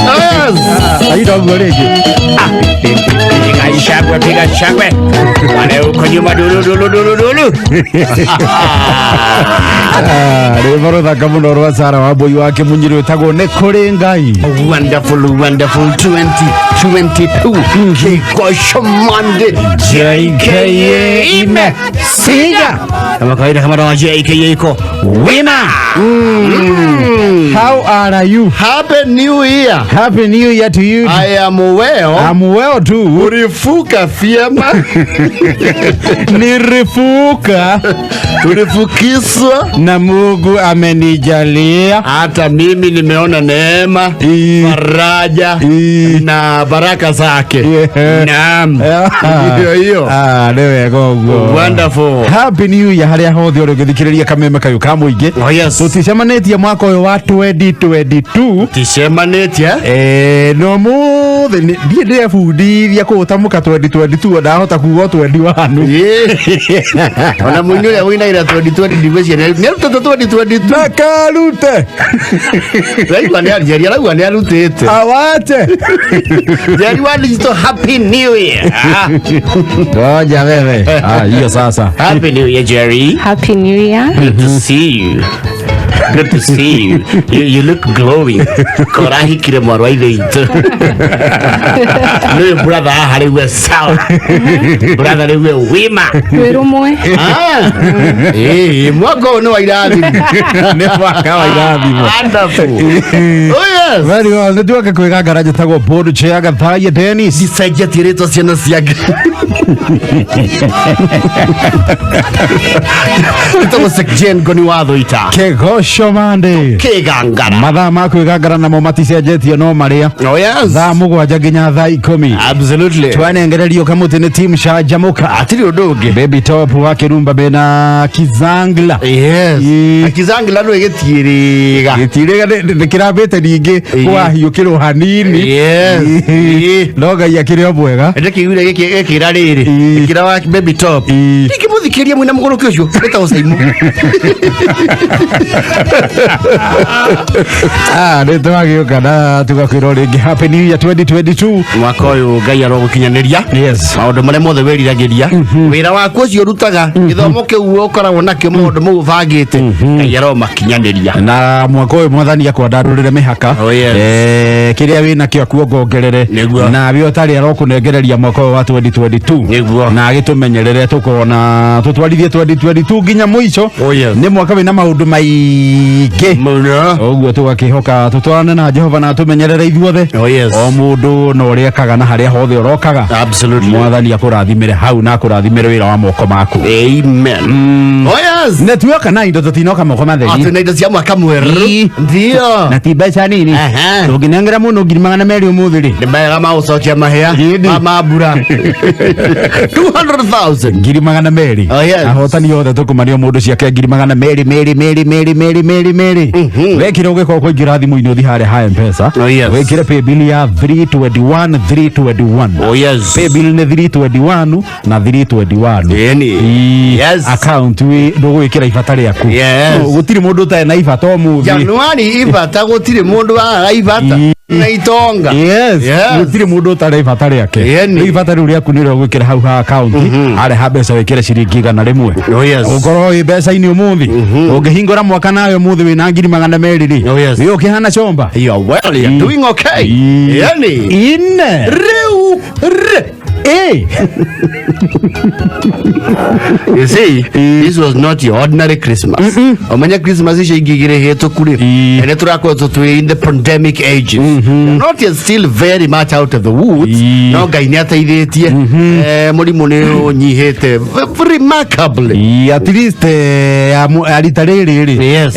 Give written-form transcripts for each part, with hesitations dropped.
Yes. Aina ũguo rĩngĩ. Piga shangwe, piga shangwe. Wale huko nyuma dulu dulu dulu dulu. Ah, rwĩmbo rũthaka mũno rwa Sara Wambui wa Kĩmunyĩrĩ wĩtagwo nĩ kũrĩ Ngai. Wonderful, wonderful 2022. Kikosho Monday. JKA ime Siga. Kama kawaida kama dawa JKA iko wima. How are you? Happy New Year. Happy New Year to you. I am well. I'm well too. Ulifuka vyema. Nirifuka Tulifukiswa. na Mungu amenijalia. Hata mimi nimeona neema, faraja na baraka zake. Yeah. Naam. Hiyo hiyo. Ah, nĩ wega ũguo. Wonderful. Happy New Year harĩa hothe ũrĩ ũgĩthikĩrĩria kameme kayũ ka mũingĩ. Oh yes. Tũticemanĩtie mwaka ũyũ wa 2022. Ticemanĩtie. Eh, no mũthĩ ndiĩ ndĩrebundithia kũũtamũka 2022 ndahota kuga 21. Yeah. Ona mũini ũrĩa ũinagira 2020 ndigwĩciria nĩarutĩte 2022. Nakarute Araigua nĩ Njeri araigua nĩ arutĩte. awache Njeri wa digital, happy new year. ngoja wewe. Ah, hiyo sasa. Happy New Year, Jerry. Happy New Year. Good to see you. Good to see you. You look glowing. Korahikire mwarũ wa ithe witũ. Nĩũyũ brother haha rĩu e sawa. Brother rĩu e wima. Twĩ rũmwe. Ah. Ĩĩ, mwaka ũyũ nĩ wa irathimo. Nĩ mwaka wa irathimo. Wonderful. Oh yes. Very well. Nĩ tuoke kwĩgangara njĩtagwo board chair Gathaia Dennis. Ndicenjetie rĩtwa ciana ciake. Ĩtagwo Sekjen Ngoni wa Thũita. Kĩgoco Monday. Kĩgangara. Mathaa ma kwĩgangara namo maticenjetio no marĩa. Oh yes. Thaa 7 nginya thaa 10. Absolutely. Twanengererio kamũtĩ nĩ team Canjamũka. Hatirĩ ũndũ ũngĩ. Baby Top wa Kĩrumba bena Kizangla. Yes. Ĩĩ. Akizangila no ĩgĩtiĩrĩga. Gĩtirĩga nĩ kĩrambĩte ningĩ kũwahiũkĩrwo hanini. Yes. Ĩĩ. No Ngai akĩrĩ o mwega. Ndĩkĩiguire gĩkĩra rĩrĩ. Ĩĩ. Gĩkĩra wa baby top. Ĩĩ. Ndingĩmũthikĩria mwĩna mũgũrũki ũcio wĩtagwo Saimu. Ah, nĩ twagĩũka na tũgakwĩra o rĩngĩ Happy New Year 2022. Mwaka ũyũ Ngai arogũkinyanĩria Yes. maũndũ marĩa mothe wĩriragĩria, wĩra waku ũcio ũrutaga, gĩthomo kĩu ũkoragwo nakĩo, maũndũ mau ũbangĩte, Ngai aromakinyanĩria. Na mwaka ũyũ mwathani akwandandũrĩre mĩhaka. Oh, yes. Eh, kĩrĩa wĩ nakĩo akuongongerere. Nĩguo. Na we ũtarĩ arokũnengereria mwaka ũyũ wa 2022. Nĩguo. Na agĩtũmenyerere tũkona tũtwarithie 2022 nginya mũico. Oh, yes. Nĩ mwaka wĩna maũndũ maingĩ. Mũno. Ũguo tũgakĩhoka tũtwarane na Jehova na atũmenyerere ithuothe. Oh, yes. O mũndũ na ũrĩa ekaga na harĩa hothe ũrokaga. Absolutely. Mwathani akũrathimĩre hau na akũrathimĩre wĩra wa moko maku. Amen. Oh yes. Na tuoka na indo tũtinoka moko matheri. Atĩ na indo cia mwaka mwerũ. Ĩĩ. Ndio. Na ti mbeca nini. Aha. Tũngĩnengera mũndũ 200,000 ũmũthĩ rĩ, Nĩ mega magũcokia mahĩa Ĩĩ. ma mambura 200,000. 200,000. Oh, yes. Ahotani othe tũkũmanio mũndũ ciake 200,000 merĩ merĩ merĩ merĩ merĩ merĩ. Wekire ũgĩkorwo kũingĩra thimũ-inĩ ũthiĩ harĩa ha Mpesa. Oh, yes. Wĩkĩre paybill ya 321 321. Oh yes. Paybill nĩ 321 na 321. Ĩni. Ĩĩ. Yes. Account wĩ ndũgwĩkĩra ibata rĩaku. Yes. No, gũtirĩ mũndũ ũtarĩ na ibata ũmũthĩ. Januari ibata gũtirĩ mũndũ wagaga ibata Ĩĩ. na itonga. Yes. Yes. Gũtirĩ mũndũ ũtarĩ ibata rĩake. Ĩni. Rĩu ibata rĩu rĩaku nĩrĩo ũgwĩkĩra hau ha account harĩa ha mbeca wĩkĩre ciringi 100. Oh yes. Ũkorwo wĩ mbeca-inĩ ũmũthĩ ũngĩhingũra mwaka nawe ũmũthĩ wĩna 200,000 rĩ, Oh, yes. wĩ ũkĩhana comba. You are well, you are doing okay. Ĩĩ. Ĩni. Ine. Rĩu rĩ. Ĩ. You see, this was not your ordinary Christmas. Omenya Christmas icio ingĩ igĩrĩ hĩtũku rĩ, Ĩĩ. na nĩ tũrakoretwo twĩ in the pandemic ages. Not yet still very much out of the woods. Ĩĩ. No Ngai nĩ ateithĩtie. Mũrimũ nĩ ũnyihĩte remarkably. Ĩĩ, at least ya rita rĩrĩ rĩ, Yes.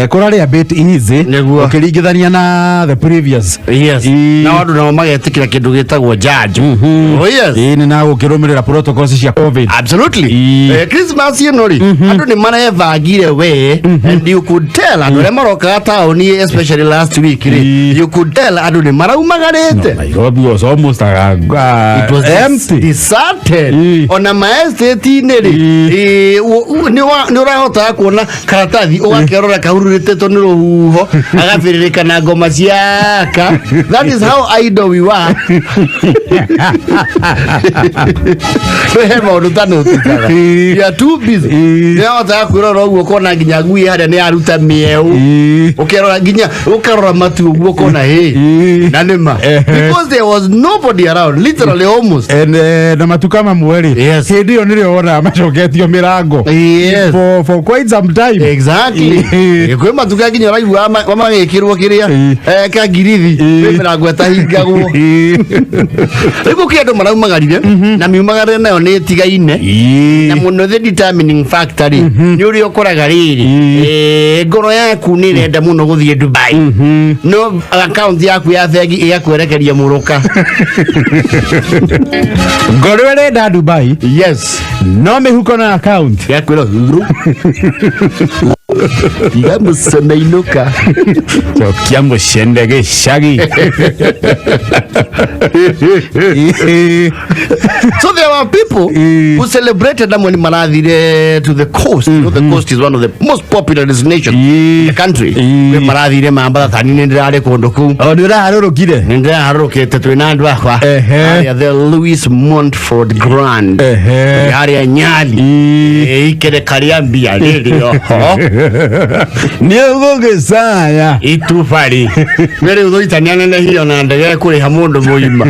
kũrarĩ a bit easy Nĩguo. ũkĩringithania na the previous. Yes. Ĩĩ. Na andũ nao magetĩkĩra kĩndũ gĩtagwo njanjo. Oh yes. Ĩĩ nĩ na gũkĩrũmĩrĩra protocols cia COVID. Absolutely. Ii. Christmas ĩno rĩ, andũ nĩ marebangire we, and you could tell andũ arĩa marokaga taũni, especially last week rĩ, Ii. you could tell andũ nĩ maraumagarĩte. Nairobi was almost It was empty. deserted. Ii. Ona maesteti-inĩ rĩ, Ii. nĩ ũrahotaga kuona karatathi ũgakerora kahururĩtĩtwo nĩ rũhuho agabĩrĩrĩka na ngoma ciaka. That is how idle we were. He maũndũ tanotikaga. Ii. You are too busy. Ii. Nĩwahotaga kwĩrora ũguo ũkona nginya ngui harĩa nĩ yaruta mĩeũ. Ii. Ũkerora nginya ũkarora matu ũguo ũkona hĩ Ii. na nĩma, Ehe. because there was nobody around, literally almost. And, na matuka mamwe rĩ, Yes. hĩndĩ ĩyo nĩrĩo wonaga macoketio mĩrango Yes. for quite some time. Exactly. Ii. Kwĩ matuka nginya ũraigua magĩkĩrwo kĩrĩa Ii. kangirithi, Ii. kwĩ mĩrango ĩtahingagwo. Ii. Rĩu gũkĩ andũ maraumagarire na miumagarire nayo nĩ ĩtigaine. Ii. Na mũno the determining factor rĩ, nĩ ũrĩa ũkoraga rĩrĩ, ngoro yaku nĩ ĩrenda mũno gũthiĩ Dubai, no account yaku ya bengi ĩgakwerekeria mũrũka. Ngoro ĩrenda Dubai, Yes. no mĩhuko na account Yakwĩra huru tiga mũcene inũka. Cokia mũcene gĩcagi. Ii. So there were people who celebrated amwe nĩ marathire to the coast. You know, the coast is one of the most popular destinations in the country. Ii. Kwĩ marathire Mambatha, tani nĩ ndĩrarĩ kũndũ kũu. O nĩ ũraharũrũkire? Nĩ ndĩraharũrũkĩte twĩna andũ akwa Ehe. harĩa the Louis Montford Grand Ehe. harĩa Nyali. Ii. Ikereka rĩa mbia rĩrĩ oho. Nĩ ũgũgĩcaya. Itubarĩ nĩ rĩu thũitania nenehio na ndege kũrĩha mũndũ mũgima,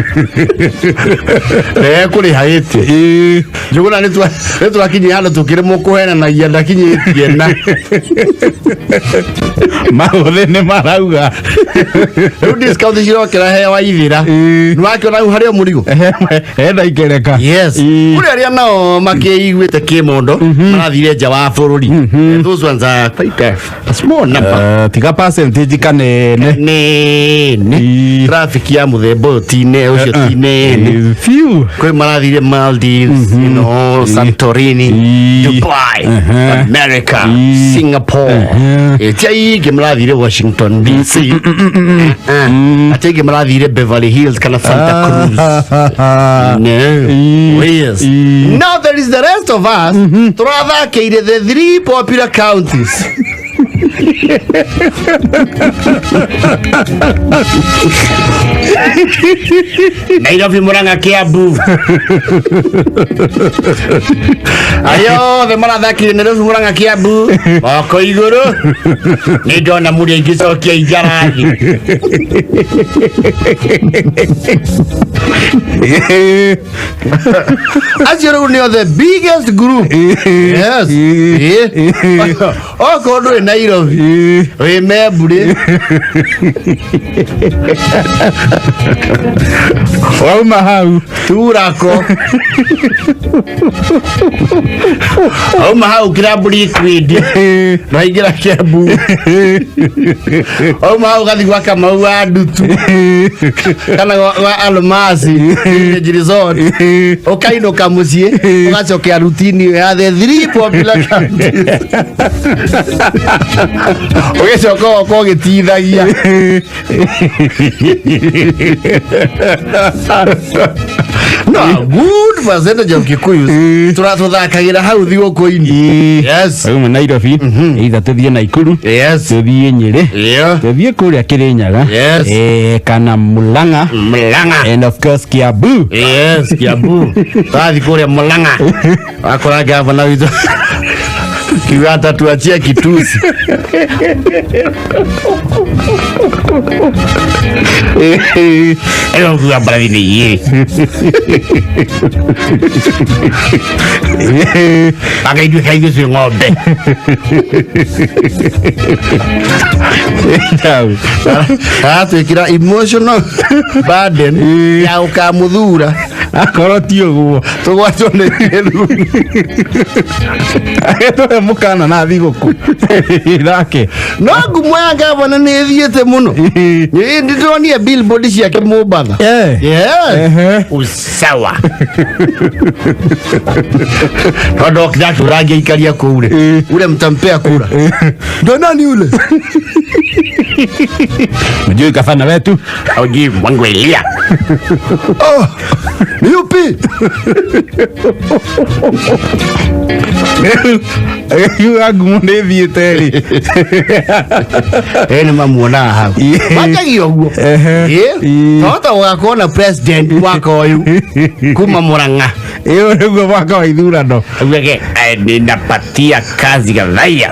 ndege kũrĩha ĩtĩ. Ii. Njũgũna nĩ twakinyia handũ tũkĩrĩmwo kũhenanagia ndakinyĩtie na Maũthĩ nĩ marauga. Rĩu discount cirokĩra he waithĩra. Ii. Nĩ wakĩona hau harĩ o mũrigo. Hena ikereka. Yes. Ii. Kũrĩ arĩa nao makĩiguĩte kĩmondo marathire nja wa bũrũri. Those ones are quite a small number. Tiga percentage kanene. Nene. Ii. Traffic ya mũthemba ũyũ tine ũcio ti nene. Ii, few. Kwĩ marathire Maldives, Santorini, Ii. Dubai, America, Ii. Singapore. Ti aingĩ marathire Washington DC. Ati aingĩ marathire Beverly Hills kana Santa Cruz. No. Ii. Yes. Ii. Now there is the rest of us tũrathakĩire the three popular counties. Nairobi, Murang'a, Kiambu. Arĩa othe marathakire Nairobi, Murang'a, Kiambu, moko igũrũ. Nĩ ndona mũrĩ aingĩ, cokia injarathi. Acio rĩu nĩo the biggest group. Yes. Okorwo ndũrĩ Nairobi, wĩ Memburi. Wauma hau. Turako, auma hau Club Liquid, naingĩra Kiambu, auma hau gathi gwa Kamau wa Ndutu kana gwa Almasi Village Resort, ũkainũka mũciĩ ũgacokea routine ĩyo ya the three popular counties, ũgĩcoka ũgoka ũgĩtithagia. No a good percentage of Kikuyus tũrathakagĩra hau thigũkũ-inĩ. Yes. Wauma Nairobi, either tũthiĩ Naikuru, tũthiĩ Nyĩrĩ, tũthiĩ kũrĩa Kĩrĩnyaga, kana Murang'a, Murang'a. And of course Kiambu. Yes, Kiambu. Twathi kũrĩa Murang'a wakora gavana witũ kiuga atatuachia kitusi. Ĩyo kuga mbarathi nĩ igĩrĩ anga ithuĩ kaithuĩ twĩ ng'ombe. Aratwĩkĩra emotional burden ya ũkamuthura. Akorwo ti ũguo Tũgwatwo nĩ kĩrumi. Agĩtũhe mũkana na thigũkũ thake. No ngumo ya gavana nĩ ĩthiĩte mũno. Nĩ ndĩronire billboard ciake Mombatha. Yes. Ehe. Usawa. Tondũ ndatũrangia ikaria kũu rĩ, ule mtampea kura ndo nani ule? Mjui gavana wetu? Oji Mwangwelia. Oh, ni yupi? Yuga ngumo nĩ ĩthiĩte rĩ. Ĩ nĩ mamuonaga hau. Manjagia ũguo. Ehe. Ĩ, tohota gũgakorwo na president mwaka ũyũ kuma Murang'a. Ĩyo nĩguo mwaka wa ithurano. Augage ninapatia kazi Gathaiya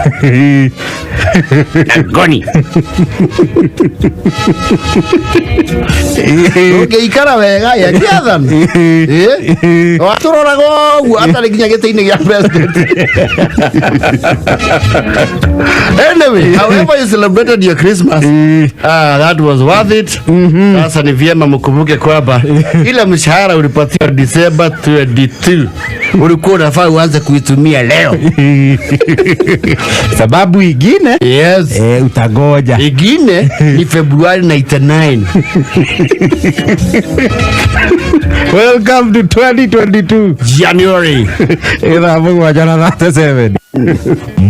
na Ngoni. Ũngĩikara wega yakĩathana watũroraga ũguo atarĩ nginya gĩtĩ-inĩ gĩa president. Anyway, however you celebrated your Christmas, ah, that was worth it. Sasa ni vyema mkumbuke kwamba ile mshahara ulipatiwa December 22 ulikuwa unafaa uanze kuitumia leo. Sababu ingine Yes. Utagoja. Ingine ni Februari 99. Welcome to 2022. January. Ithaa mũgwanja na 37.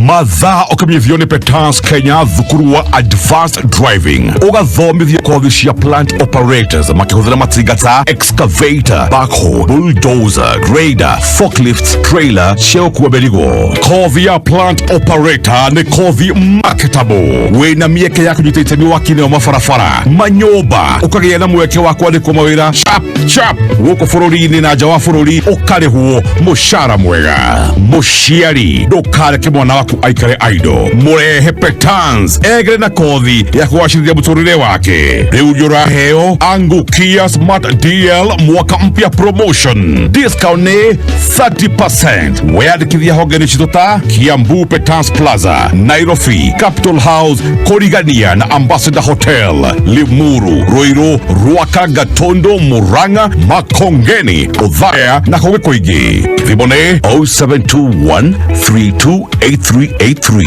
Mathaa ũkĩmenyithio nĩ Petans Kenya, thukuru wa advanced driving, ũgathomithio kothi cia plant operators makĩhũthĩra matinga ta excavator, backhoe, bulldozer, grader, forklifts, trailer cia gũkua mĩrigo. Kothi ya plant operator nĩ kothi marketable, wĩna mĩeke ya kũnyita itemi wakinĩ wa mabarabara, manyũmba, ũkagĩa na mweke wa kwandĩkwo mawĩra chap chap gũkũ bũrũri-inĩ na nja wa bũrũri, ũkarĩhwo mũcara mwega. Mũciari, ndũkareke mwana waku aikare idle, mũrehe Petans egere na kothi ya kũgacĩrithia mũtũrĩre wake. Rĩu nĩ ũraheo Angukia Smart DL mwaka mpya promotion, discount nĩ 30%. Weyandĩkithia honge-inĩ citũ ta Kiambu Petans Plaza, Nairobi Capital House, kũrigania na Ambassador Hotel, Limuru, Ruiru, Ruaka, Gatondo, Murang'a, Makongeni, Othaya na kũngĩ kũingĩ. Thimũ nĩ 0721 328383.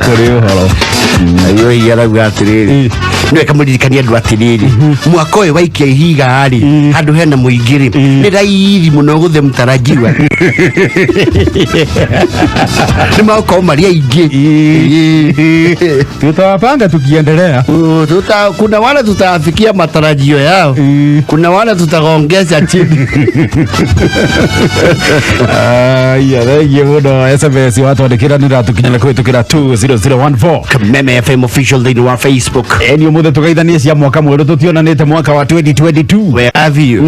Kũrĩ ũhoro. Ayo arauga atĩrĩrĩ, nĩ weka mũririkanie andũ atĩrĩrĩ, mwaka ũyũ waikia ihiga rĩ handũ hena mũingĩ rĩ, nĩ raithi mũno gũthe mũtarajiwa, nĩ magũkorwo marĩ aingĩ. Tutawapanga tukiendelea. Kuna wale tutawafikia matarajio yao, kuna wale tutaongeza chini. Aya, thengiũ mũno. SMS watwandĩkĩra nĩ ratũkinyĩra kũhĩtũkĩra 20014. Kameme FM official thĩinĩ wa Facebook. Eni ũmũthĩ tũgeithanie cia mwaka mwerũ, tũtionanĩte mwaka wa 2022. Where have you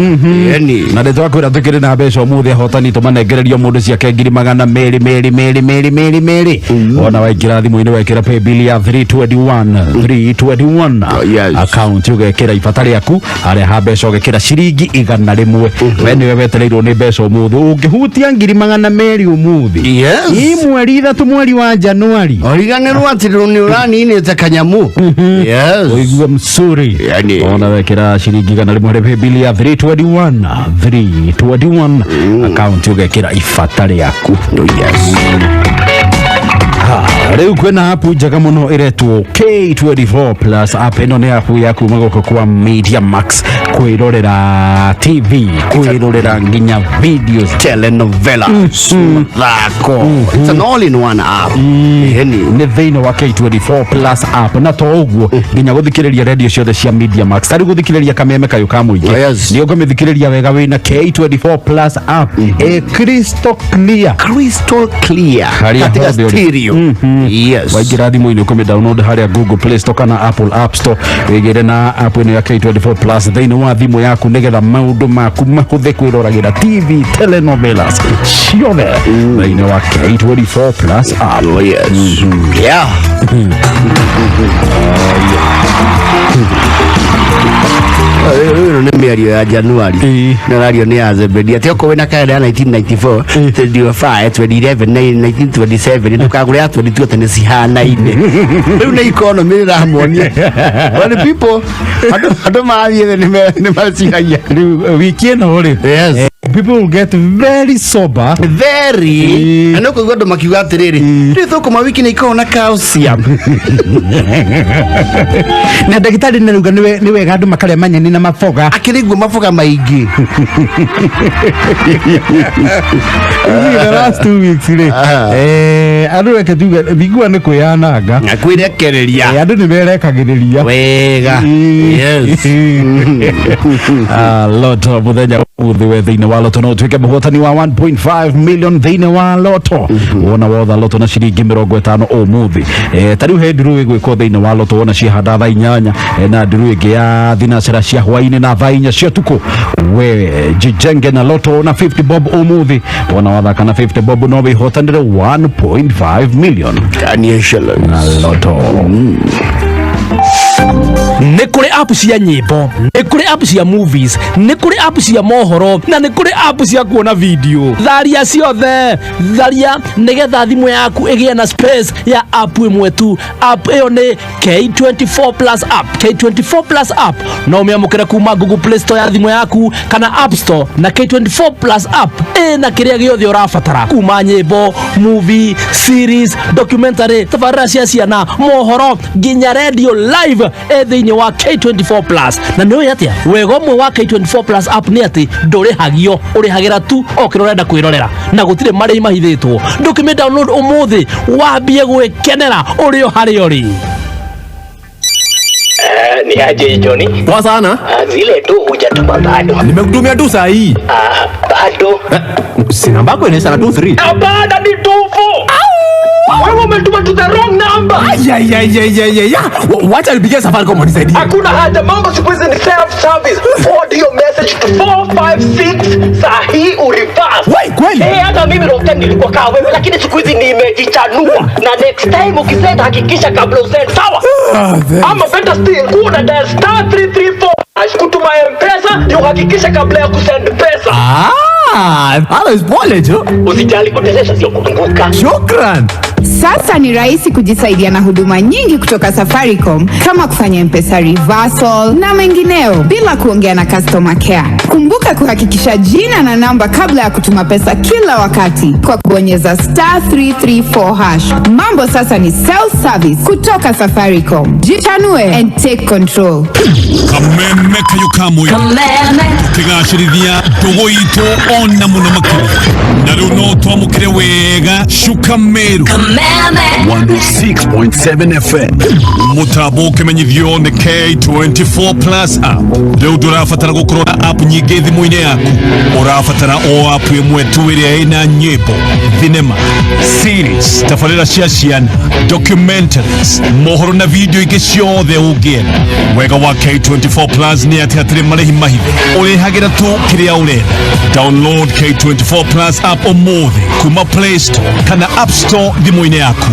yani? Na nĩ twakwĩra tũkĩrĩ na mbeca ũmũthĩ, ahotani tũmanengererio mũndũ ciake ngiri magana merĩ merĩ merĩ merĩ merĩ merĩ. Wona waingĩra thimũ-inĩ, wekĩra paybill ya 321 321. Oh, yes. Account, ũgekĩra ibata rĩaku harĩa ha mbeca, ũgekĩra ciringi 100. We nĩwe wetereirwo nĩ mbeca ũmũthĩ, ũngĩhutia ngiri magana merĩ ũmũthĩ. Yes. Ii mweri ithatũ, mweri wa Januari. Origanĩrwo atĩ nĩ ũraninĩte kanyamu. Yes. Ũigue msuri. Yani. Ona wekĩra ciringi 100 harĩ paybill ya 321 321, account ũgekĩra ibata rĩaku. Yes. Rĩu kwĩna app njega mũno ĩretwo K24 Plus app. Ĩno nĩ app ya kuma gũkũ kwa Media Max, kwĩrorera TV, kwĩrorera nginya videos. Telenovela, mathako, it's an all in one app yani. Nĩ thĩinĩ wa K24 Plus app, na to ũguo, nginya gũthikĩrĩria radio ciothe cia Media Max, tarĩu gũthikĩrĩria Kameme Kayũ ka Mũingĩ. Nĩ ũkũmĩthikĩrĩria wega wĩna K24 Plus app, ĩ crystal clear. Crystal clear. Harĩa katika hothe ũrĩ. stereo. Yes. Waingĩra thimũ-inĩ, ũkũmĩ download harĩa Google Play Store kana Apple App Store, wĩgĩre na app ĩno ya K24 Plus thĩinĩ wa thimũ yaku, nĩgetha maũndũ maku mahũthĩ, kwĩroragĩra TV, telenovelas ciothe thĩinĩ wa K24 Plus app. Oh yes, yeah. Ĩno nĩ mĩario. Mĩario ya Januari. Nĩrario nĩ ya Zebedi atĩ okorwo wĩna kalenda ya 1994, 2005, 2011 na 1927, ndũkagũre ya 22 atĩ nĩ cihanaine. Rĩu nĩ economy ĩramonia. When people, andũ marathiĩ thĩ nĩ maciragia. Rĩu wiki ĩno rĩ, people will get very sober. Very. Na nĩ ũkũigua andũ makiuga atĩrĩrĩ, rĩu thũkũma wiki nĩ ikoragwo na calcium. Na ndagĩtarĩ nĩ rauga nĩ wega andũ makarĩa manyeni na maboga. Akĩrĩ guo maboga maingĩ. The last 2 weeks rĩ, andũ reke tuge thingua nĩ kwĩyananga. Na kwĩrekereria. Andũ nĩ merekagĩrĩria. Wega. Yes. Ah, Loto muthenya ũmũthĩ, we thĩinĩ wa Loto no ũtuĩke mũhotani wa 1.5 million thĩinĩ wa Loto. Wona wotha Loto na ciringi 50 ũmũthĩ, ta rĩu he nduru ĩgwĩkwo thĩinĩ wa Loto wona ciahanda thaa 8, na nduru ĩngĩ ya thinacara cia hwainĩ na thaa 4 cia ũtukũ. We jijenge na Loto na 50 bob ũmũthĩ. Wona wathaka na 50 bob no wĩhotanĩre 1.5 million Daniel Shalom. Na Loto. Nĩ kũrĩ app cia nyĩmbo, nĩ kũrĩ app cia movies, nĩ kũrĩ app cia mohoro, na nĩ kũrĩ app cia kuona video. Tharia ciothe, tharia nĩgetha thimũ yaku ĩgĩe na space ya app ĩmwe tu. App ĩyo nĩ K24 Plus app. K24 Plus app no ũmĩamũkĩre kuma Google Play Store ya thimũ yaku kana App Store. Na K24 Plus app ĩna kĩrĩa gĩothe ũrabatara, kuma nyĩmbo, movie, series, documentary, tabarĩra cia ciana, mohoro, nginya radio live ĩ thĩinĩ wa K24 Plus. Na nĩ ũĩ atĩa wega ũmwe wa K24 Plus app nĩ atĩ ndũrĩhagio, ũrĩhagĩra tu o kĩrĩa ũrenda kwĩrorera, na gũtirĩ marĩhi mahithĩtwo. Ndũkĩmĩ download ũmũthĩ wambie gwĩkenera ũrĩ o harĩa ũrĩ. Ni aje, Johnny? Poa sana. Ah, zile tu hujatuma bado. Nimekutumia tu saa hii. Ah, bado. Si namba yako inaisha na 23. Hapana, ni 24. Wewe umetuma to the wrong number. Ayayayayaya. Wacha nipigie Safaricom wanisaidie. Hakuna haja, mambo siku hizi ni self service. Forward your message to 456 saa hii ureverse. Wai, kweli? Eh, hata mimi wrong time nilikuwa kaa wewe, lakini siku hizi nimejichanua. Na next time ukisend, hakikisha kabla usend, sawa? Ah, thanks. Ama better still, kuna dial *334# kutuma M-Pesa ndio uhakikishe kabla ya kusend pesa. Ah, halo pole jo. Usijali, kuteleza sio kuanguka. Shukran. Sasa ni rahisi kujisaidia na huduma nyingi kutoka Safaricom kama kufanya M-Pesa reversal na mengineo bila kuongea na customer care. Kumbuka kuhakikisha jina na namba kabla ya kutuma pesa kila wakati kwa kubonyeza *334#. Mambo sasa ni self service kutoka Safaricom. Jichanue and take control. Kameme kayo kamwe tukigacĩrithia ndũgũ itũ ona mũno makĩria, na rĩu no twamũkĩre wega Cuka Meru. 106.7 FM. Mũtambo ũkĩmenyithio nĩ K24 Plus app. Rĩu ndũrabatara gũkorwo na app nyingĩ thimũ-inĩ yaku, ũrabatara o app ĩmwe tu ĩrĩa ĩna nyĩmbo, thinema, series, tabarĩra cia ciana, documentaries, mohoro na video ingĩ ciothe ũngĩenda. Wega wa K24 Plus nĩ atĩ hatirĩ marĩhi mahithe, ũrĩhagĩra tu kĩrĩa ũrenda. Download K24 Plus app ũmũthĩ kuma Play Store kana App Store thimũ-inĩ yaku.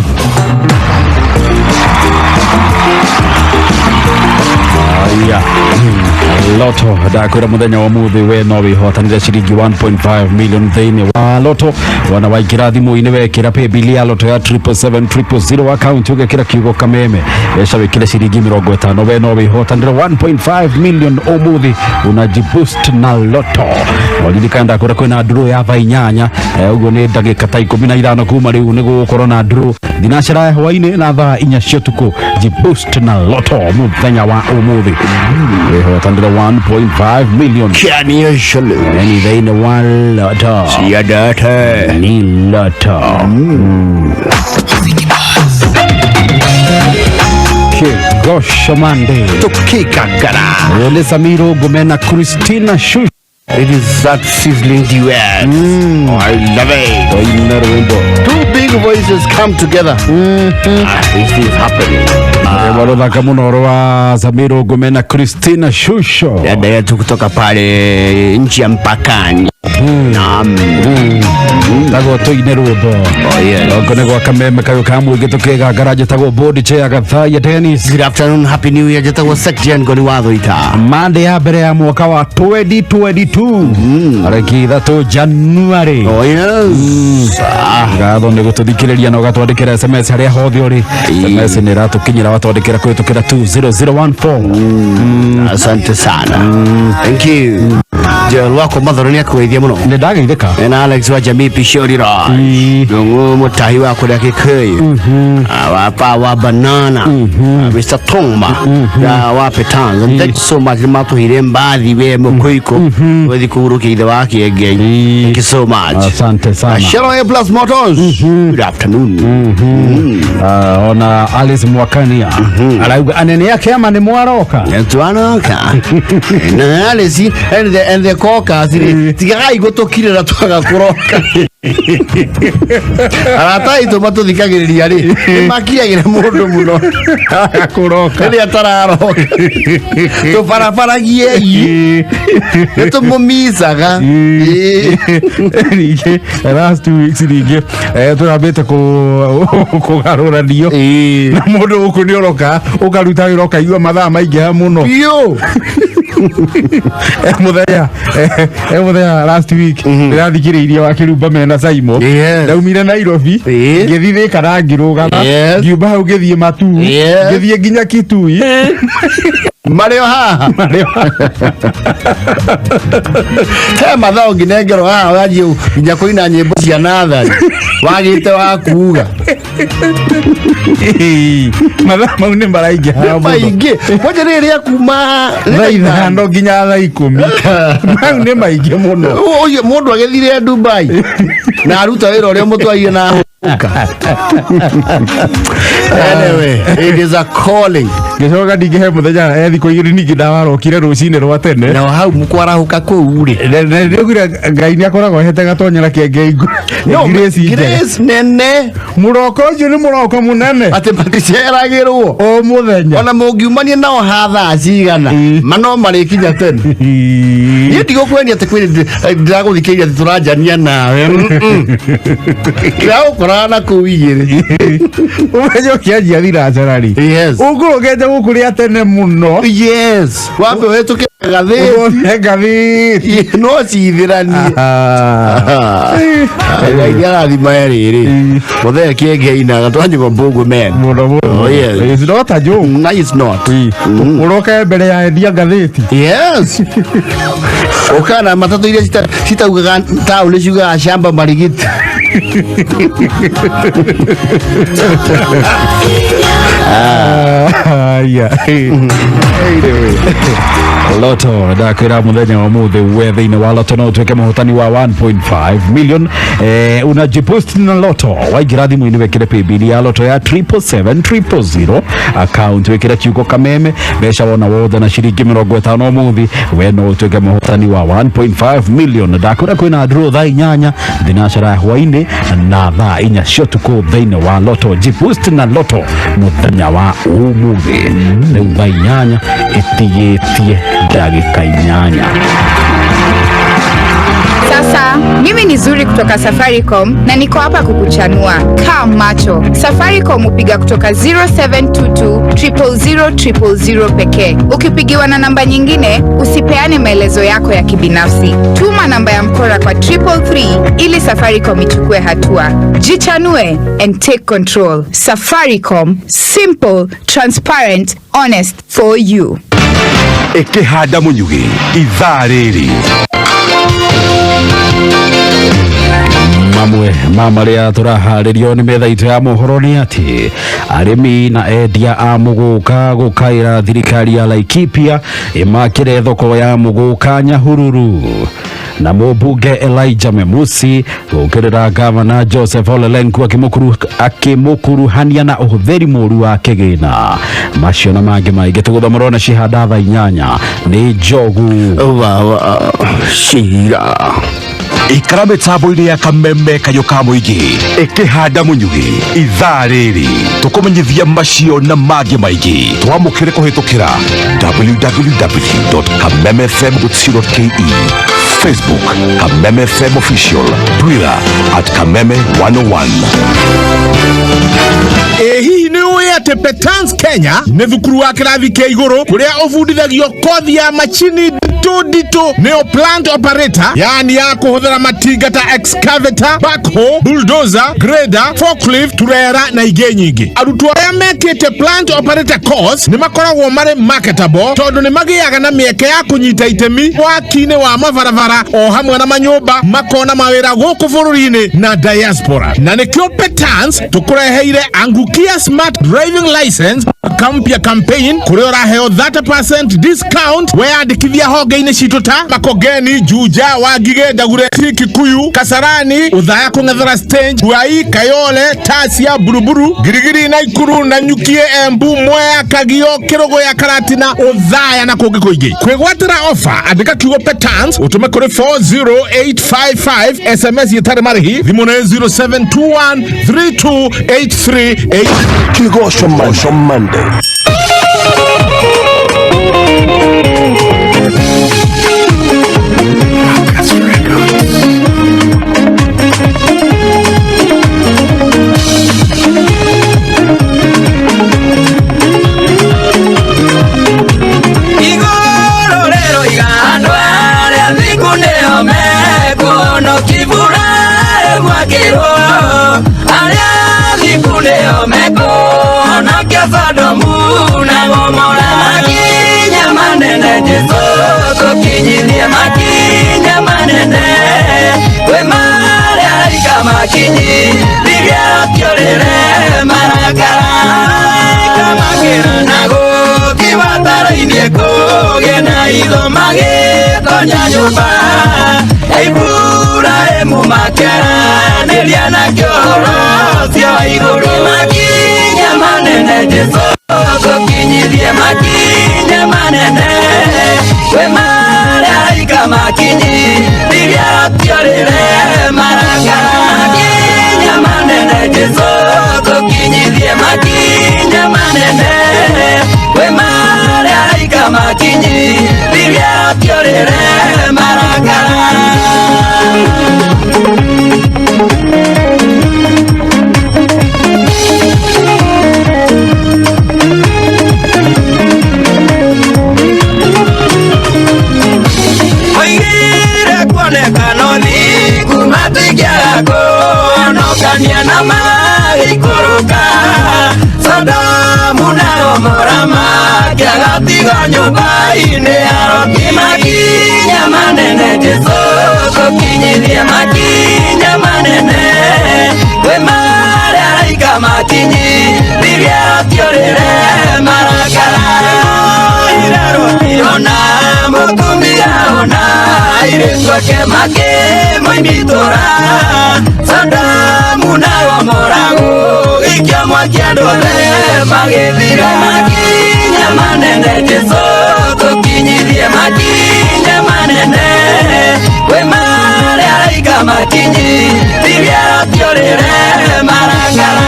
Aya, Loto ndakwĩra mũthenya wa mũthĩ we no wĩhotanĩre ciringi 1.5 million thĩinĩ wa Loto. Wona waingĩra thimũ-inĩ, wekĩra paybill ya Loto ya 777 000, account ũgekĩra kiugo kameme, mbeca wĩkĩre ciringi 50, we no wĩhotanĩre 1.5 million ũmũthĩ. Unajiboost na Loto. Waririkana ndakwĩra kwĩna ndurũ ya thaa 8, ũguo nĩ ndagĩka ta 15 kuma rĩu nĩ gũgũkorwo na ndurũ thinacara ya hwainĩ na thaa 4 cia ũtukũ. Jiboost na Loto mũthenya wa ũmũthĩ, wĩhotanĩre 1.5 million. Kiania Shalom. Yani thĩinĩ wa Loto. Siadate. Ni Loto. Kigosho Monday. Tukikakara. Ũyũ nĩ Samiro Ngũme na Christina Shush. It is that sizzling duet. Oh, I love it. Waina rwĩmbo. Two big voices come together. Ah, this is happening. Rwĩmbo rũthaka mũno rwa Samiro Ngũme na Christina Shusho. Dada yetu kutoka pale nchi ya mpakani. Naam. Tagwo tũine rwĩmbo. Oh, yes. Oko nĩ gwa kameme kayũ ka mũingĩ tũkĩgangara njĩtagwo board chair Gathaiya Dennis. Good afternoon, happy new year. Njĩtagwo Section Ngoni wa Thũita. Monday ya mbere ya mwaka wa 2022 tarĩki 3 January. Oh yes. Ah. Ngatho nĩ gũtũthikĩrĩria na ũgatwandĩkĩra SMS harĩa hothe ũrĩ. SMS nĩ ĩratũkinyĩra watwandĩkĩra kũhĩtũkĩra 20014. Asante sana. Thank you. Joel wako mathoro nĩ akũgeithia mũno. Nĩ ndageithĩka. Na Alex wa jamii Pishori Raj. Ndung'u Mutahi wa kũrĩa Kikuyu. Ah, wa pa wa banana. Ah, Mr. Tongma. Ah, wa Petans. And thank you so much. Nĩ matũhire mbathi we mũkũikũ. Wethi kũhurũkia ithe wa Kĩengei. Thank you so much. Asante sana. Shelo A Plus Motors. Good afternoon. Ah, ona Alice Mwakania arauga anene a kĩama nĩ mwaroka. Twanoka. Na Alice and the caucus rĩ, tigagai gũtũkirĩra twaga kũroka. Arata aitũ matũthikagĩrĩria rĩ, nĩmakiragĩra mũndũ mũno Kũroka. rĩrĩa tararoka. Tũbarabaragiei, nĩtũmũmicaga. Ningĩ last 2 weeks ningĩ tũrambĩte kũgarũranio na mũndũ gũkũ nĩ ũroka ũkaruta wĩra ũkaigua mathaa maingĩha mũno. Biũ. Mũthenya mũthenya last week ndĩrathikĩrĩirie wa Kĩrumba mena Simon. Ndaumire Nairobi, ngĩthiĩ Thĩka na ngĩrũgama, ngiuma hau ngĩthiĩ Matuu, ngĩthiĩ nginya Kitui. Marĩ o haha. Marĩ o He mathaa ũngĩnengerwo haha wanjie nginya kũina nyĩmbo cia nathari wagĩte wa kuga. Mathaa mau nĩ maraingĩha mũno. Maingĩ kwanja rĩrĩ rĩa kuma thaa 5 nginya thaa 10, mau nĩ maingĩ mũno. Ũyũ mũndũ agĩthire Dubai na aruta wĩra ũrĩa mũtwarire na ahũka. Anyway, it is a calling. Ngĩcoka ningĩ he mũthenya thikũ 2 ningĩ ndawarokire rũcinĩ rwa tene. Na hau mũkwarahũka kũu rĩ, nĩugire Ngai nĩ akoragwo ahete gatonyera kĩengei No, grace njega. grace nene. Mũroko ũcio nĩ mũroko mũnene. Atĩ maticeragĩrwo o mũthenya. Ona mũngiumania nao ha thaa cigana, mano marĩkinya tene. Niĩ ndigũkwenia atĩ kwĩ ndĩragũthikĩrĩria atĩ tũranjania nawe. Ndĩragũkoraga na kũu igĩrĩ. Ũmenye ũkĩanjia thinacara rĩ, ũkũrũkete gũkũ rĩa tene mũno. Yes, wambe ũhĩtũke gathĩti. Ũthome ngathĩti. No cithĩranie. Ngai nĩ arathima rĩrĩ mũthee kĩengei twanyugo mbũngũ men. Mũno mũno. Oh, yes. It's not a joke. No, it's not. Ũroke mbere ya endia ngathĩti. Yes, ũkana matatũ iria citaugaga taũni ciugaga shamba marigiti. Aya. Loto ndakwĩra mũthenya wa mũthĩ we thĩinĩ wa Loto no ũtuĩke mũhotani wa 1.5 million. Unajipost na Loto, waingĩra thimũ-inĩ wĩkĩre paybill ya Loto ya 777 000, account wĩkĩre kiugo kameme, mbeca wona wothe na ciringi 50 ũmũthĩ we no ũtuĩke mũhotani wa 1.5 million. Ndakwĩra kwĩna draw thaa 8 thinacara ya hwainĩ na thaa 4 cia ũtukũ thĩinĩ wa Loto. Jipost na Loto mũthenya wa ũmũthĩ. Rĩu thaa 8 ĩtigĩtie ndagĩka 8. Sasa mimi ni Zuri kutoka Safaricom na niko hapa kukuchanua. Kaa macho. Safaricom hupiga kutoka 0722 000 000 pekee. Ukipigiwa na namba nyingine, usipeane maelezo yako ya kibinafsi. Tuma namba ya mkora kwa 333 ili Safaricom ichukue hatua. Jichanue and take control. Safaricom, simple, transparent, honest for you. Ĩkĩhanda mũnyugĩ ithaa rĩrĩ. Mamwe ma marĩa tũraharĩrio nĩ metha itũ ya mohoro nĩ atĩ arĩmi na endia a mũgũka gũkaĩra thirikari ya Laikipia ĩmakĩre thoko ya mũgũka Nyahururu, na mũmbunge Elijah Memusi gũkĩrĩra gavana Joseph Ole Lenku akĩmũkuruhania na ũhũthĩri mũru wa kĩgĩna. Macio na mangĩ maingĩ tũgũthomerwo na cihanda thaa 8 nĩ Njogu. Cira. Ikara mĩtambo-inĩ ya kameme kayũ ka mũingĩ ĩkĩhanda mũnyugĩ ithaa rĩrĩ tũkũmenyithia macio na mangĩ maingĩ. Twamũkĩre kũhĩtũkĩra www.kamemefm.co.ke. Facebook Kameme FM Official, Twitter at Kameme 101. Ĩ hihi nĩ ũĩ atĩ Petans Kenya nĩ thukuru wa kĩrathi kĩa igũrũ kũrĩa ũbundithagio kothi ya machini nditũ nditũ, nĩyo plant operator, yani ya kũhũthĩra matinga ta excavator, backhoe, bulldozer, grader, forklift, turera na ingĩ nyingĩ. Arutwo arĩa mekĩte plant operator course nĩ makoragwo marĩ marketable tondũ nĩ magĩaga na mĩeke ya kũnyita itemi waki-inĩ wa mabarabara o hamwe na manyũmba, makona mawĩra gũkũ bũrũri-inĩ na diaspora. Na nĩkĩo Petans tũkũreheire Angukia Smart Driving License Kampya campaign, kũrĩa ũraheo 30% discount weyandĩkithia honge-inĩ citũ ta Makongeni, Juja, Wangige, Dagoretti, Kikuyu, Kasarani, Uthaya kũng'ethera stage, Ruai, Kayole, Tasia, Buruburu, Girigiri, Naikuru, Nanyukie, Embu, Mwea, Kagio, Kĩrũgũya, Karatina, Uthaya na kũngĩ kũingĩ. Kwĩgwatĩra ofa, andĩka kiugo Petans ũtũme kũrĩ 40855 SMS ĩtarĩ marĩhi. Thimũ nĩ 07213283. Kigosho Monday. Igũrũ rĩroiga andũ arĩa thingu nĩo mekuhonokia Iburahĩmu akĩrwo arĩa thingu nĩo mekuhonokia Sodomu na Gomora. Makinya manene Jesũ tũkinyithie, makinya manene kwĩ marĩa araika makinyithirie rũtiũrĩre marakara makĩra na gũtibatarainie kũgĩa na itho magĩtonya nyũmba ya Iburahĩmu makĩaranĩria na kĩoro ũcio wa igũrũ. Makinya manene Jesũ tũkinyithie, makinya manene kwĩ marĩa araika makinyithirie rũtiũrĩre marakara. Makinya manene Jesũ tũkinyithie, makinya manene kwĩ marĩa araika makinyithirie rũtiũrĩre marakara. Oigire kuonekana ũthingu matingĩaga kũhonokania na magĩikũrũka Sodomu na Gomora makĩaga tigo nyũmba-inĩ ya Loti. Makinya manene Jesũ tũkinyithie, makinya manene kwĩ marĩa araika makinyithirie rũtiũrĩre marakara. Ona mũtumia ona airĩtu ake makĩmoimitũra Sodomu na Gomora gũgĩikio mwaki andũ othe magĩthira. Makinya manene Jesũ tũkinyithie, makinya manene kwĩ marĩa araika makinyithirie rũtiũrĩre marakara.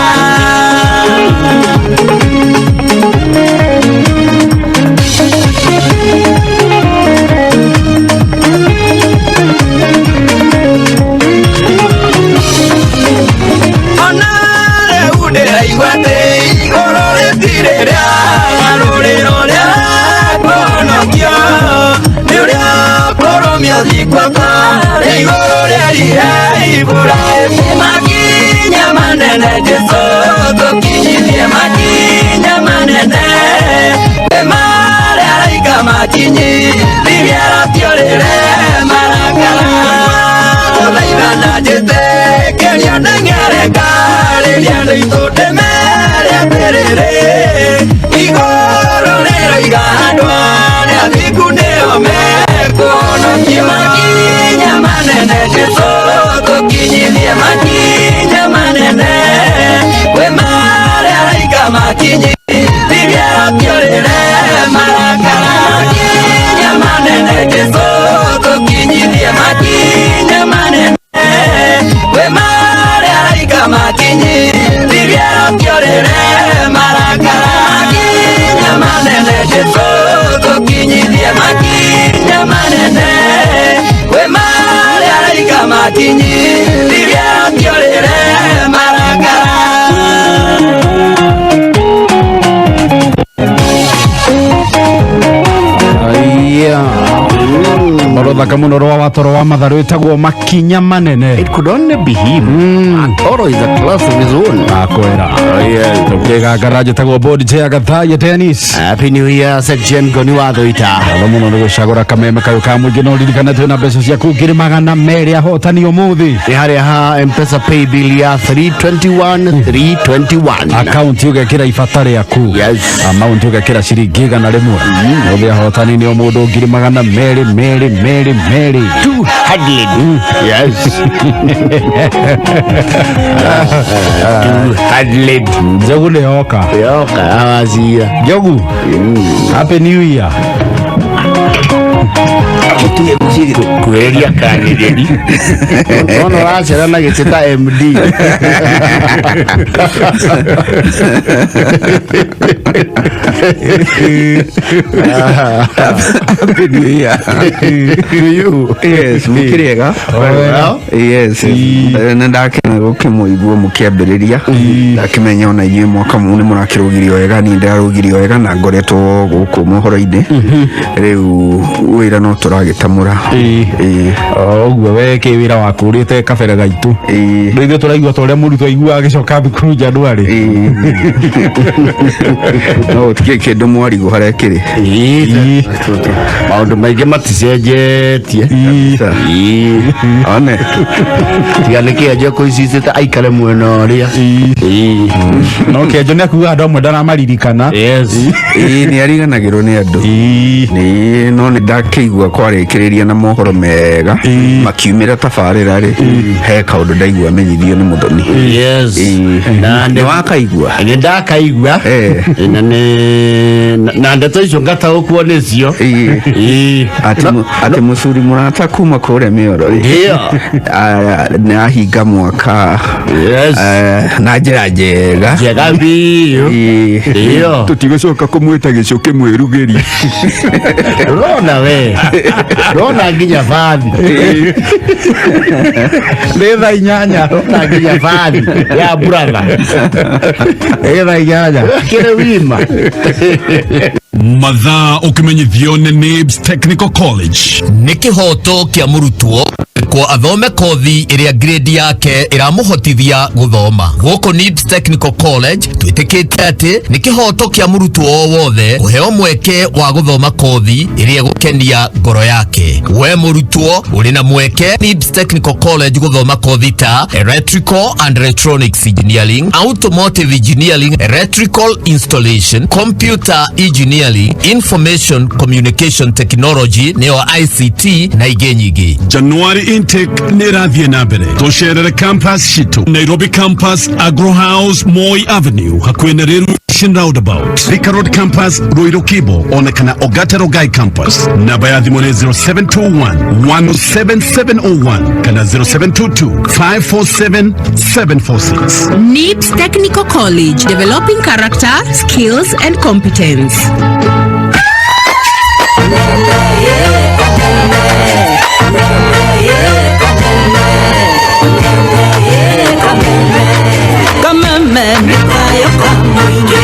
Ona rĩu ndĩraigua atĩ igũrũ rĩtirĩ rĩagarũrĩrwo rĩa kũhonokio nĩ ũrĩa kũrũmia thikwata rĩ igũrũ rĩarire Iburahĩmu. Makinya manene Jesũ tũkinyithie, makinya manene kwĩ marĩa araika makinyithirie rũtiũrĩre marakara. Tũthaithana njĩtĩkĩrio ndeng'ereka rĩrĩa nditũ ndĩmere atĩrĩrĩ igũrũ rĩroiga andũ arĩa thingu nĩo mekuhonokia. Makinya manene Jesũ tũkinyithie, makinya manene kwĩ marĩa araika makinyithirie rũtiũrĩre marakara. Makinya Ndekinyirie ngĩũrĩre marakara. Aya. Mũrothaka mũno rwa watoro wa matharũ ĩtagwo makinya manene. It could only be him. Atoro is a class of his own. Akwĩra. Oh, yes. Tũkĩgangara njĩtagwo board chair Gathaiya Dennis. Happy New Year, Section Goni wa Thuita. Ngatho mũno nĩ gũcagũra kameme kayũ ka mũingĩ no ririkane twĩna mbeca ciaku 200,000 ahotani ũmũthĩ. Nĩ harĩa ha Mpesa pay bill ya 321 321. Akaunti ũgekĩra ibata rĩaku. Yes. Amaunti ũgekĩra ciringi 100. Othe ahotani nĩ o mũndũ 200,000 merĩ merĩ merĩ. 200. Yes. 200. Njogu nĩ yoka. Yoka awazia. Njogu. Happy New Year. Kuhĩrĩria kanĩrĩri. Nona ũracera na gĩtĩ ta MD. Happy New Year. To you. Yes, mũkĩrĩega. Well. Yes. Nĩ ndakena gũkĩmũigua mũkĩambĩrĩria. Ndakĩmenya ona inyuĩ mwaka mũũ nĩ mũrakĩrũgirio wega, niĩ ndĩrarũgirio wega na ngoretwo gũkũ mohoro-inĩ. Rĩu wĩra no tũragĩtamũra. Ĩĩ. Ũguo we kĩ wĩra waku ũrĩte kabere gaitũ. Ĩĩ. Rĩu ithuĩ tũraigua ta ũrĩa mũrutwo aiguaga agĩcoka thukuru January. No gũtikĩrĩ kĩndũ mwarigwo harĩa kĩrĩ. Ĩĩ. Maũndũ maingĩ maticenjetie. Ĩĩ. One. Tiga nĩ kĩenjo kũicicĩte aikare mwena ũrĩa. Ĩĩ. No kĩenjo nĩ akuga andũ amwe ndaramaririkana. Yes. Ĩĩ nĩ ariganagĩrwo nĩ andũ. Ĩĩ no nĩ ndakĩigua kwarĩkĩrĩria na mohoro mega makiumĩra tabarĩra rĩ he kaũndũ ndaigua menyithio nĩ Mũthoni. Yes. Ĩĩ. Na Nĩ wakaigua? Nĩ ndakaigua. Eh. Na nĩ na ndeto icio ngataũkwo nĩcio. Ĩĩ. Ĩĩ. Atĩ mũcuri mũrata kuma kũrĩa mĩoro rĩ Ndio. Nĩ ahinga mwaka Yes. Na njĩra njega. Njega biũ. Ĩĩ. Ndio. Tũtigũcoka kũmwĩta gĩcũkĩ mwĩrugĩri. Rona we. Rona nginya bathi. Nĩ thaa inyanya. Rona nginya bathi ya brother. Nĩ thaa inyanya. Kĩrĩ wima. Mathaa ũkĩmenyithio nĩ Nibs Technical College. Nĩ kĩhoto kĩa mũrutwo kwa athome kothi ĩrĩa grade yake ĩramũhotithia gũthoma. Gũkũ NIBS Technical College twĩtĩkĩte atĩ nĩ kĩhoto kĩa mũrutwo o wothe kũheo mweke wa gũthoma kothi ĩrĩa ĩgũkenia ngoro yake. We mũrutwo ũrĩ na mweke NIBS Technical College gũthoma kothi ta Electrical and Electronics Engineering, Automotive Engineering, Electrical Installation, Computer Engineering, Information Communication Technology nĩyo ICT na ingĩ nyingĩ. January intake nĩ ĩrathiĩ na mbere. Tũcerere campus citũ Nairobi campus, Agro House, Moi Avenue, hakuhĩ na Railway Station roundabout, Thika Road campus, Ruiru Kibo, ona kana Ogata Rongai campus. Namba ya thimũ nĩ 0721 17701 kana 0722 547 746. NIBS Technical College, developing character, skills, and competence. Kameme nĩ kayũ ka mũingĩ.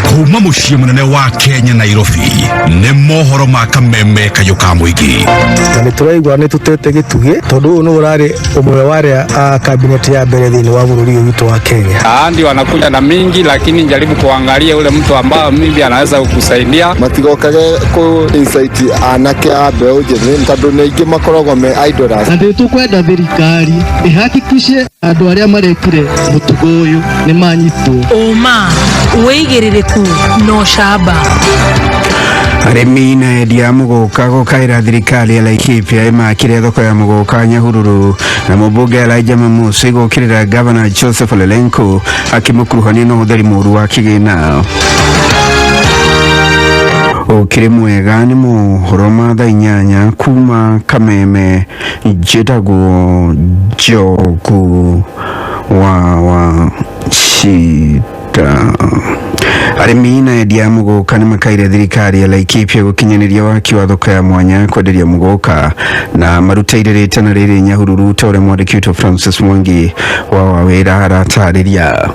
Kuma mũciĩ mũnene wa Kenya Nairobi nĩ mohoro ma kameme kayũ ka mũingĩ. Na nä tåraigua nä tå tete gä tugä tondå å yå nä å rarä å mwe wa arä a kabineti ya mbere thä inä wa bå rå ri å yå witå wa Kenya. Ahadi wanakuja na mingi, lakini jaribu kuangalia ule mtu ambao maybe anaweza kukusaidia. Matigokage kũ incite anake a mbeũ njĩthĩ tondũ nĩ aingĩ makoragwo me idlers. Na ndä tå kwenda thirikari ĩhakikishe andũ arĩa marekire mũtugo ũyũ nĩ manyitwo. Ũma, wĩigĩrĩrĩku na ũcamba. Arĩmi na endia a mũgũka gũkaĩra thirikari ya Laikipia ĩmakĩre thoko ya mũgũka Nyahururu na mũmbunge Elijah Mamusi gũkĩrĩra gavana Joseph Olelenku akĩmũkuruhania na ũhũthĩri mũũru wa kĩgĩna. Ũkĩrĩ mwega nĩ mohoro ma thaa inyanya kuma Kameme njĩtagwo Njogu wa Wachita. Arĩmi na endia a mũgũka nĩ makaire thirikari ya Laikipia gũkinyanĩria waki wa thoko ya mwanya ya kwenderia mũgũka na marutĩire rĩtana rĩrĩ Nyahururu ta ũrĩa mwandĩki witũ Francis Mwangi wa Wawĩra aratarĩria.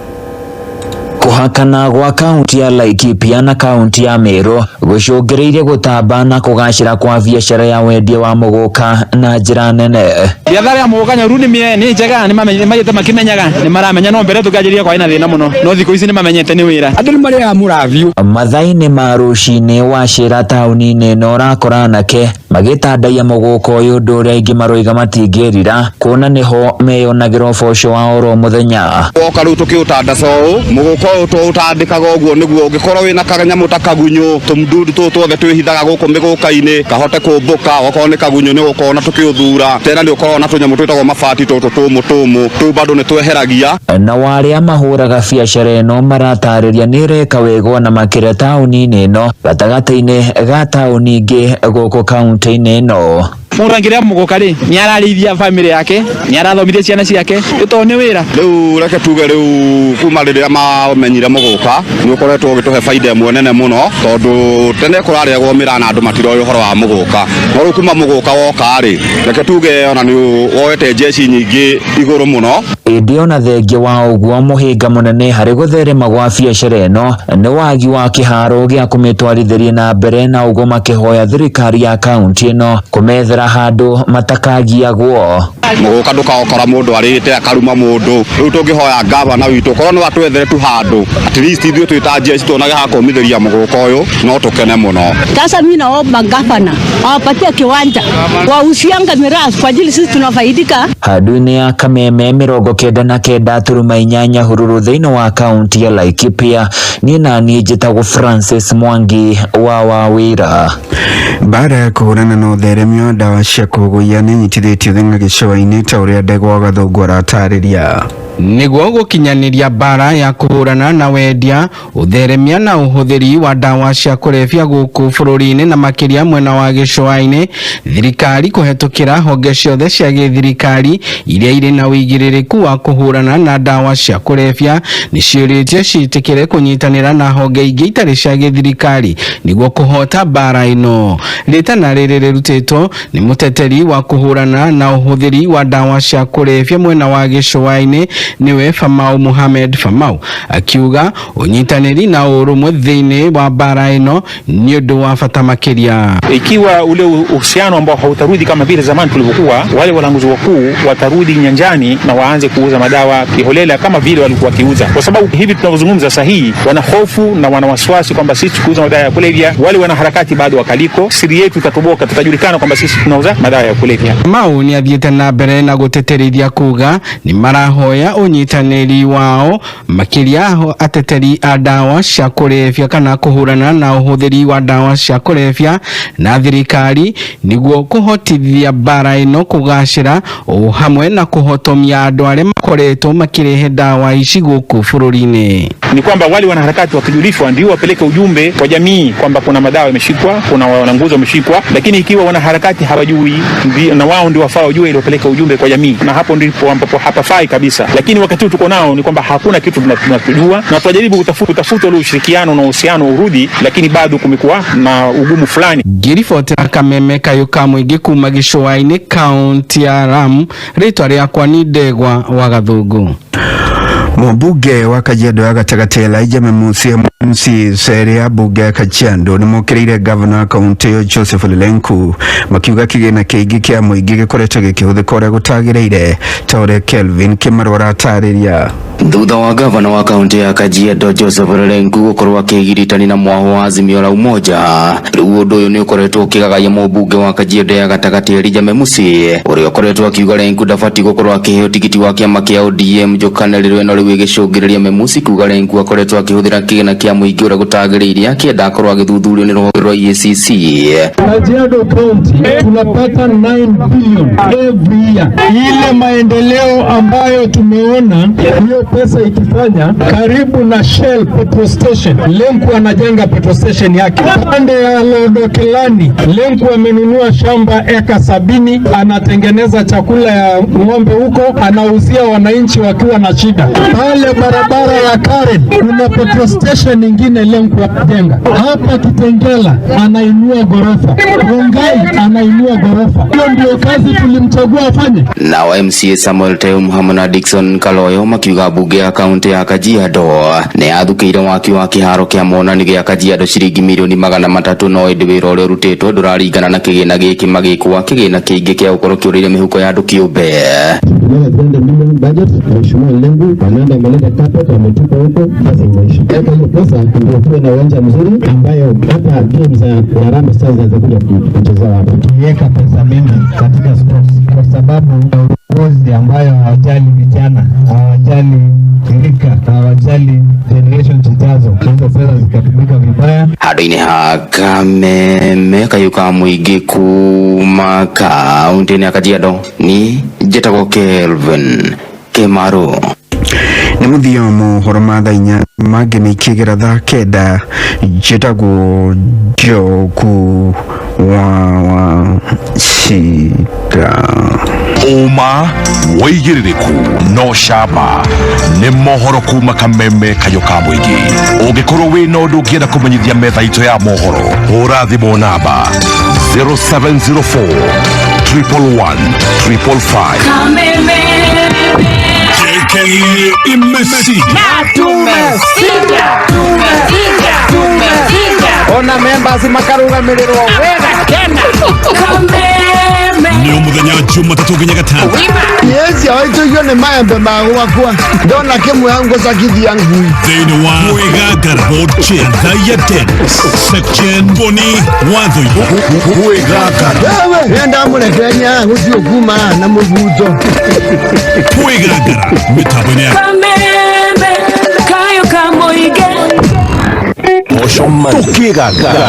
Kũhakana gwa kaunti ya Laikipia na kaunti ya Meru gũcũngĩrĩirie gũtamba na kũgacĩra kwa biacara ya wendia wa mũgũka na njĩra nene. Biathara ya mũgũka Nyahururu nĩ njega, nĩ mathiĩte makĩmenyaga, nĩ maramenya, no mbere tũkĩanjĩrĩria kwarĩ na thĩna mũno, no thikũ ici nĩ mamenyete nĩ wĩra. Andũ nĩ marĩaga mũravio. Mathaa-inĩ ma rũcinĩ wacĩra taũni-inĩ ĩno ũrakora anake magĩtandaia mũgũka ũyũ, ũndũ ũrĩa aingĩ maroiga matingĩrira kuona nĩho meyonagĩra ũboco wa oro mũthenya. Woka rĩu tũkĩũtandaca ũũ mũgũka ũyũ tũũtandĩkaga ũguo nĩguo ũngĩkorwo wĩna kanyamũ ta kagunyũ tũmdudu tũtũ tuothe twĩhithaga gũkũ mĩgũka-inĩ kahote kũmbũka, okorwo nĩ kagunyũ nĩ ũkorwo na tũkĩũthura tena nĩ ũkoragwo na tũnyamũ twĩtagwo mabati tũtũ tũmũ tũmũ tũu bado nĩ tweheragia. Na arĩa mahũraga biacara ĩno maratarĩria nĩ ĩreka wega ona makĩria taũni-inĩ ĩno gatagatĩ-inĩ ga taũni ingĩ gũkũ kaunti-inĩ ĩno. Mũndũ angĩrĩa mũgũka rĩ, nĩ ararĩithia bamĩrĩ yake, nĩ arathomithia ciana ciake, ĩ tondũ nĩ wĩra. Rĩu reke tuge rĩu kuma rĩrĩa mamenyire mũgũka nĩ ũkoretwo ũgĩtũhe baida ĩmwe nene mũno, tondũ tene kũrarĩagwo mĩraa na andũ matiroĩ ũhoro wa mũgũka, no rĩu kuma mũgũka woka rĩ, reke tuge ona nĩ woete njeci nyingĩ igũrũ mũno. Ĩndĩ ona thengia wa ũguo, mũhĩnga mũnene harĩ gũtherema gwa biacara ĩno nĩ wagi wa kĩharo gĩa kũmĩtwarithĩria na mbere, na ũguo makĩhoya thirikari ya kaunti ĩno kũmethera handũ matakagiagwo. Mũgũka ndũkaokora mũndũ arĩte akaruma mũndũ, rĩu tũngĩhoya gavana witũ korwo no atwethere tu handũ at least ithuĩ twĩ ta njeci tuonage ha kũmithĩria mũgũka ũyũ no tũkene mũno. Sasa mimi naomba gavana awapatie kiwanja wausianga miraa kwa ajili sisi tunafaidika. Handũ-inĩ ya Kameme 99.8 Nyahururu thĩinĩ wa kaunti ya Laikipia, niĩ na niĩ njĩtagwo Francis Mwangi wa Wawĩra. Baada ya kũhũrana na ũtheremia wa ndawa cia kũgũia nĩ nyitithĩtio thĩng'a gĩcũa-inĩ ta ũrĩa Ndegwa Gathũngũ aratarĩria. Nĩguo gũkinyanĩria mbara ya kũhũrana na wendia, ũtheremia na ũhũthĩri wa ndawa cia kũrebia gũkũ bũrũri-inĩ na makĩria mwena wa gĩcũa-inĩ, thirikari kũhetũkĩra honge ciothe cia gĩthirikari iria irĩ na ũigĩrĩrĩku wa kũhũrana na ndawa cia kũrebia nĩ ciũrĩtio ciĩtĩkĩre kũnyitanĩra na honge ingĩ itarĩ cia gĩthirikari nĩguo kũhota mbara ĩno. Rĩtana rĩrĩ rĩrutĩtwo nĩ mũteteri wa kũhũrana na ũhũthĩri wa ndawa cia kũrebia mwena wa gĩcũa-inĩ niwe Famau Muhammad Famau, akiuga ũnyitanĩri na ũrũmwe thĩinĩ wa mbara ĩno nĩ ũndũ wa bata makĩria. Ikiwa ule uhusiano ambao hautarudi kama vile zamani tulivyokuwa, wale walanguzi wakuu watarudi nyanjani na waanze kuuza madawa kiholela kama vile walikuwa wakiuza, kwa sababu hivi tunavyozungumza sasa hii wana hofu na wana wasiwasi kwamba sisi tukiuza madawa ya kulevya, wale wanaharakati bado wakaliko, siri yetu itatoboka, tutajulikana kwamba sisi tunauza madawa ya kulevya. Famau nĩ athiĩte na mbere na gũtĩtĩrithia kuga nĩ marahoya ũnyitanĩri wao makĩria ateteri a ndawa cia kũrebia kana kũhũrana na ũhũthĩri wa ndawa cia kũrebia na thirikari nĩguo kũhotithia mbara ĩno kũgacĩra o hamwe na kũhotomia andũ arĩa makoretwo makĩrehe ndawa ici gũkũ bũrũri-inĩ. Ni kwamba wale wanaharakati wakijulishwa ndio wapeleke ujumbe kwa jamii kwamba kuna madawa yameshikwa, kuna walanguzi wameshikwa, lakini ikiwa wanaharakati hawajui na wao ndio wafaa wajue ili wapeleke ujumbe kwa jamii, na hapo ndipo ambapo hapafai kabisa. Lakini wakati tuko nao ni kwamba hakuna kitu tunajua, na tunajaribu kutafuta ule ushirikiano na uhusiano urudi, lakini bado kumekuwa na ugumu fulani. Ngĩribotera Kameme kayũ ka mũingĩ kuma gĩcũa-inĩ kaunti ya Lamu, rĩtwa rĩakwa ni Ndegwa wa Gathũngũ. Mũmbunge wa Kajiado ya gatagatĩ Elijah Memusi MCAs ya mbunge ya Kajiado nĩ mokĩrĩire gavana wa kaunti ĩyo Joseph Lenku makiuga kĩgĩna kĩingĩ kĩa mũingĩ gĩkoretwo gĩkĩhũthĩka ũrĩa gũtagĩrĩire ta ũrĩa Kelvin Kĩmarũ aratarĩria. Thutha wa gavana wa kaunti ya Kajiado Joseph Lenku gukorwo akigiritani na mwaho wa Azimio la Umoja, riu undu uyu ni ukoretwo ukigagaia mũmbunge wa Kajiado ya gatagatĩ Elijah Memusi uria ukoretwo akiuga Lenku ndabati gukorwo akiheo tigiti wa kiama kia ODM njukanĩrĩro ĩno rĩu ĩgĩcũngĩrĩria Memusi kuga Lenku akoretwo akĩhũthĩra kĩgĩna kĩa mũingĩ ũrĩa gũtagĩrĩire akĩenda akorwo agĩthuthurio nĩ rũhonge rwa EACC. Kajiado County tunapata 9 billion every year. Ile maendeleo ambayo tumeona hiyo pesa ikifanya karibu na Shell petrol station, Lenku anajenga petrol station yake. Pande ya Lodokilani, Lenku amenunua shamba eka 70, anatengeneza chakula ya ng'ombe huko, anauzia wananchi wakiwa na shida. Pale barabara ya Karen kuna petrol station ingine Lenku anajenga. Hapa Kitengela anainua ghorofa, Rongai anainua ghorofa. Hiyo ndio kazi tulimchagua afanye. Nao MCA Samuel Teum hamwe na Dickson Kaloyo makiuga mbunge ya kaunti ya Kajiado nĩ yathukĩire waki wa kĩharo kĩa monani gĩa Kajiado ciringi mirioni 300 no ĩndĩ wĩra ũrĩa ũrutĩtwo ndũraringana na kĩgĩna gĩkĩ magĩkwa kĩgĩna kĩingĩ kĩa gũkorwo kĩũrĩire mĩhuko ya andũ kĩũmbe. Tuliweka 300 million budget, Mheshimiwa Lenku walienda wameleta carpet wametupa huko, sasa imeisha. Weka hiyo pesa ndio tuwe na uwanja mzuri ambayo hata games za Harambee Stars zinaweza kuja kuchezea hapa. Tuliweka pesa mingi katika sports kwa sababu ya uongozi ambayo hawajali vijana, hawajali rika, hawajali generation zijazo. Hizo pesa zikatumika vibaya. Handũ-inĩ ha Kameme kayũ ka mũingĩ kuma kaunti-inĩ ya Kajiado ni njĩtagwo Kelvin Kimaru. Nĩ mũthia wa mohoro ma thaa 4, mangĩ nĩ ikĩgera thaa 9. Njĩtagwo Njogu wa Wachira. Ũma wĩigĩrĩrĩku no camba nĩ mohoro kuma Kameme kayũ ka mũingĩ. Ũngĩkorwo wĩna ũndũ ũngĩenda kũmenyithia metha itũ ya mohoro, hũra thimũ namba 0704 111 555. JK imesija. Ona members makarugamĩrĩrwo wega kena. Nĩ mũthenya Jumatatũ nginya Gatano. Yesi awaitũigio nĩ maembe ma gwakwa ndona kĩmwe ngũcakithia ngui. Thĩinĩ wa Mwĩgangara Board Chair Thaiya Dennis Section Boni Watho. Mwĩgangara wewe ndamũrekereria gũthiĩ kuma na mũbuto. Mwĩgangara mĩtambo-inĩ ya Kameme kayo kamoige. Tũkĩgangara.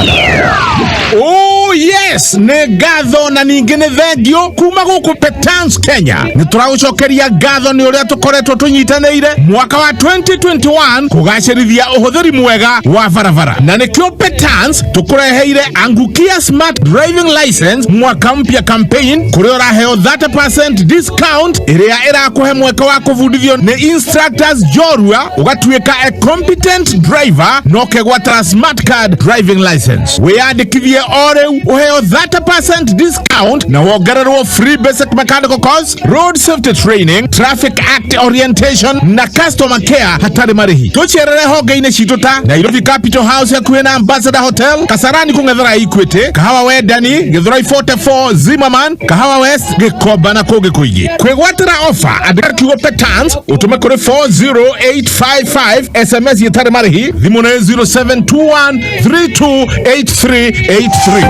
Oh yes, nĩ ngatho na ningĩ nĩ thengio kuma gũkũ Petans Kenya. Nĩ tũragũcokeria ngatho nĩ ũrĩa tũkoretwo tũnyitanĩire mwaka wa 2021 kũgacĩrithia ũhũthĩri mwega wa barabara, na nĩkĩo Petans tũkũreheire Angukia Smart Driving License mwaka mpya campaign, kũrĩa ũraheo 30% discount ĩrĩa ĩrakũhe mweke wa kũbundithio nĩ instructors njorua ũgatuĩka a competent driver na ũkegwatĩra smart card driving license. Wĩyandĩkithie o rĩu ũheo 30% discount na wongererwo free basic mechanical course, road safety training, traffic act orientation na customer care hatarĩ marĩhi. Tũcerere honge-inĩ citũ ta Nairobi Capital House hakuhĩ na Ambassador Hotel, Kasarani kũng'ethera Equity, Kahawa Wendani, Githurai 44, Zimmerman, Kahawa West, Gĩkomba na kũngĩ kũingĩ. Kwĩgwatĩra offer, andĩka kiugo Petans ũtũme kũrĩ 40855 SMS ĩtarĩ marĩhi. Thimũ nĩ 0721328383.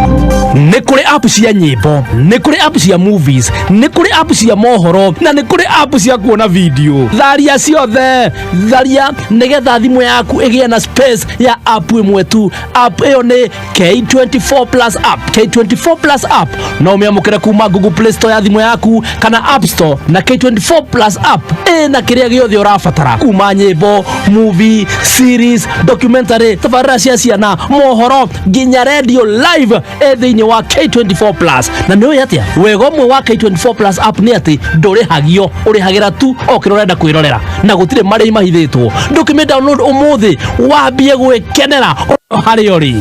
Nĩ kũrĩ app cia nyĩmbo, nĩ kũrĩ app cia movies, nĩ kũrĩ app cia mohoro na nĩ kũrĩ app cia kuona video. Tharia ciothe, tharia nĩgetha thimũ yaku ĩgĩe na space ya app ĩmwe tu. App ĩyo nĩ K24 Plus app. K24 Plus app no ũmĩamũkĩre kuma Google Play Store ya thimũ yaku kana App Store, na K24 Plus app ĩna kĩrĩa gĩothe ũrabatara kuma nyĩmbo, movie, series, documentary, tabarĩra cia ciana, mohoro nginya radio live ĩ thĩinĩ wa K24 Plus. Na nĩ ũĩ atĩa, wega ũmwe wa K24 Plus app nĩ atĩ ndũrĩhagio, ũrĩhagĩra tu o kĩrĩa ũrenda kwĩrorera na gũtirĩ marĩhi mahithĩtwo. Ndũkĩmĩ download ũmũthĩ wambie gwĩkenera o harĩa ũrĩ.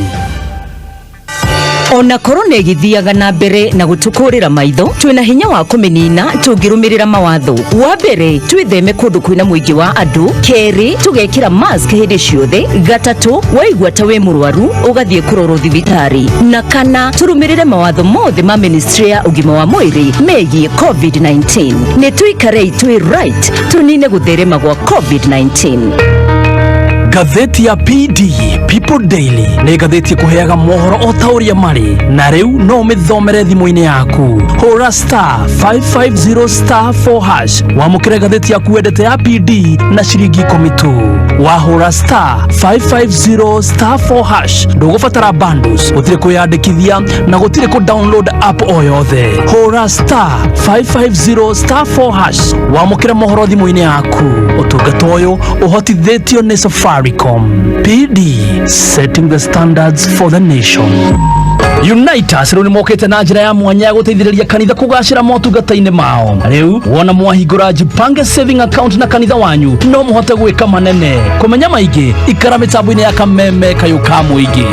Ona korona ĩgĩthiaga na mbere na gũtũkũrĩra maitho, twĩna hinya wa kũmĩnina tũngĩrũmĩrĩra mawatho. Wa mbere, twĩtheme kũndũ kwĩna mũingĩ wa andũ. Kerĩ, tũgekĩra mask hĩndĩ ciothe. Gatatũ, waigua ta wĩ mũrwaru ũgathiĩ kũrorwo thibitarĩ. Na kana, tũrũmĩrĩre mawatho mothe ma ministry ya ũgima wa mwĩrĩ megiĩ COVID-19. Nĩ tũikarei twĩ right tũnine gũtherema gwa COVID-19. Ngathĩti ya PD People Daily nĩ ngathĩti ĩkũheaga mohoro o ta ũrĩa marĩ, na rĩu no ũmĩthomere thimũ-inĩ yaku. Hũra *550 *4# wamũkĩre ngathĩti yaku wendete ya PD na ciringi 10 tu. Wahũra *550 *4# ndũgũbatara bundles, gũtirĩ kwĩyandĩkithia na gũtirĩ kũ download app o yothe. Hũra *550 *4# wamũkĩre mohoro thimũ-inĩ yaku. Ũtungata ũyũ ũhotithĩtio nĩ Safaricom. PD, setting the standards for the nation. Unitas rĩu nĩmokĩte na njĩra ya mwanya ya gũteithĩrĩria kanitha kũgacĩra motungata-inĩ mao. Rĩu wona mwahingũra Jipange saving account na kanitha wanyu no mũhote gwĩka manene. Kũmenya maingĩ ikara mĩtambo-inĩ ya kameme kayũ ka mũingĩ.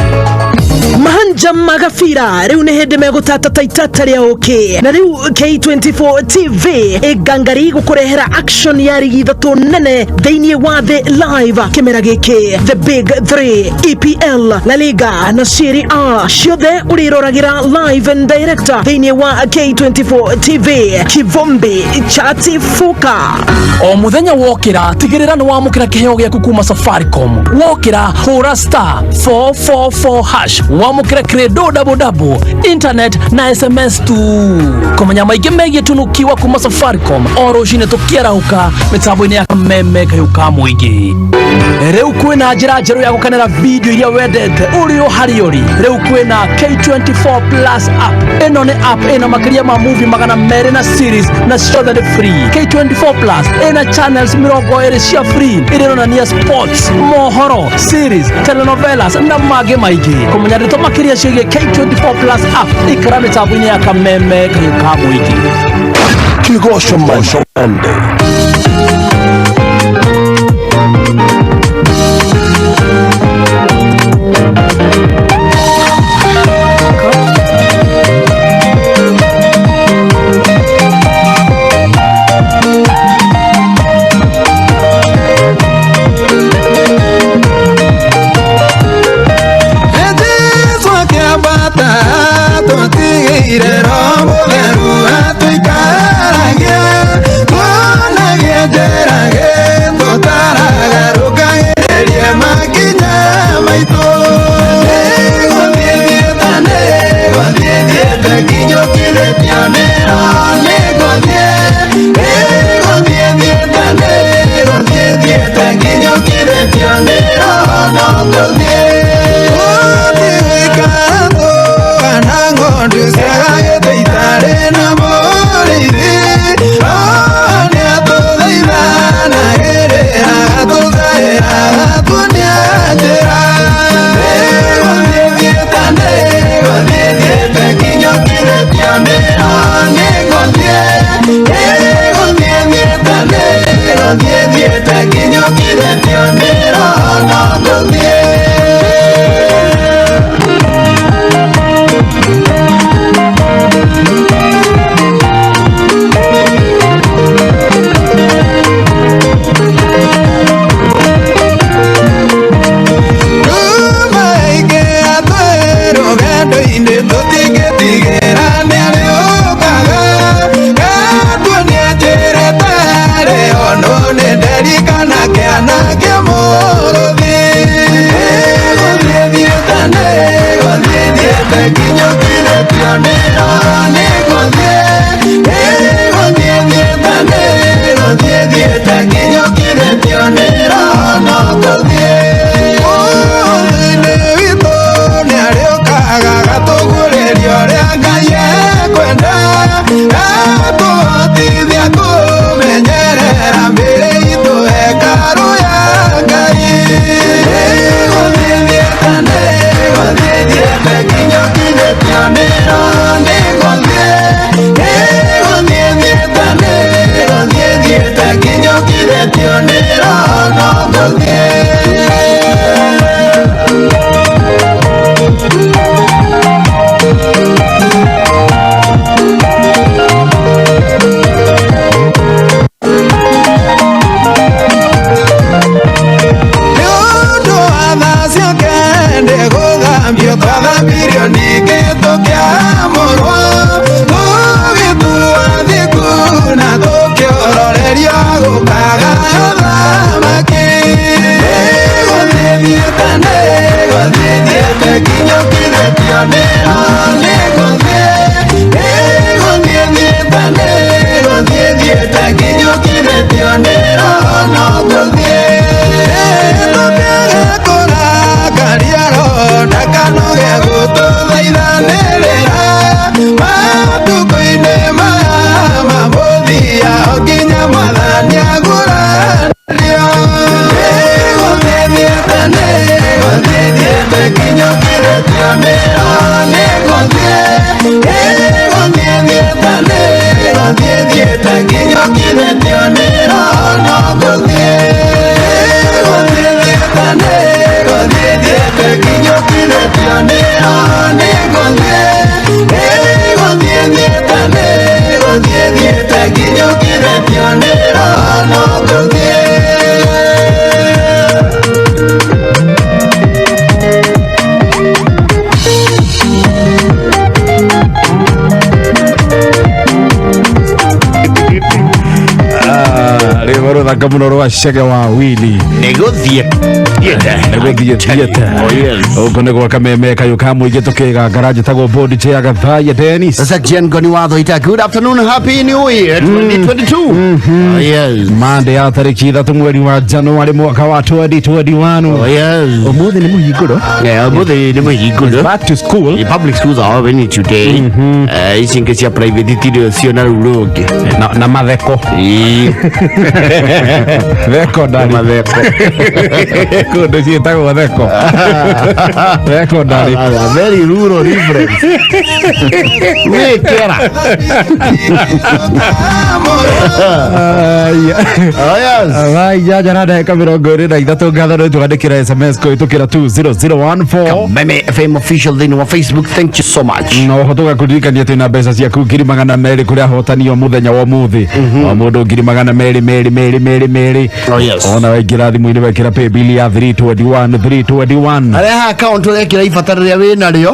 Mahanja magabira rĩu nĩ hĩndĩ megũtata itata rĩa ũkĩ na rĩu K24 TV ĩngangari gũkũrehera action ya rigi ithatũ nene thĩinĩ wa the live kĩmera gĩkĩ, the big 3, EPL, La Liga na Serie A, ciothe ũrĩroragĩra live and direct thĩinĩ wa K24 TV. Kivumbi chatifuka. O muthenya wokĩra tigĩrĩra nĩ wamũkĩra kĩheo gĩaku kuma Safaricom. Wokĩra hũra star 444 hash wamũkĩre credo double double, internet na SMS tu. Kũmenya maingĩ megiĩ tunukiwa kuma Safaricom o rũcinĩ tũkĩarahũka mĩtambo-inĩ ya kameme kayũ ka mũingĩ. Rĩu kwĩna njĩra njerũ ya gũkenera video iria wendete ũrĩ o harĩa ũrĩ. Rĩu kwĩna K24 Plus app. Ĩno nĩ app ĩna makĩria ma movie 200 na series na ciothe nĩ free. K24 Plus ĩna channels 20 cia free iria ironania sports, mohoro, series, telenovelas na mangĩ maingĩ. Kũmenya ndeto makĩria ciĩgiĩ K24 Plus app ikara mĩtambo-inĩ ya kameme kayũ ka mũingĩ. Kigosho Monday. Jesu akĩambata tũtigĩire Roho Mũtheru atũikaragie tuonagie njĩra tũtaragarũkagĩrĩrie makinya maitũ. Nĩgũthiĩ thiĩte, nĩgũthiĩ thiĩte nginyũkithĩtio nĩ Roho, nĩgũthiĩ, nĩgũthiĩ thiĩte, nĩgũthiĩ thiĩte nginyũkithĩtio nĩ Roho, no ngũthiĩ. Nginyũkithĩtio nĩ Roho, no ngũthiĩ. Rũgendo-inĩ tũtingĩtigĩra nĩarĩũkaga gatuonia njĩra ĩtarĩ ono nĩ nderikana kĩana kĩa mũrũthi. Nĩgũthiĩ thiĩte, nĩgũthiĩ thiĩte nginyũkithĩtio nĩ Roho, nĩgũthiĩ, nĩgũthiĩ thiĩte, nĩgũthiĩ thiĩte nginyũkithĩtio nĩ Roho, no ngũthiĩ. Ũthĩ-inĩ witũ nĩarĩũkaga gatũguũrĩria ũrĩa Ngai ekwenda gatũhotithia kũmenyerera mĩĩrĩ itũ hekarũ ya Ngai. Nĩgũthiĩ thiĩte, nĩgũthiĩ thiĩte nginyũkithĩtio nĩ Roho, nĩgũthiĩ, nĩgũthiĩ thiĩte, nĩgũthiĩ thiĩte nginyũkithĩtio nĩ Roho, no ngũthiĩ. Nĩ ũndũ wa tha ciake ndĩgũthambio twathambirio ningĩ tũkĩamũrwo tũgĩtuo athingu na tũkĩororerio gũkagayo thamaki. Nĩgũthiĩ thiĩte, nĩgũthiĩ thiĩte nginyũkithĩtio nĩ Roho, nĩgũthiĩ, nĩgũthiĩ thiĩte, nĩgũthiĩ thiĩte nginyũkithĩtio nĩ Roho, no ngũthiĩ. Tũkĩage kũrakaria Roho ndakanoge gũtũthaithanĩrĩra matukũ-inĩ maya ma mũthia o nginya Mwathani agũranio. Nĩgũthiĩ thiĩte, nĩgũthiĩ thiĩte nginyũkithĩtio nĩ Roho, nĩgũthiĩ, nginyũkithĩtio nĩ roho no ngũthiĩ gũthiĩ thiĩte nĩ gũthiĩ thiĩte nginyũkithĩtio nĩ roho nĩ ngũthiĩ gũthiĩ thiĩte nĩ gũthiĩ thiĩte nginyũkithĩtio nĩ roho no ngũthiĩ. Rwĩmbo rũthaka mũno rwa Chege wa Willy. Nĩgũthiĩ thiĩte. Nĩgũthiĩ thiĩte. Gũkũ nĩ gwa kameme kayũ ka mũingĩ tũkĩgangara njĩtagwo Bodi Chair Gathaiya Dennis. Sasa Jen Goni watho ita. Good afternoon, happy new year 2022. Oh, yes. Monday ya tarĩki 3 mweri wa Januari mwaka wa 2021. Oh, yes. Ũmũthĩ nĩ mũhingũro. Yeah, ũmũthĩ nĩ mũhingũro. Back to school. The public schools are open today. Ici ingĩ cia private itirĩ cio na rũu rũngĩ. Na matheko. Thekondari. Matheko. Kũndũ ciĩtagwo theko. Thekondari. Very rural reference. Wĩkĩra. Thaa 8 na ndagĩka 23 ngatho nĩ twandĩkĩra SMS kũhĩtũkĩra 20014. Meme FM official thĩinĩ wa Facebook. Thank you so much. No ho tũgakũririkania twĩna mbeca ciaku 200,000 kũrĩa ahotanio mũthenya wa ũmũthĩ o mũndũ 200,000 merĩ merĩ merĩ merĩ. Oh, yes. Ona waingĩra thimũ-inĩ wekĩra paybill ya 321 321. Harĩa ha account ũrekĩra ibata rĩrĩa wĩ narĩo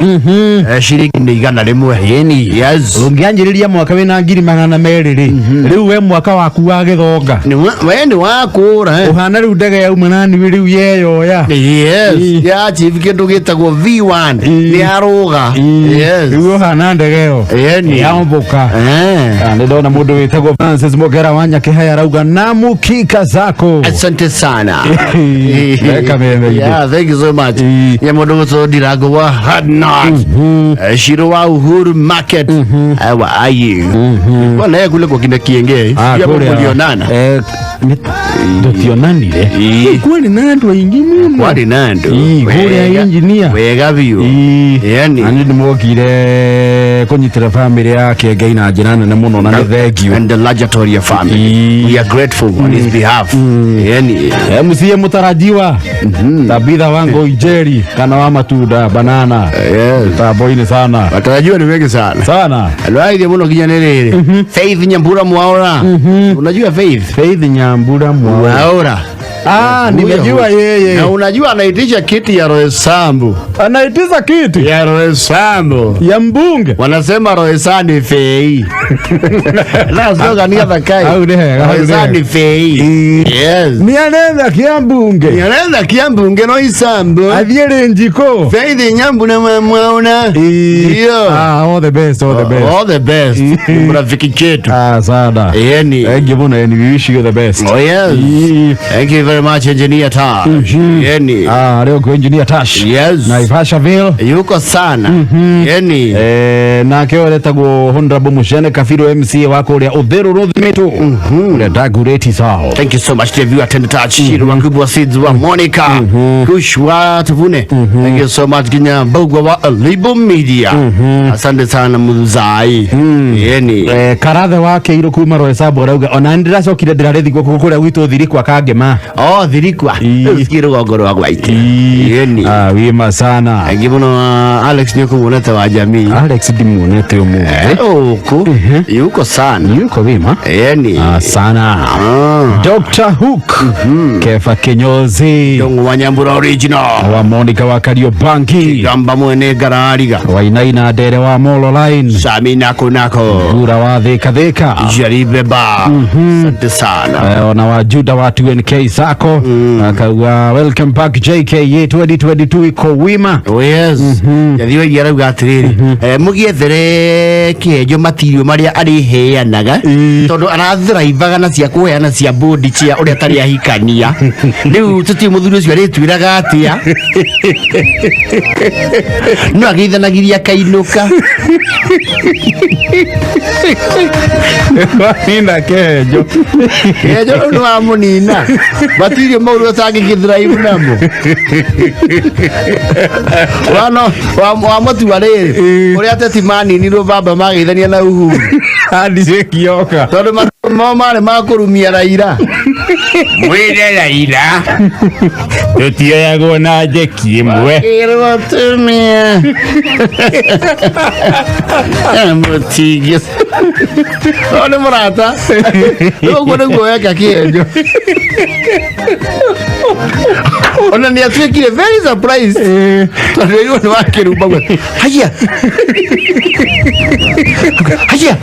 ciringi nĩ 100. Ĩni. Yes. Ũngĩanjĩrĩria mwaka wĩna 200,000 rĩ, rĩu we mwaka waku wa gĩthonga we nĩ wakũra ũhana rĩu ndege yauma na niwe rĩu yeyoya. Yes. Ya achieve kĩndũ gĩtagwo V1 nĩ yarũga. Yes. Rĩu ũhana ndege ĩyo Ĩni. yambũka. Nĩ ndona mũndũ wĩtagwo Francis Mogera wa Nyakĩhaya arauga namukika zako. Asante sana. Weka meme. Yeah, thank you so much. Ya mũndũ gũtwo Ndirango wa Hard Knot. Shiro wa Uhuru Market. Wa ayi. Bwana yeye kule kwa kina Kienge. Ah, Pia kũrĩa. mlionana. Tũtionanire. Kwarĩ na andũ aingĩ mũno. Kwarĩ na andũ. Kũrĩa engineer. Wega biũ. Yani. Na nĩ ndĩmokire kũnyitĩra family ya Kĩengei na njĩra nene mũno na nĩ thank you. And the larger Toria family. We are grateful on his behalf. Yani. MCA mũtarajiwa Tabitha wangu Ijeri kana wa matunda banana. Yes. Tambo-inĩ sana. Watarajiwa ni wengi sana. Sana. Alwaithie mũno nginya nĩ rĩrĩ. Faith Nyambura Mwaura. Unajua Faith? Faith Nyambura Mwaura. Mwaura. Ah, nimejua yeye. Na unajua anaitisha kiti ya Roysambu. Anaitisha kiti ya Roysambu. Ya mbunge. Wanasema Roysambu ni fei. Na sio gani thakai. Au ni hega, au ni Roysambu ni fei. Yes. Ni anetha kia mbunge. Ni anetha kia mbunge no Isambu. Athiĩ rĩnjiko. Faith Nyambura Mwaura. Ndio. Ah, all the best, all the best. All the best. Mrafiki chetu. Ah, sana. Yani. Thank you mũno, and we wish you the best. Oh yes. Thank you very much Engineer Tash. Yani. Ah, leo kwa Engineer Tash. Yes. Naivasha Vale. Yuko sana. Yani. Nake ũretagwo Honorable Mushene Kabiru MCA wa kũrĩa Uthiru Rũthimitu. Ũrĩa Dagoretti South. Thank you so much to you attend touch Shiru wa Kubwa Seeds wa Monica Kush wa Tuvune. Thank you so much Ginya Mbugwa wa Libo Media. Asante sana Muzai. Yani. Karathe wa Kĩirũ kuma Roysambu arauga ona nĩ ndĩracokire ndĩrarĩ thigũkũ kũrĩa gwitũ Thirikwa Kangema. Oh, Thirikwa. Usikie rũgongo rwa gwaitũ. Yani. Ah, wima sana. Thank you mũno Alex nĩ ũkũmuonete wa jamii. Alex ndimuonete ũmũthĩ. Ũkũ. Yuko sana. Yuko wima. Yani. Ah, sana. Dr. Hook. Kefa Kinyozi. Ndung'u wa Nyambura original. Wa Monica wa Kariobangi. Gamba mwene ngarariga. Wainaina Ndere wa Molo Line. Sami nako nako. Gura wa Thika Thika. Jaribeba. Asante sana. Ona wa Juda wa 2NK Sacco. Akauga welcome back JKA 2022 iko wima. Oh yes. Yathiwe iria arauga atĩrĩrĩ mũgiethere kĩenjo matirio marĩa arĩheanaga tondũ arathiraivaga na cia kũheana cia bodi cia ũrĩa atarĩ ahikania rĩu tũtiũ mũthuri ũcio arĩtwĩraga atĩa no agĩithanagiria akainũka Nina kĩenjo. Kĩenjo rĩu nĩ wamũnina matirio mau ũrĩa ũtangĩgĩthiraivu namo wano wamũtua rĩrĩ ũrĩa ateti maninirwo baba mageithania na Uhuru Handshake yoka. Tondũ Mo marĩ ma kũrumia Raila. Mwĩre Raila tũtioyagwo na njeki ĩmwe. Ĩrwo atumia. Mũtingĩ. O nĩ mũrata. Ũguo nĩguo weka kĩenjo. Ona nĩ atuĩkire very surprised. Tondũ rĩu nĩ wakĩrumba guo. Haya. Haya.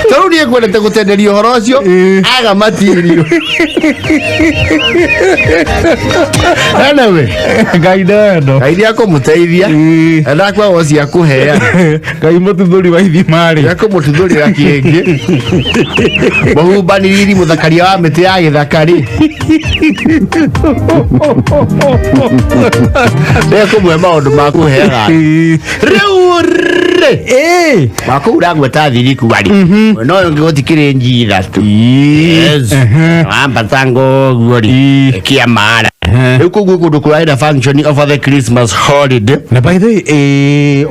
Tondũ niĩ ngwendete gũtenderia ũhoro ũcio aga matirio. Anyway, Ngai ndendo. Ngai nĩ akũmũteithia. Ndakwaga cia kũheana. Ngai mũtuthũri wa ithima rĩ. Nĩ akũmũtuthũrĩra kĩngĩ. Mũhumbanĩrĩri mũthakaria wa mĩtĩ ya gĩthaka rĩ. Nĩ akũmũhe maũndũ ma kũheana. Rĩu rĩ. Wakũu ũragweta thiriku rĩ. No ũngĩ gũtikĩrĩ njii ithatũ. Yes. Wambatanga ũguo rĩ. Kĩamara. Rĩu kũu gwĩ kũndũ kũrarĩ na function over the Christmas holiday. Na by the way,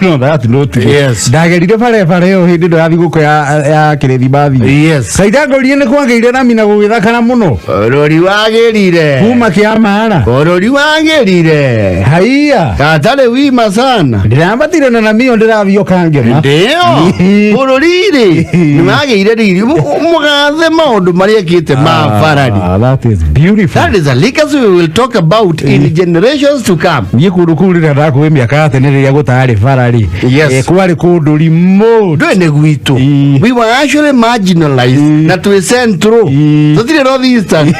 no that note. Yes. Ndagerire barabara ĩyo hĩndĩ ĩno ya thigũkũ ya kĩrĩthimathi. Yes. Kaitangorire nĩ kwagĩire na mina gũgĩthakara mũno. Bũrũri wagĩrire. Kuma kĩamara. Bũrũri wagĩrire. Haiya. Gatarĩ wima sana. Ndĩrambatire na namio ndĩrathiĩ kangema. Ndio. Bũrũri rĩ nĩ wagĩire riri mũgathe maũndũ marĩa ekĩte ma barari. That is beautiful. That is a legacy we will talk about in generations to come. Niĩ kũndũ kũu rĩrĩa ndakuĩ mĩaka ya tene rĩrĩa gũtarĩ bara rĩ. Yes. Kwarĩ kũndũ remote. Ndũĩ nĩ gwitũ. We were actually marginalized na twĩ central. Tũtirĩ north eastern.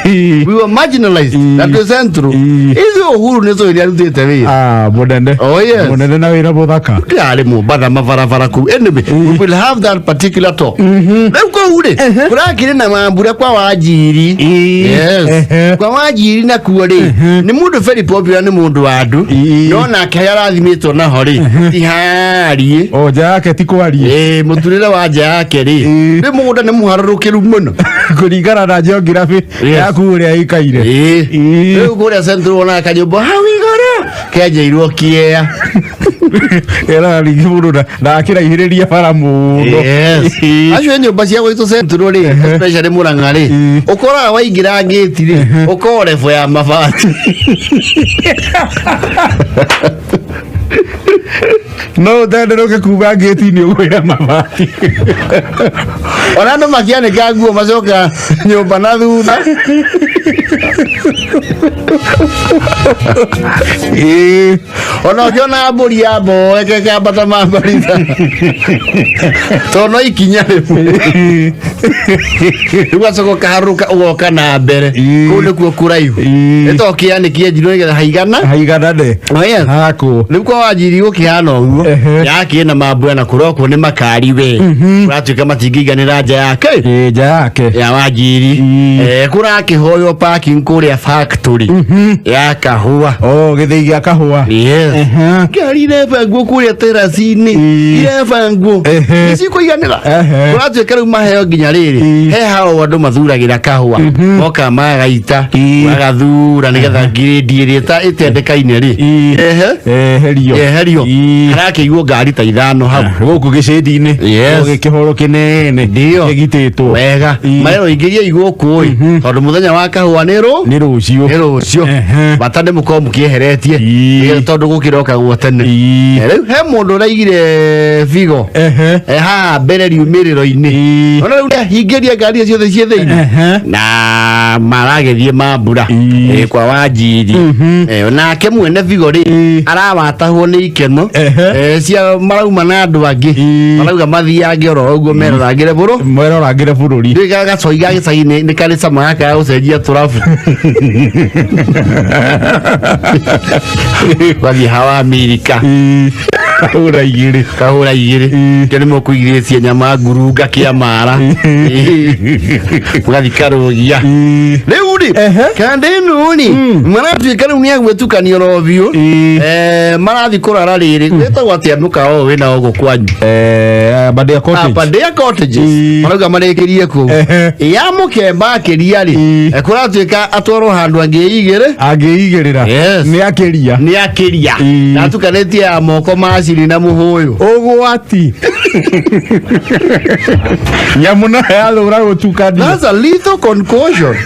We were marginalized na twĩ central. Ithuĩ Uhuru nĩ tũĩ nĩ arutĩte wĩra. Ah, mũnene. Oh yes. Mũnene na wĩra mũthaka. Ndĩrarĩ Mombatha mabarabara kũu. Anyway, we will have that particular talk. Rĩu kũu rĩ, kũrakĩrĩ na mambura kwa Wanjiri. Yes. Kwa Wanjiri nakuo rĩ, nĩ mũndũ very popular nĩ mũndũ wa andũ. No nake harĩa arathimĩtwo naho rĩ, ti hariĩ. O nja yake ti kwariĩ. Ĩĩ, mũturĩre wa nja yake rĩ, rĩ mũgũnda nĩ mũharũrũkĩru mũno. Kũringana na geography yaku ũrĩa ĩikaire. Ĩĩ. Rĩu kũrĩa Central wonaga kanyũmba hau igũrũ kenjeirwo kĩea. Ĩraga rĩngĩ mũndũ ndakĩraihĩrĩria bara mũno. Yes. Acio nyũmba cia gwitũ Central rĩ, especially Murang'a rĩ, ũkoraga waingĩra ngĩti rĩ, ũkorwo rebo ya mabati. No ũtenderũke kuma ngĩti-inĩ ũgwĩre mabati. Ona andũ makĩanĩka nguo macoka nyũmba na thutha. Ona ũkĩona mbũri ya mboeke kambata mambaritha. Tondũ no ikinya rĩmwe. Rĩu ũgacoka ũkaharũrũka ũgoka na mbere. Kũu nĩkuo kũraihu. Nĩ to kĩanĩkie njirũ nĩgetha haigana. Haiganane. Oh, yes. Hakwo. Rĩu kwa Wanjiri gũkĩhana ũguo. Yakĩ na mambura na kũrokwo nĩ makari we. Kũratuĩka matingĩiganĩra nja yake. Ĩĩ, nja yake. Ya Wanjiri. Kũrakĩhoywo parking kũrĩa factory ya kahũa. Oh, gĩthĩi gĩa kahũa. Yes. Ngari irebangwo kũrĩa teraci-inĩ. Irebangwo. Nĩ cikũiganĩra. Kũratuĩka rĩu maheo nginya rĩrĩ. He hao andũ mathuragĩra kahũa. Moka magaita. Magathura nĩgetha ngirĩndi ĩrĩa ĩtendekaine rĩ. Ehe. Eherio. Eherio. Harakĩigwo ngari ta ithano hau. Gũkũ gĩcĩndi-inĩ. Yes. Gũkũ kĩhoro kĩnene. Ndio. Kĩgitĩtwo. Wega. Marerwo ingĩriai gũkũ ĩ. Tondũ mũthenya wa kahũa nĩ rũ? Nĩ rũciũ. Nĩ rũciũ. Bata nĩ mũkorwo mũkĩeheretie. Nĩgetha tondũ gũkĩrokagwo tene. Rĩu he mũndũ ũraigire bigo. Haha mbere riumĩrĩro-inĩ. Ona rĩu nĩahingĩria ngari ciothe ciĩ thĩinĩ. Na maragĩthiĩ mambura. Kwa Wanjiri. Nake mwene bigo rĩ arawatahwo nĩ ikeno. Cia marauma na andũ angĩ. Marauga mathiange oro ũguo merorangĩre bũrũ. Merorangĩre bũrũri. Ndũĩ gacoi ga gĩcagi nĩ karĩ cama gaka ga gũcenjia tũrabu. Wathiĩ hawa Amerika. Kahũra igĩrĩ. Kahũra igĩrĩ. Kĩo nĩ mũkũigĩrĩtie nyama ngurunga kĩamara. Mũgathiĩ karũgia. Rĩu rĩ, kanda ĩno rĩ, maratuĩka rĩu nĩ agwĩtukania oro biũ. Marathiĩ kũrara rĩrĩ, wĩtagwo atĩa mũkawa ũyũ wĩna gũkũ kwanyu? Aberdare Cottage. Aberdare Cottages. Marauga marĩkĩrie kũu. Ya mũkemba akĩria rĩ, kũratuĩka atwarwo handũ angĩigĩrĩ. Angĩigĩrĩra. Yes. Nĩ akĩria. Nĩ akĩria. Na atukanĩtie ya moko ma Macini na mũhũyũ. Ũgwati. Nyamũ nayo yathũra gũtukania. That's a lethal concussion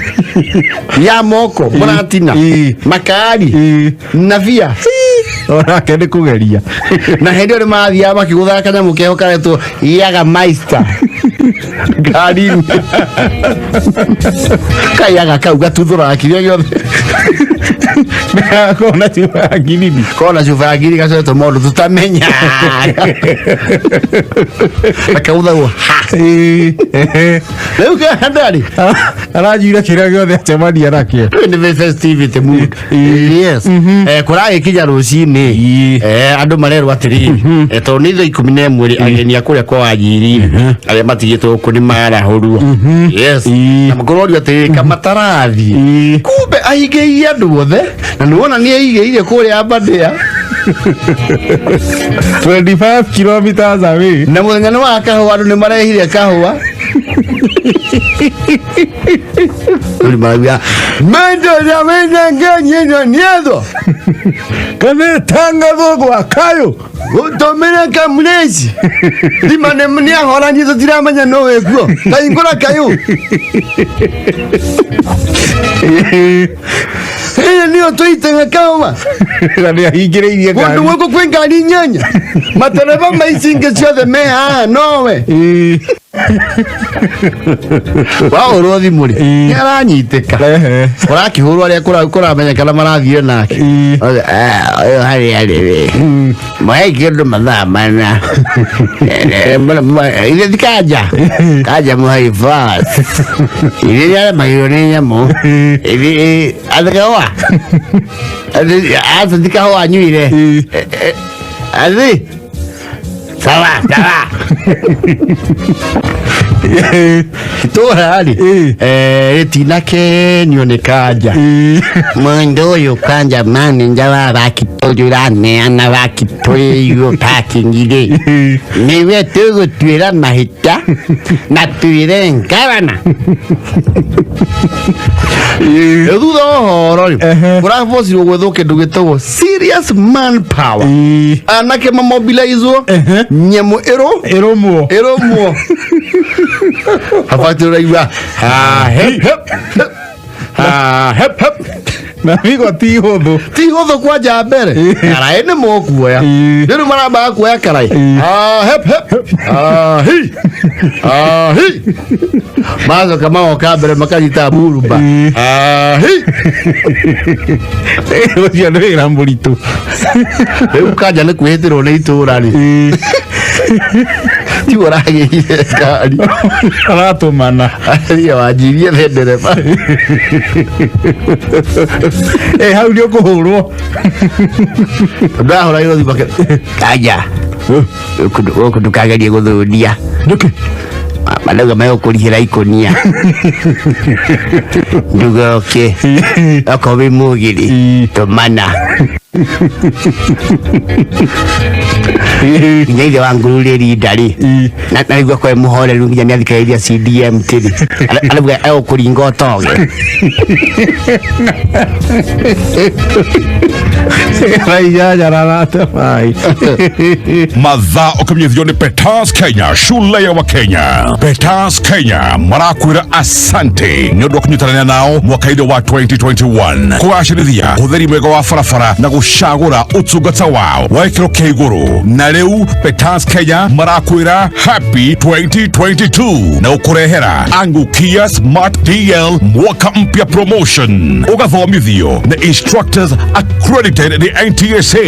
ya moko mũratina makari na bia. Onake nĩ kũgeria. Na hĩndĩ ĩyo nĩ marathiaga makĩgũthaga kanyamũ keho karetwo yaga maista ngari-inĩ. Kayaga kau gatuthũraga kĩrĩa gĩothe. Kona cuba ya ngirini. Kona cuba ya ngiri gacoretwo maũndũ tũtamenya. Gakaguthagwo ha. Rĩu kandarĩ. Aranjuire kĩrĩa gĩothe acemania nakĩo. Rĩu nĩ festivity mood. Yes. Kũragĩkinya rũcinĩ andũ marerwo atĩrĩrĩ, tondũ nĩ thaa 11 rĩ, ageni a kũrĩa kwa Wanjiri arĩa matigĩtwo gũkũ nĩ marahũrwo. Yes. Na makorio atĩrĩrĩ, kamatarathiĩ kumbe aigĩire andũ othe na nĩ wona nĩ aigĩire kũrĩa Aberdare. 25 kilometers away. Na mũthenya nĩ wa kahũa, andũ nĩ marehire kahũa. Rĩu marauga mendo ya menengenyino nietho Kanetangathwo gwa kayũ. Gũtũmĩre kamureci thima nĩ ahoranie tũtiramenya no wĩkuo kahingũra kayũ. Ĩĩ nĩyo tũitaga kahũa. Na nĩ ahingĩrĩirie kũndũ ngari. Gũkũ kwĩ ngari inyanya, matereba ma ici ingĩ ciothe me haha nowe wahũrwo thimũ rĩ, nĩ aranyitĩka ũrakĩhũrwo arĩa kũramenyekana marathire nake. Othe, "Ah, ũyũ harĩa arĩ rĩ mũhei kĩndũ mathaa 4. Ithe ti kanja kanja mũhei fast ithe nĩ aremagĩrwo nĩ nyamũ ithe athikawa aca ti kahũa anyuire athi sawa sawa." Itũra rĩ rĩtinakenio nĩ kanja. Mũndũ ũyũ kanja manenja wa bakitũri ũraneana bakitũri igũ parking rĩ, nĩwe tũgũtuĩra mahĩtia na twĩre ngavana. Rĩu thutha wa ũhoro rĩ, kũrabocirwo gwethwo kĩndũ gĩtagwo serious manpower, anake mamobilizwo, nyamũ ĩrũ ĩrũmwo ĩrũmwo habati ũraigua ha hep hep hep, ha hep hep. Na migo ti hũthũ. Ti hũthũ kwanja mbere karaĩ nĩ mũkuoya rĩu marambaga kuoya karaĩ ha hep hep ha hi ha hi, macoka magoka mbere makanyita burumba ha hi. Ũcio nĩ wĩra mũritũ. Rĩu kanja nĩ kwĩhĩtĩrwo nĩ itũra rĩ, tiwe ũragĩire ngari. Aratũmana. Aria wanjirie the ndereba. Hau nĩ ũkũhũrwo. Ndahũra irũthi make kanja gũkũ ndũkagerie gũthũnia nĩkĩ marauga megũkũrihĩra ikũnia ndũgoke okorwo wĩ mũgĩrĩ tũmana nginya ithe wa nguru rĩ rinda rĩ na nĩguo akorwo e mũhoreru nginya nĩ athikagĩrĩria CDM tĩrĩ arauga egũkũringa ũtoge. Mathaa ũkĩmenyithio nĩ Peters Kenya, shule ya Wakenya. Peters Kenya marakwĩra asante nĩ ũndũ wa kũnyitanĩra nao mwaka-inĩ wa 2021 kũgacĩrithia ũhũthĩri mwega wa barabara na gũcagũra ũtungata wao wa gĩkĩro kĩa igũrũ. Na rĩu Peters Kenya marakwĩra happy 2022 na gũkũrehera Angukia Smart DL mwaka mpya promotion, ũgathomithio nĩ instructors accredited nĩ NTSA.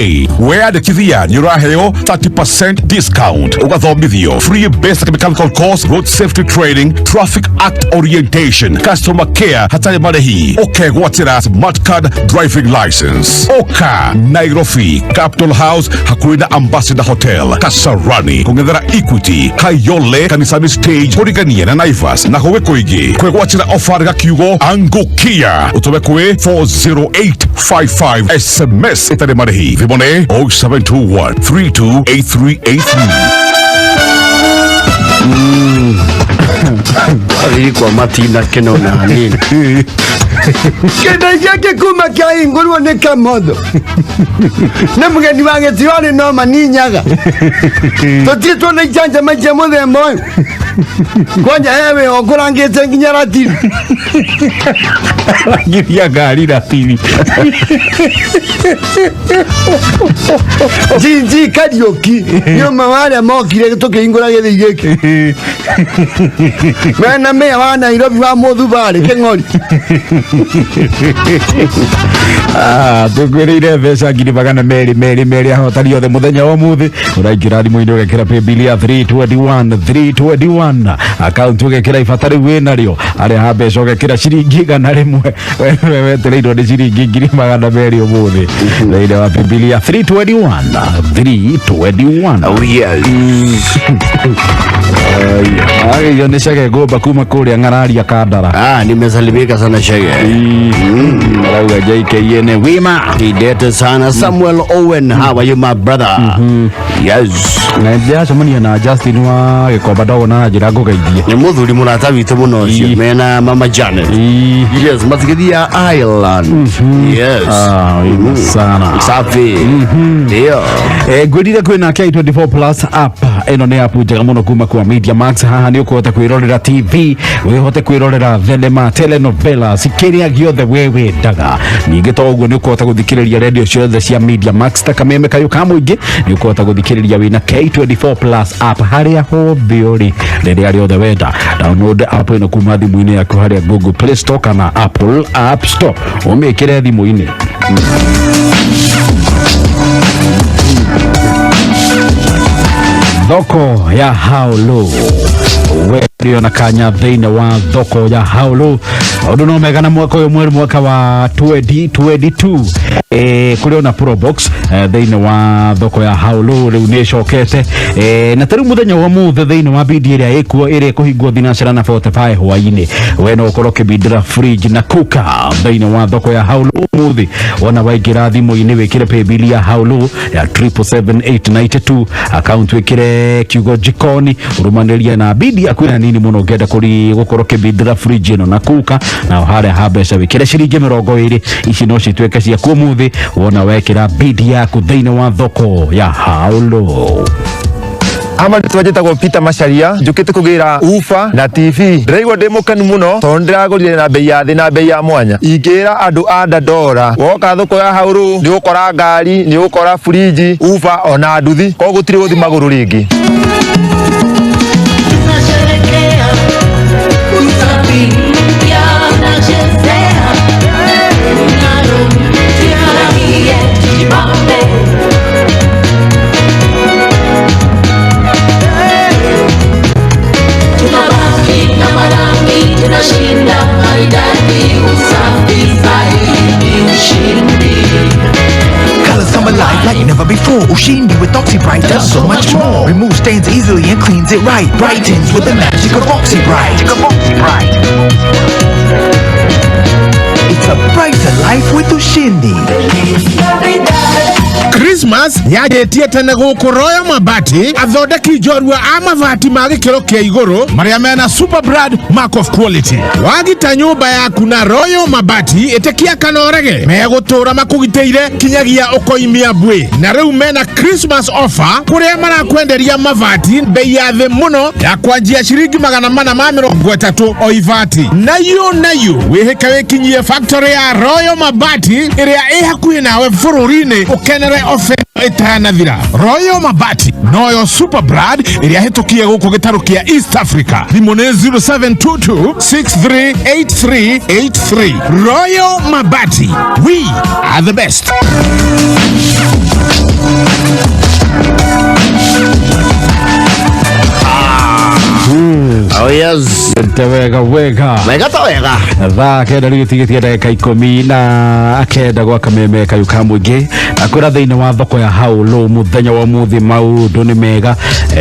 Weyandĩkithia nĩ ũraheo 30% discount, ũgathomithio free basic mechanical course, road safety training, traffic act orientation, customer care hatarĩ marĩhi, ũkegwatĩra smart card driving license. Ũka Nairobi Capital House hakuhĩ na Ambassador Hotel, Kasarani kũng'ethera Equity, Kayole kanisani stage kũrigania na Naivas na kũgĩ kũingĩ. Kwĩgwatĩra ofa rĩga kiugo Angukia ũtũme kwĩ 40855 SMS ĩtarĩ marĩhi. Thimũ nĩ 0721 328383. Athiri kwa matina keno na nini. Kĩndũ gĩkĩ kuma kĩahingũrwo nĩ kamotho nĩ mũgeni wa gĩtio arĩ no maninyaga tũtirĩ tuona icanjama cia mũthemba ũyũ kwanja he wĩho ngũrangĩte nginya ratiri. Rangithia ngari ratiri. Jinji Kariũki nĩ ũmwe wa arĩa mokire tũkĩhingũra gĩthĩi gĩkĩ mena meya wa Nairobi wa Mũthubarĩ Kĩng'ori. Tũkwĩrĩire mbeca 200,200 2 ahotani othe mũthenya wa ũmũthĩ. Ũraingĩra thimũ-inĩ ũgekĩra paybill ya 321 321, akaunti ũgekĩra ibata rĩu wĩnarĩo, arĩa ha mbeca ũgekĩra ciringi 100. Wewe wetereirwo nĩ ciringi 200,000 ũmũthĩ thĩinĩ wa paybill ya 321 321. Oh yes. Agĩio nĩ Chege Ngũmba kuma kũrĩa Ng'araria Kandara. Ah, nimesalimika sana Chege. Arauga JKN wima. Idete sana Samuel Owen, how are you my brother? Yes. Na ndĩracemania na Justin wa Gĩkomba ndogo na njĩra ngũgeithie. Nĩ mũthuri mũrata witũ mũno ũcio mena mama Janet. Yes, matigithia Ireland. Yes. Ah, wima sana. Safi. Ndio. Ngwĩrire kwĩna K24 Plus app. Ĩno nĩ app njega mũno kuma kwa Media Max. Haha nĩ ũkũhota kwĩrorera TV, wĩhote kwĩrorera thenema, telenovelas, kĩrĩa gĩothe we wendaga. Ningĩ to ũguo, nĩ ũkũhota gũthikĩrĩria radio ciothe cia Media Max ta kameme kayũ ka mũingĩ. Nĩ ũkũhota gũthikĩrĩria wĩna K24 Plus app harĩa hothe ũrĩ, rĩrĩa rĩothe wenda. Download app ĩno kuma thimũ-inĩ yaku harĩa Google Play Store kana Apple App Store, ũmĩkĩre thimũ-inĩ. Thoko ya Haulu, werio na kanya thĩinĩ wa thoko ya Haulu, maũndũ no mega na mwaka ũyũ mwerũ, mwaka wa 2022. Kũrĩ ona Probox thĩinĩ wa thoko ya Haulu rĩu nĩ ĩcokete, na tarĩu mũthenya wa mũthĩ thĩinĩ wa bidi ĩrĩa ĩkuo ĩrĩa ĩkũhingwo thinacara na 45 hwaĩ-inĩ, we no ũkorwo ũkĩbindĩra fridge na cooker thĩinĩ wa thoko ya Haulu ũmũthĩ. Wona waingĩra thimũ-inĩ, wĩkĩre paybill ya Haulu ya 777892, account wĩkĩre kiugo jikoni, ũrũmanĩrie na bidi yaku ĩna nini mũno ũngĩenda kũri gũkorwo ũkĩbindĩra fridge ĩno na kuka, na harĩa ha mbeca wĩkĩre ciringi 20. Ici no cituĩke ciaku ũmũthĩ wona wekĩra bidi yaku thĩinĩ wa thoko ya Haulu. Ama rĩtwa njĩtagwo Peter Macharia, njũkĩte kũgĩra ufa na TV. Ndĩraigua ndĩ mũkenu mũno tondũ ndĩragũrire na bei ya thĩ na bei ya mwanya. Ingĩra andũ a Dandora, woka thoko ya Hauru nĩ ũgũkora ngari, nĩ ũgũkora fridge, ufa ona nduthi, koguo gũtirĩ gũthiĩ magũrũ rĩngĩ. Tunasherekea usafi mpya, nachezea mng'aro mpya, tujibambe. Tunabaki na marangi, tunashinda maridadi, usafi zaidi, ushindi. Colors come alive like never before. Ushindi with OxyBright does so much more. Removes stains easily and cleans it right. Brightens with the magic of OxyBright. It's a brighter life with Ushindi. Christmas yanjĩtie tene gũkũ Royal Mabati, athondeki njorua a mabati ma gĩkĩro kĩa igũrũ marĩa mena super brand mark of quality. Wagita nyũmba yaku na Royal Mabati, ĩtĩkia kana ũrege, megũtũra makũgitĩire kinyagia ũkoimia mbui. Na rĩu mena Christmas offer kũrĩa marakwenderia mabati bei ya thĩ mũno ya kwanjia ciringi 430 o ibati. Nayo nayo wĩhĩke wĩkinyie factory ya Royal Mabati ĩrĩa ĩ hakuhĩ nawe bũrũri-inĩ, ũkenere ofa ĩtanathira. Royal Mabati noyo super brand ĩrĩa hĩtũkie gũkũ gĩtarũ kĩa East Africa. Thimũ nĩ 0722 638383. Royal Mabati, we are the best. Oh yes. Te wega wega. Wega ta wega. Thaa 9 rĩu ĩtigĩtie ndagĩka 19 gwa kameme kayũ ka mũingĩ. Ndakwĩra thĩinĩ wa thoko ya Haulu mũthenya wa ũmũthĩ maũndũ nĩ mega.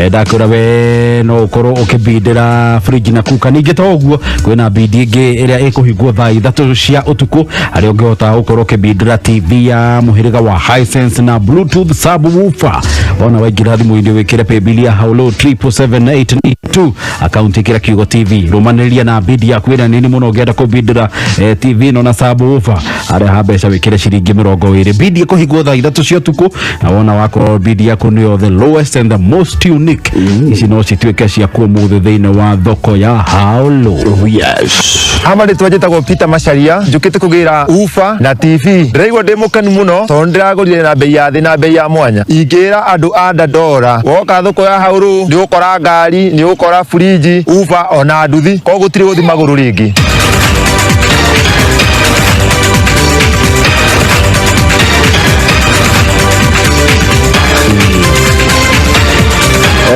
Ndakwĩra we no ũkorwo ũkĩbindĩra fridge na kuka. Ningĩ to ũguo, kwĩna bindi ĩngĩ ĩrĩa ĩkũhingwo thaa 3 cia ũtukũ, harĩa ũngĩhota gũkorwo ũkĩbindĩra TV ya mũhĩrĩga wa Hisense na Bluetooth subwoofer. Wona waingĩra thimũ-inĩ wĩkĩre paybill ya haulo 777892, akaunti ĩkĩra kiugo TV, rũmanĩrĩria na bid yaku ĩrĩa nini mũno ũngĩenda kũbindĩra TV ĩno na subwoofer. Harĩa ha mbeca wĩkĩre ciringi 20. Bid ĩkũhingwo thaa 3 cia ũtukũ, na wona wakorwo bid yaku nĩyo the lowest and the most unique, ici no cituĩke ciaku ũmũthĩ thĩinĩ wa thoko ya haulo. Oh, yes. Ama rĩtwa njĩtagwo Peter Macharia, njũkĩte kũgĩra ufa na TV. Ndĩraigua ndĩ mũkenu mũno tondũ ndĩragũrire na bei ya thĩ na bei ya mwanya. Ingĩra andũ a Dandora, woka thoko ya Haũrũ nĩ ũgũkora ngari, nĩ ũgũkora fridge, ufa ona nduthi, koguo gũtirĩ gũthiĩ magũrũ rĩngĩ.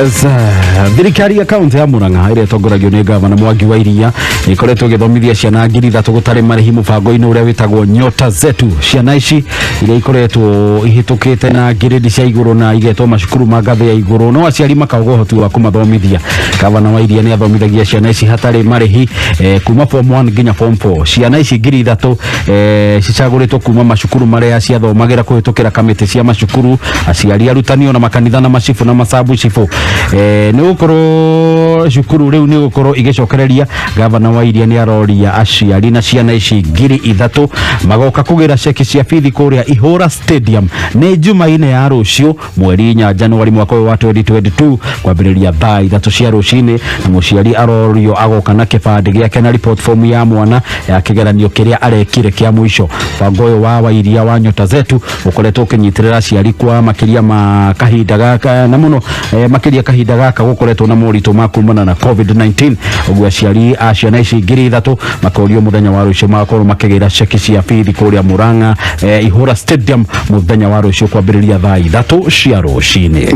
Yes, thirikari ya kaunti ya Murang'a ĩrĩa ĩtongoragio nĩ gavana Mwangi wa Iria ĩkoretwo ĩgĩthomithia ciana 3,000 gũtarĩ marĩhi mũbango-inĩ ũrĩa wĩtagwo Nyota Zetu. Ciana ici iria ikoretwo ihĩtũkĩte na ngirĩndi cia igũrũ na igetwo macukuru ma ngathĩ ya igũrũ, no aciari makaga ũhoti wa kũmathomithia. Gavana wa Iria nĩ athomithagia ciana ici hatarĩ marĩhi kuma form 1 nginya form 4. Ciana ici 3,000 cicagũrĩtwo kuma macukuru marĩa ciathomagĩra kũhĩtũkĩra kamĩtĩ cia macukuru, aciari, arutani ona makanitha na macibũ na macabu cibũ. Nĩ gũkorwo cukuru rĩu nĩ gũkorwo igĩcokereria. Gavana wa Iria nĩ aroria aciari na ciana ici 3,000 magoka kũgĩra ceki cia bithi kũrĩa Ihũra Stadium nĩ Jumaine ya rũciũ mweri 4 Januari mwaka ũyũ wa 2022 kwambĩrĩria thaa 3 cia rũcinĩ, na mũciari arorio agoka na kĩbandĩ gĩake na report form ya mwana ya kĩgeranio kĩrĩa arekire kĩa mũico. Mũbango ũyũ wa Wairia wa Nyota Zetu ũkoretwo ũkĩnyitĩrĩra aciari kwa makĩria ma kahinda gaka, na mũno makĩria kahinda gaka gũkoretwo na moritũ ma kumana na COVID-19. Ũguo aciari a ciana ici 3,000 makorio mũthenya wa rũciũ magakorwo makĩgĩra ceki cia bithi kũrĩa Murang'a Ihũra Stadium mũthenya wa rũciũ kwambĩrĩria thaa 3 cia rũcinĩ.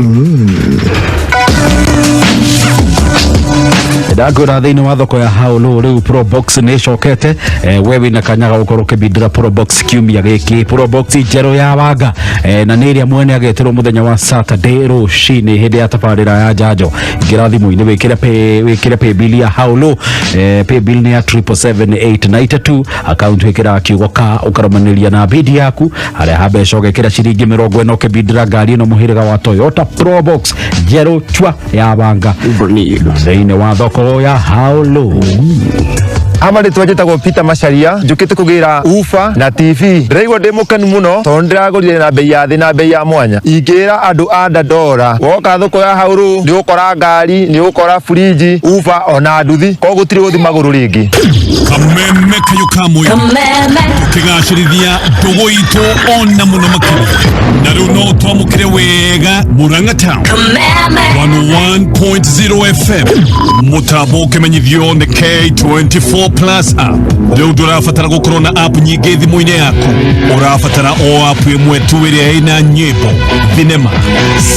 Ndakwĩra thĩinĩ wa thoko ya Haulu rĩu Probox nĩ ĩcokete. We wĩna kanya ga gũkorwo ũkĩbindĩra Probox kiumia gĩkĩ, Probox njerũ ya wanga, na nĩ ĩrĩa mwene ageterwo mũthenya wa Saturday rũcinĩ hĩndĩ ya tabarĩra ya njanjo. Ingĩra thimũ-inĩ wĩkĩre paybill ya Haulu, paybill nĩ ya 777892, account wĩkĩraga kiugo ka ũkarũmanĩria na bidi yaku, harĩa ha mbeca ũgekĩra ciringi 40 ũkĩbindĩra ngari ĩno mũhĩrĩga wa Toyota Probox njerũ chwa ya wanga thĩinĩ wa thoko ya Haulu. Ama rĩtwa njĩtagwo Peter Macharia, njũkĩte kũgĩra ufa na TV. Ndĩraigua ndĩ mũkenu mũno tondũ ndĩragũrire na bei ya thĩ na bei ya mwanya. Ingĩra andũ a Dandora, woka thoko ya Haũrũ nĩ ũgũkora ngari, nĩ ũgũkora fridge, ufa ona nduthi, koguo gũtirĩ gũthiĩ magũrũ rĩngĩ. Kameme kayo ka mũingĩ tũkĩgacĩrithia ndũgũ itũ ona mũno makĩria, na rĩu no twamũkĩre wega Murang'a Town 101.0 FM, mũtambo ũkĩmenyithio nĩ K24 Plus app. Rĩu ndũrabatara gũkorwo na app nyingĩ thimũ-inĩ yaku, ũrabatara o app ĩmwe tu ĩrĩa ĩna nyĩmbo, thinema,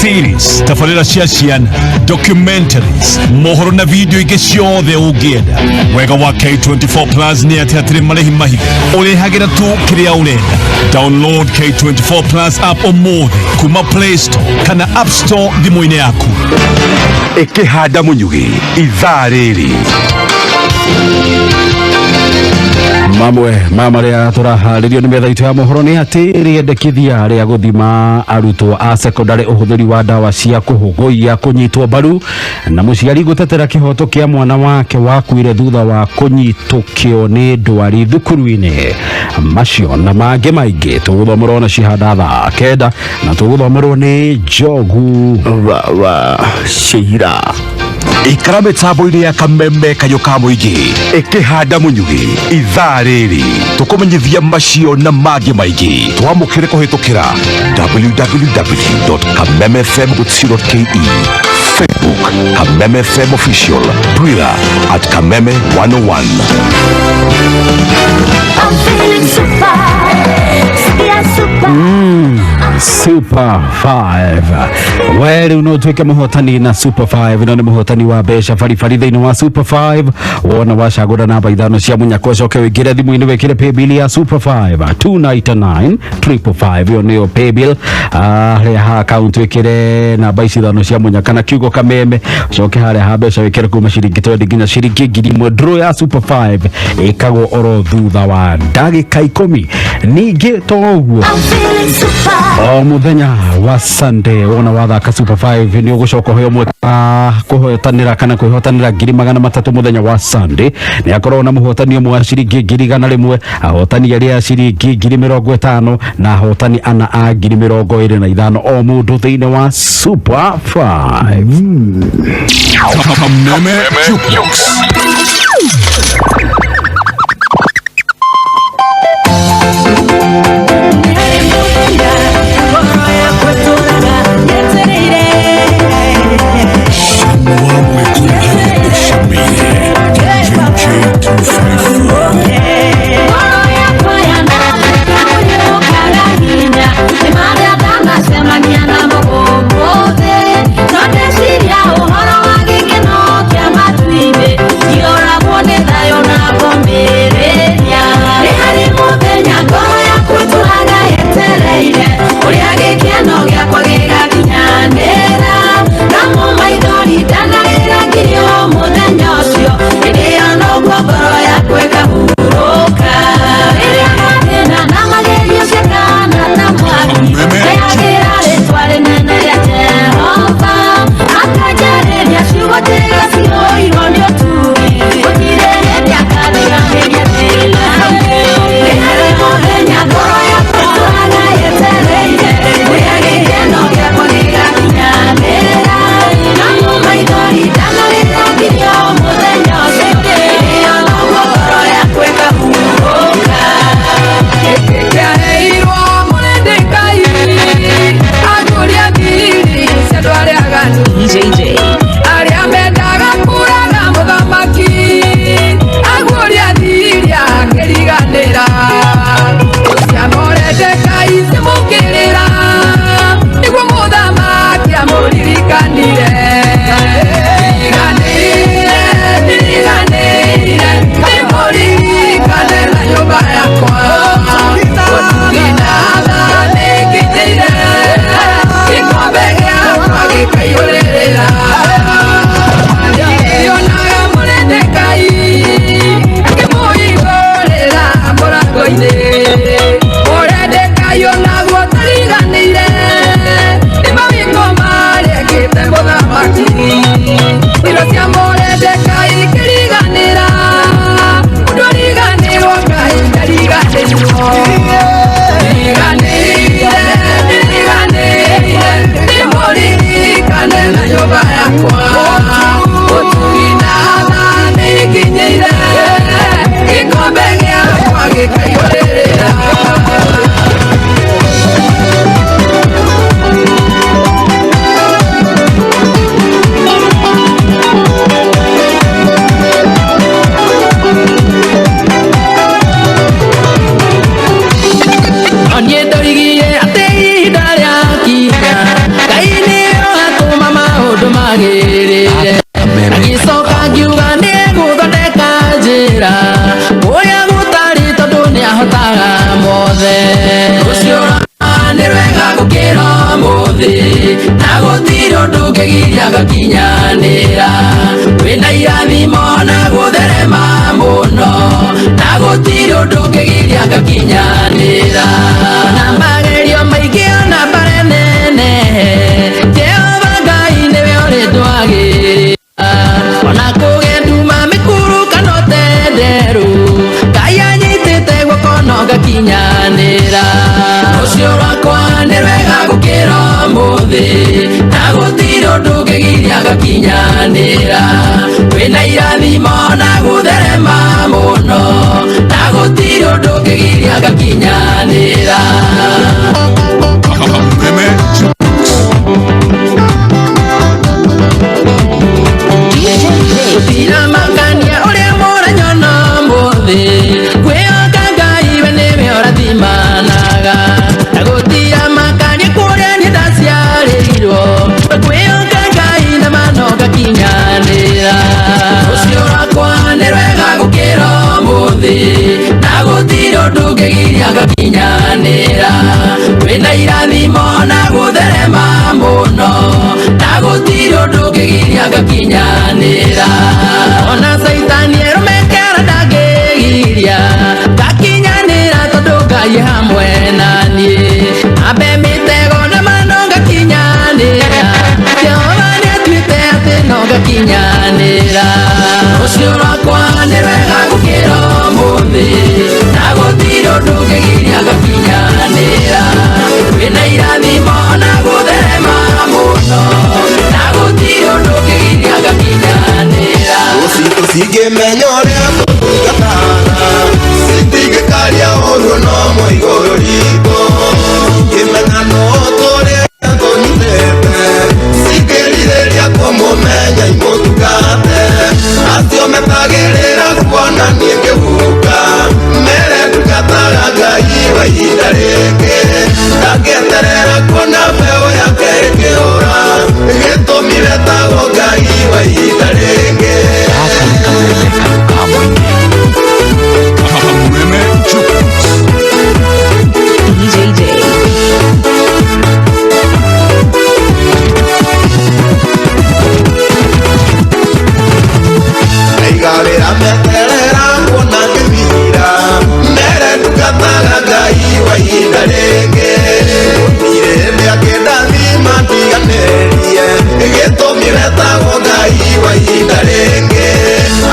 series, tabarĩra cia ciana, documentaries, mohoro na video ingĩ ciothe ũngĩenda. Wega wa K24 Plus nĩ atĩ hatirĩ marĩhi mahithe, ũrĩhagĩra tu kĩrĩa ũrenda. Download K24 Plus app ũmũthĩ kuma Play Store kana App Store thimũ-inĩ yaku. Ĩkĩhanda mũnyugĩ ithaa rĩrĩ. Mamwe ma marĩa tũraharĩrio nĩ metha itũ ya mohoro nĩ atĩ rĩendekithia rĩa gũthima arutwo a sekondari ũhũthĩri wa ndawa cia kũhũgũia kũnyitwo mbaru, na mũciari gũtetera kĩhoto kĩa mwana wake wakuire thutha wa kũnyitũkio nĩ ndwari thukuru-inĩ. Macio na mangĩ maingĩ tũgũthomerwo na cihanda thaa 9 na tũgũthomerwo nĩ Njogu wa Sheila. Ikara mĩtambo-inĩ ya Kameme kayo ka mũingĩ ĩkĩhanda mũnyugĩ ithaa rĩrĩ, tũkũmenyithia macio na mangĩ maingĩ. Twamũkĩre kũhĩtũkĩra www.kamemefm.co.ke, Facebook Kameme FM Official, Twitter at Kameme 101. I'm feeling super. Yeah, super. Super 5 we rĩu no ũtuĩke mũhotani na Super 5 no nĩ mũhotani wa mbeca baribari thĩinĩ wa Super 5. Wona wacagũra namba 5 cia mũnyako, ũcoke wĩingĩre thimũ-inĩ wĩkĩre paybill ya Super 5 299 555, ĩyo nĩyo paybill. Harĩa ha account wĩkĩre namba ici 5 cia mũnyaka na kiugo Kameme, ũcoke harĩa ha mbeca wĩkĩre kuma ciringi 20 nginya ciringi 1,000. Draw ya Super 5 ĩkagwo oro thutha wa ndagĩka 10. Ningĩ to ũguo, I'm feeling super. O muthenya wa Sunday wona wathaka Super 5 ni ugucoka uheo mweke wa kuhotanira kana kwihotanira 300,000 muthenya wa Sunday. Ni akorwo na muhotani umwe wa ciringi 100,000, ahotani aria a ciringi 50,000 na ahotani ana a 25,000 o mundu thiini wa Super 5. Kameme Jukebox. Ingĩmenya ũrĩa tũtungataga citingĩkaria ũru no mũigũrũ ritũ ingĩmenya no tũrĩa tũnyitĩte cingĩrirĩria kũmũmenya imũtungate acio metagĩrĩra kuona niĩ ngĩhuka mere ndungataga Ngai wa ihinda rĩngĩ ndangĩeterera kuona mbeũ yake ĩkĩũra gĩtũmi wetagwo Ngai wa ihinda rĩngĩ. DJJ. Aiga wĩra meterera kuona ngĩmira mere ndungataga Ngai wa ihinda rĩngĩ gũtirĩ hĩndĩ akĩndathima ndiganĩrie gĩtũmi wetagwo Ngai wa ihinda rĩngĩ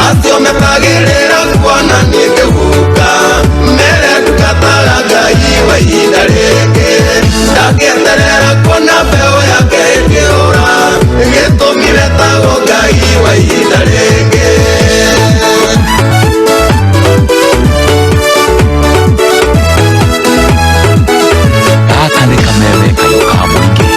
acio metagĩrĩra kuona niĩ ngĩhuka mere ndungataga Ngai wa ihinda rĩngĩ ndangĩeterera kuona mbeũ yake ĩkĩũra gĩtũmi wetagwo Ngai wa ihinda rĩngĩ. Gaka nĩ kameme kayũ ka mũingĩ.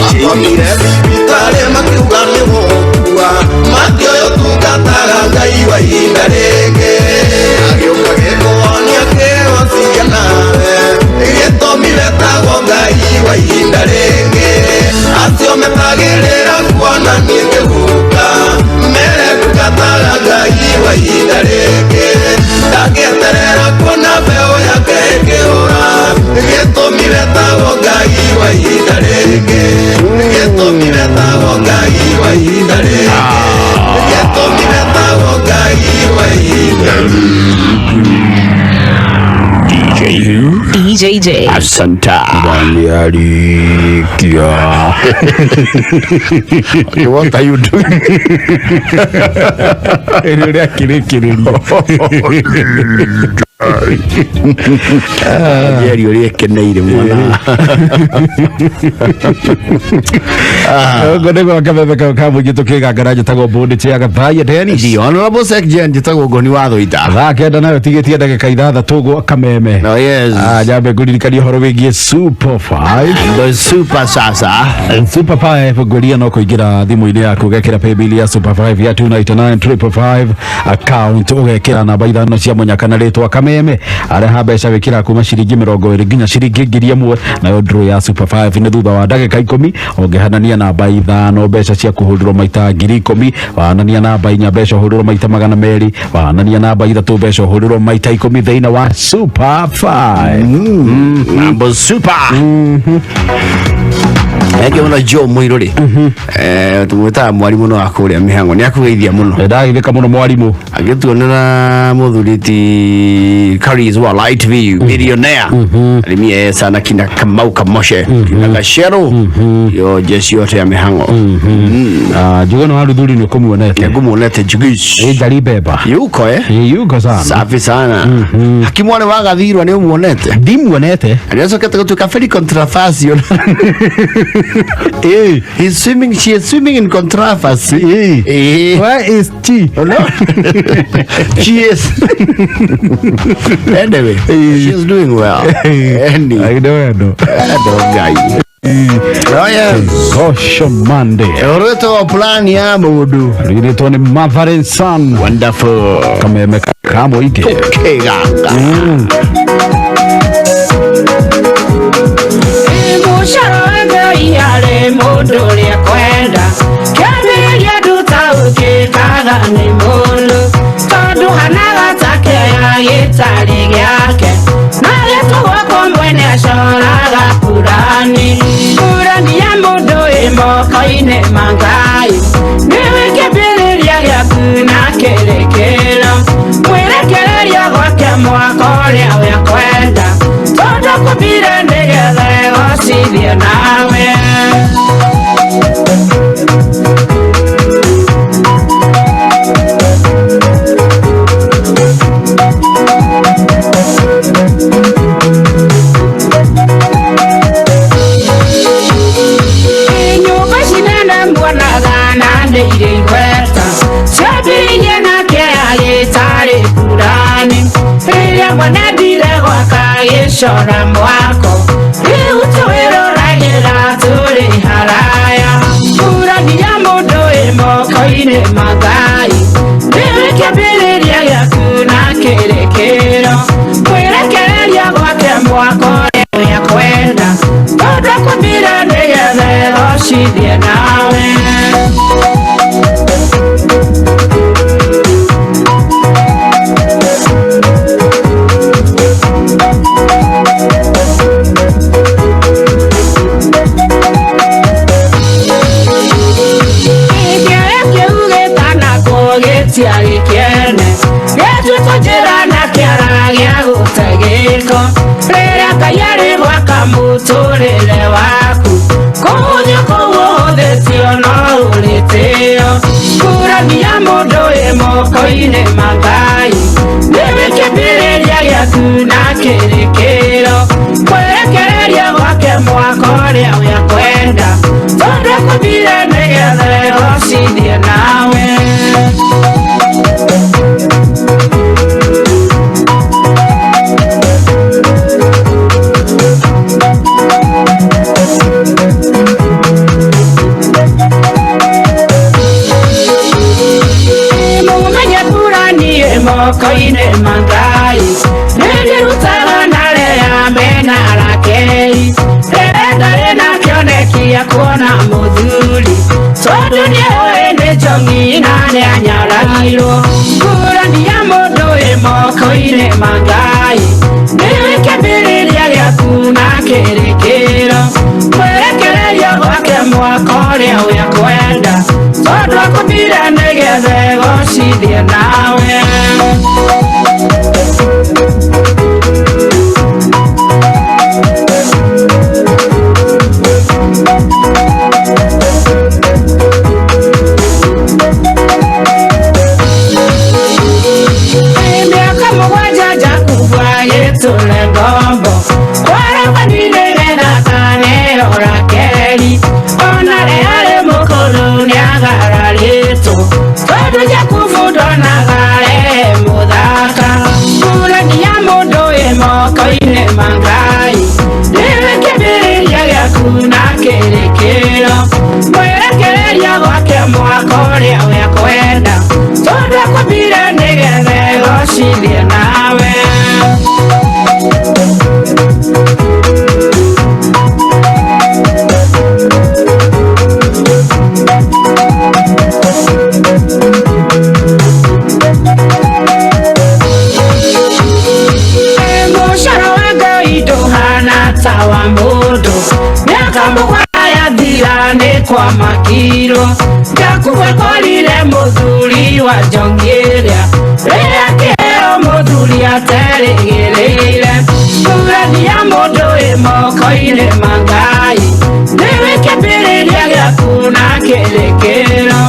Makomire thibitarĩ makiuga nĩ gũkua matioĩ ũtungataga Ngai wa ihinda rĩngĩ agĩũka gĩkũhonia kĩhocia nawe gĩtũmi wetagwo Ngai wa ihinda rĩngĩ acio metagĩrĩra kuona niĩ ngĩhuka mere ndungataga Ngai wa ihinda rĩngĩ ndangĩeterera kuona mbeũ yake ĩkĩũra gĩtũmi wetagwo Ngai wa ihinda rĩngĩ gĩtũmi wetagwo Ngai wa ihinda rĩngĩ gĩtũmi wetagwo Ngai wa ihinda DJ DJJ. Asanta. Baniarikia. Okay, what are you doing? Ĩrĩ ũrĩa akĩrĩkĩrĩria. Jerry ũrĩa ekeneire mwana. Ũguo nĩguo kameme kau ka mũingĩ tũkĩgangara njĩtagwo Mbũndĩ Tia Gathaiya Dennis. The Honorable Secretary njĩtagwo Ngoni wa Thũita. Thaa 9 nayo tigĩtie ndagĩka 6 gwa kameme. Oh yes. Nyambe ngũririkanie ũhoro wĩgiĩ Super 5. The Super sasa. Super 5 ngwĩria no kũingĩra thimũ-inĩ yaku ũgekĩra paybill ya Super 5 ya 299 555 account ũgekĩra namba 5 cia mũnyaka na rĩtwa kameme areha mbeca wĩkĩra kuma ciringi 20 nginya ciringi 1000 nayo draw ya Super 5 nĩ thutha wa ndagĩka 10 ũngĩhanania namba 5 mbeca cia kũhũrĩrwo maita 10,000 wahanania namba 4 mbeca ũhũrĩrwo maita 200 wahanania namba 3 mbeca ũhũrĩrwo maita 10 thĩinĩ wa Super 5. Mambo super. Enge mũno Joe Mũirũ rĩ tũmwĩtaga mwarimũ no akũrĩa mĩhango nĩ akũgeithia mũno ndagithĩka mũno mwarimũ agĩtuonera mũthuri ti Caris wa Light View millionaire arĩmi e sana kina Kamau Kamoshe kina Gacero yo jeshi yote ya mĩhango. Njugano wa Ruthuri nĩ ũkũmuonete ngũmuonete Njugis Njari Beba yuko yuko sana safi sana hakimu wale wa Gathirwa nĩ ũmuonete ndimuonete nĩacokete gũtuĩka very controversial. He's swimming, she is swimming in controversy. Where is she? Oh, no. She is. Anyway, she is doing well. Anyway. I don't know. I don't know. Oh, yes. Gosho Monday. Ũrĩtwo plan ya mũndũ. Rĩrĩtwo nĩ Mother and Son. Wonderful. Kameme ka mũingĩ. Tũkĩganga. Mũcoro Ngai arĩ mũndũ ũrĩa kwenda kĩambĩrĩria ndũtaũkĩkaga nĩ mũndũ tondũ hanaga ta kĩoya gĩtarĩ gĩake na gĩtugwo mwene acoraga burani burani ya mũndũ ĩ moko-inĩ ma Ngai nĩwe kĩambĩrĩria gĩaku na kĩrĩkĩro mwĩrekereria gwake mwaka ũrĩa we kwenda tondũ kũmbire nĩgetha egocithie nawe. Rĩmwe nendire gwaka gĩcora mwako rĩu twĩroragĩra tũrĩ haraya ngũrani ya mũndũ ĩ moko-inĩ ma Ngai nĩwe kĩambĩrĩria gĩaku na kĩrĩkĩro kwĩrekereria gwake mwako ũrĩa kwenda tondũ akwambire nĩgetha egocithie nawe. Gĩtiarĩ kĩene gĩtuĩtwo njĩra na kĩara gĩa gũte gĩko rĩrĩa Ngai arĩ gwaka mũtũrĩre waku kũhũthio kũu ũhũthĩtio no ũrĩtĩo ngũrani ya mũndũ ĩ moko-inĩ ma Ngai nĩwe kĩambĩrĩria gĩaku na kĩrĩkĩro kwerekereria gwake mwako ũrĩa ũkwenda tondũ akwambire nĩgetha egocithie nawe. Mumenye burani moko-inĩ ma Ngai nĩndĩrutaga na arĩa mena Rakeli rĩrĩa ndarĩ na kĩoneki gĩa kuona mũthuri tondũ nĩoĩ nĩ njongi na nĩanyaragirwo ngũrani ya mũndũ ĩ moko-inĩ ma Ngai nĩwe kĩambĩrĩria gĩaku na kĩrĩkĩro kwerekereria gwake mwako ũrĩa ũkwenda tondũ akwambire nĩgetha egocithie nawe. Mĩaka mũgwanja Jakubu agĩtũre ngombo kwarabani nĩgetha akaneo Rakeli ona rĩa arĩ mũkũrũ nĩagararĩtwo tondũ Jakubu ndonaga arĩ mũthaka ngũrani ya mũndũ ĩ moko-inĩ ma Ngai nĩwe kĩambĩrĩria gĩaku na kĩrĩkĩro mwerekereria gwake mwako ũrĩa ũkwenda tondũ akwambire nĩgetha egocithie nawe. Mũcoro wa Ngai ndũhana ta wa mũndũ mĩaka mũgwanja yathira nĩ kwamakirwo Jakubu akorire mũthuri wa njongi ĩrĩa rĩrĩa kĩheo mũthuri aterĩgĩrĩire ngũrani ya mũndũ ĩ moko-inĩ ma Ngai nĩwe kĩambĩrĩria gĩaku na kĩrĩkĩro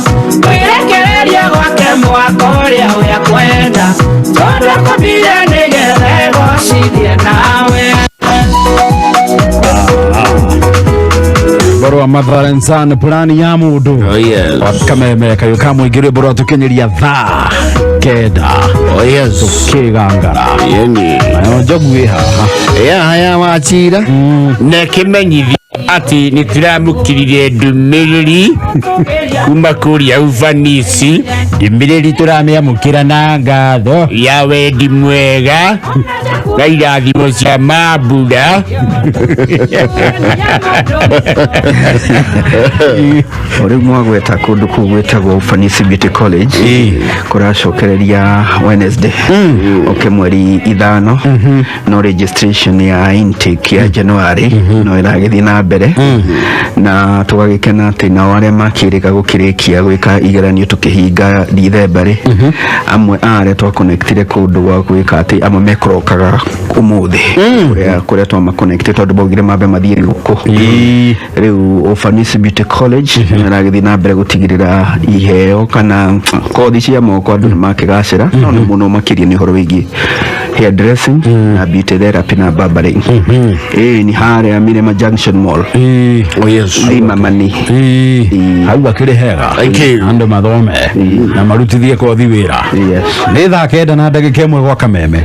kwĩrekereria gwake mwako ũrĩa ũkwenda tondũ akwambire nĩgetha egocithie nawe. Borwa Matharensan plani ya mundu. Oh yes. Kameme kayo kamũingĩ rwĩmbo rwatũkinyĩria thaa 9. Oh yes. Tũkĩgangara. Yeni. Nayo njogu ĩ haha. Ya haya wachira na kĩmenyithia atĩ nĩ tũramũkĩrire ndũmĩrĩri kuma kũrĩa ubanisi ndũmĩrĩri tũramĩamũkĩra na ngatho ya wendi mwega na irathimo cia mambura. Rĩu mwagweta kũndũ kũu gwĩtagwo Ufanisi Beauty College kũracokereria Wednesday oke mweri 5 no registration ya intake ya January no ĩragĩthiĩ na mbere na tũgagĩkena atĩ nao arĩa makĩrĩka gũkĩrĩkia gwĩka igeranio tũkĩhinga Dithemba rĩ amwe a arĩa twakonectire kũndũ gwa gwĩka atĩ amwe mekũrokaga ũmũthĩ kũrĩa twamakonecte tondũ baugire mambe mathiĩ thigũkũ. Rĩu Ufanisi Beauty College nĩragĩthiĩ na mbere gũtigĩrĩra iheo kana kothi cia moko andũ nĩmakĩgacĩra no nĩ mũno makĩria nĩ ũhoro wĩgiĩ hair dressing na beauty therapy na barbering. Ĩĩ ni harĩa Mirema Junction Mall. Oh yes. Imamani. Hau akĩrĩ hega andũ mathome na marutithie kothi wĩra. Nĩ thaa 9 na ndagĩka 1 gwa kameme.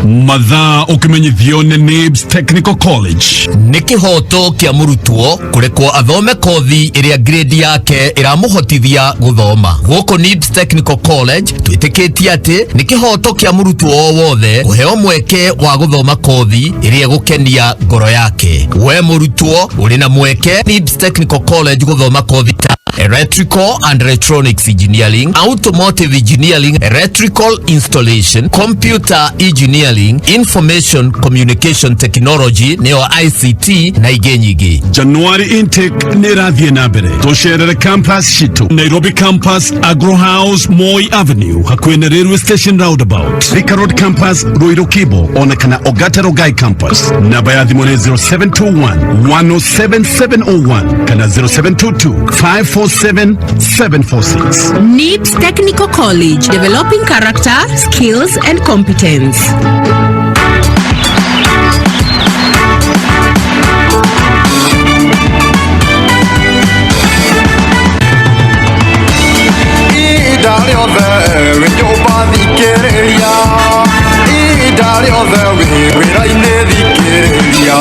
Mathaa ũkĩmenyithio nĩ NIBS Technical College. Nĩ kĩhoto kĩa mũrutwo kũrekwo athome kothi ĩrĩa grade yake ĩramũhotithia gũthoma. Gũkũ NIBS Technical College twĩtĩkĩtie atĩ nĩ kĩhoto kĩa mũrutwo o wothe kũheo mweke wa gũthoma kothi ĩrĩa ĩgũkenia ngoro yake. We mũrutwo ũrĩ na mweke NIBS Technical College gũthoma kothi ta Electrical and Electronics Engineering, Automotive Engineering, Electrical Installation, Computer Engineering, Information Communication Technology nĩyo ICT na ingĩ nyingĩ. January intake nĩ ĩrathiĩ na mbere. Tũcerere campus citũ Nairobi campus, Agro House, Moi Avenue, hakuhĩ na railway station roundabout, Thika Road campus, Ruiru Kibo, ona kana Ogata Rogai campus. Namba ya thimũ nĩ 0721 107701 kana 0722 547 746. NIBS Technical College, developing character, skills, and competence. Ihinda rĩothe wĩ nyũmba thikĩrĩria, ihinda rĩothe wĩ wĩra-inĩ thikĩrĩria,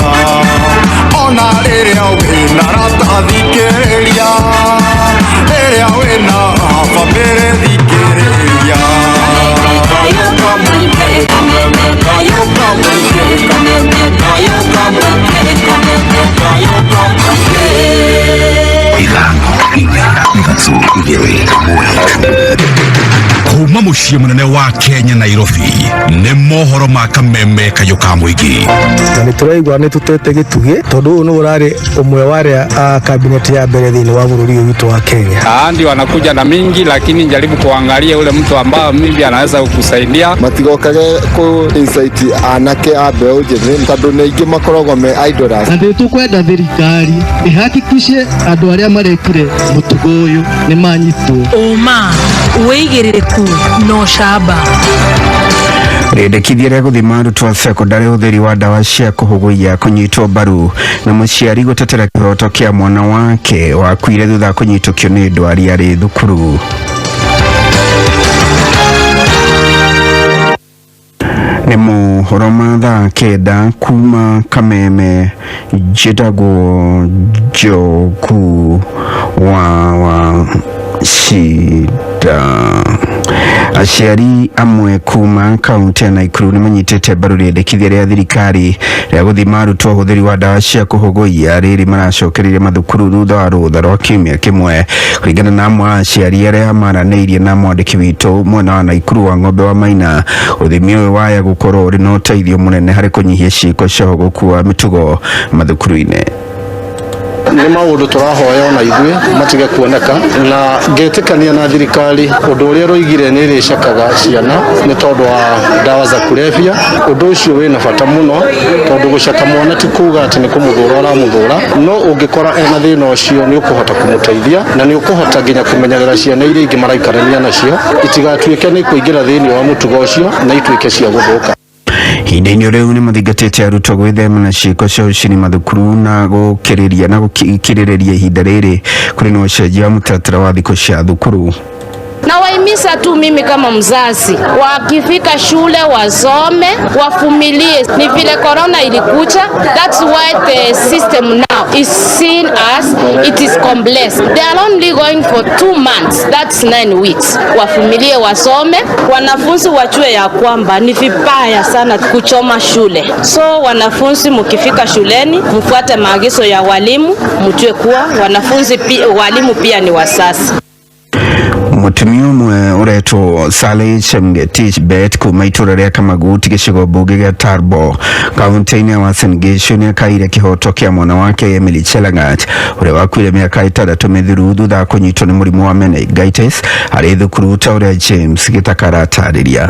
ona rĩrĩa wĩna rata thikĩrĩria, rĩrĩa wĩna bamĩrĩ thikĩrĩria. Ithano inya ithatũ igĩrĩ ĩmwe. Kuma mũciĩ mũnene wa Kenya Nairobi nĩ mohoro ma kameme kayũ ka mũingĩ. Na nä tå raigua nä tå tete gä tugä tondå å yå nä å rarä å mwe wa arä a kabineti ya mbere thä inä wa bå rå ri å yå witå wa Kenya. Ndio wanakuja na mingi, lakini jaribu kuangalia ule mtu ambao mimi anaweza kukusaidia. Matigokage kũ incite anake a mbeũ njĩthĩ tondũ nĩ aingĩ makoragwo me idlers. Na nä tå kwenda thirikari ĩhakikishe andũ arĩa marekire mũtugo ũyũ nĩ manyitwo. Ũma, wĩigĩrĩrĩku na ũcamba. Rĩendekithia rĩa gũthima arutwo a cekondarĩ ũhũthĩri wa ndawa cia kũhũgũia kũnyitwo mbaru na mũciari gũtetera kĩhoto kĩa mwana wake wakuire thutha wa kũnyitũkio nĩ ndwari arĩ thukuru. Nĩ mohoro ma thaa 9 kuma Kameme. Njĩtagwo Njogu wa Shida. Aciari amwe kuma kaunti ya Naikuru nĩ manyitĩte mbaru rĩendekithia rĩa thirikari rĩa gũthima arutwo ũhũthĩri wa ndawa cia kũhũgũia rĩrĩ maracokereire mathukuru thutha wa rũtha rwa kiumia kĩmwe. Kũringana na amwe a aciari arĩa maranĩirie na mwandĩki witũ mwena wa Naikuru wa Ng'ombe wa Maina, ũthimi ũyũ waya gũkorwo ũrĩ na ũteithio mũnene harĩ kũnyihia ciĩko cia ũhũgũku wa mĩtugo mathukuru-inĩ. Nĩ maũndũ tũrahoya ona ithuĩ matige kuoneka, na ngĩtĩkania na thirikari ũndũ ũrĩa ĩroigire nĩ ĩrĩcekaga ciana nĩ tondũ wa ndawa za kulevya. Ũndũ ũcio wĩna bata mũno tondũ gũceka mwana ti kuga atĩ nĩ kũmũthũra ũramũthũra, no ũngĩkora ena thĩna ũcio nĩ ũkũhota kũmũteithia na nĩ ũkũhota nginya kũmenyerera ciana iria ingĩ maraikarania nacio itigatuĩke nĩ kũingĩra thĩinĩ wa mũtugo ũcio na ituĩke cia gũthũka. Ihinda-inĩ rĩu nĩ mathingatĩte arutwo gwĩthema na ciĩko cia ũcini mathukuru na gũkĩrĩria na gũkirĩrĩria ihinda rĩrĩ kũrĩ na ũcenjia wa mũtaratara wa thikũ cia thukuru. Nawahimiza tu mimi kama mzazi, wakifika shule wasome, wavumilie. Ni vile corona ilikuja, that's why the system now is seen as it is complex. They are only going for 2 months, that's 9 weeks. Wavumilie, wasome. Wanafunzi wajue ya kwamba ni vibaya sana kuchoma shule. So wanafunzi mkifika shuleni, mfuate maagizo ya walimu, mjue kuwa wanafunzi pia, walimu pia ni wazazi. Mũtumia ũmwe ũretwo Sally Chemgetich Bet kuma itũra rĩa Kamaguti gĩcigo mbunge gĩa Turbo kaunti-inĩ ya Uasin Gishu nĩ akaire kĩhoto kĩa mwana wake Emily Chelangat ũrĩa wakuire mĩaka 6 mĩthiru thutha wa kũnyitwo nĩ mũrimũ wa meningitis arĩ thukuru ta ũrĩa James Gĩtaka aratarĩria.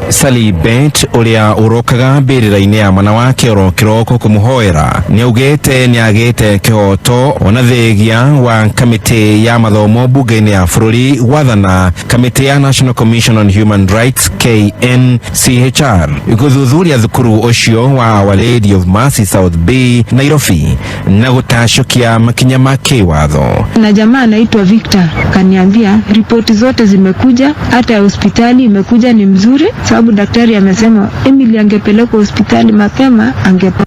Sally Bet ũrĩa ũrokaga mbĩrĩra-inĩ ya mwana wake oro kĩroko kũmũhoera nĩaugĩte nĩagĩte kĩhoto ona thĩgia wa kamĩtĩ ya mathomo mbunge-inĩ ya bũrũri gwathana kamĩtĩ ya National Commission on Human Rights KNCHR gũthuthuria thukuru ũcio wa Our Lady of Mercy South B Nairobi na gũtacũkia makinya ma kĩwatho. Na jamaa anaitwa Victor kaniambia ripoti zote zimekuja, hata ya hospitali imekuja ni mzuri. sababu daktari amesema Emily angepelekwa hospitali mapema angepona.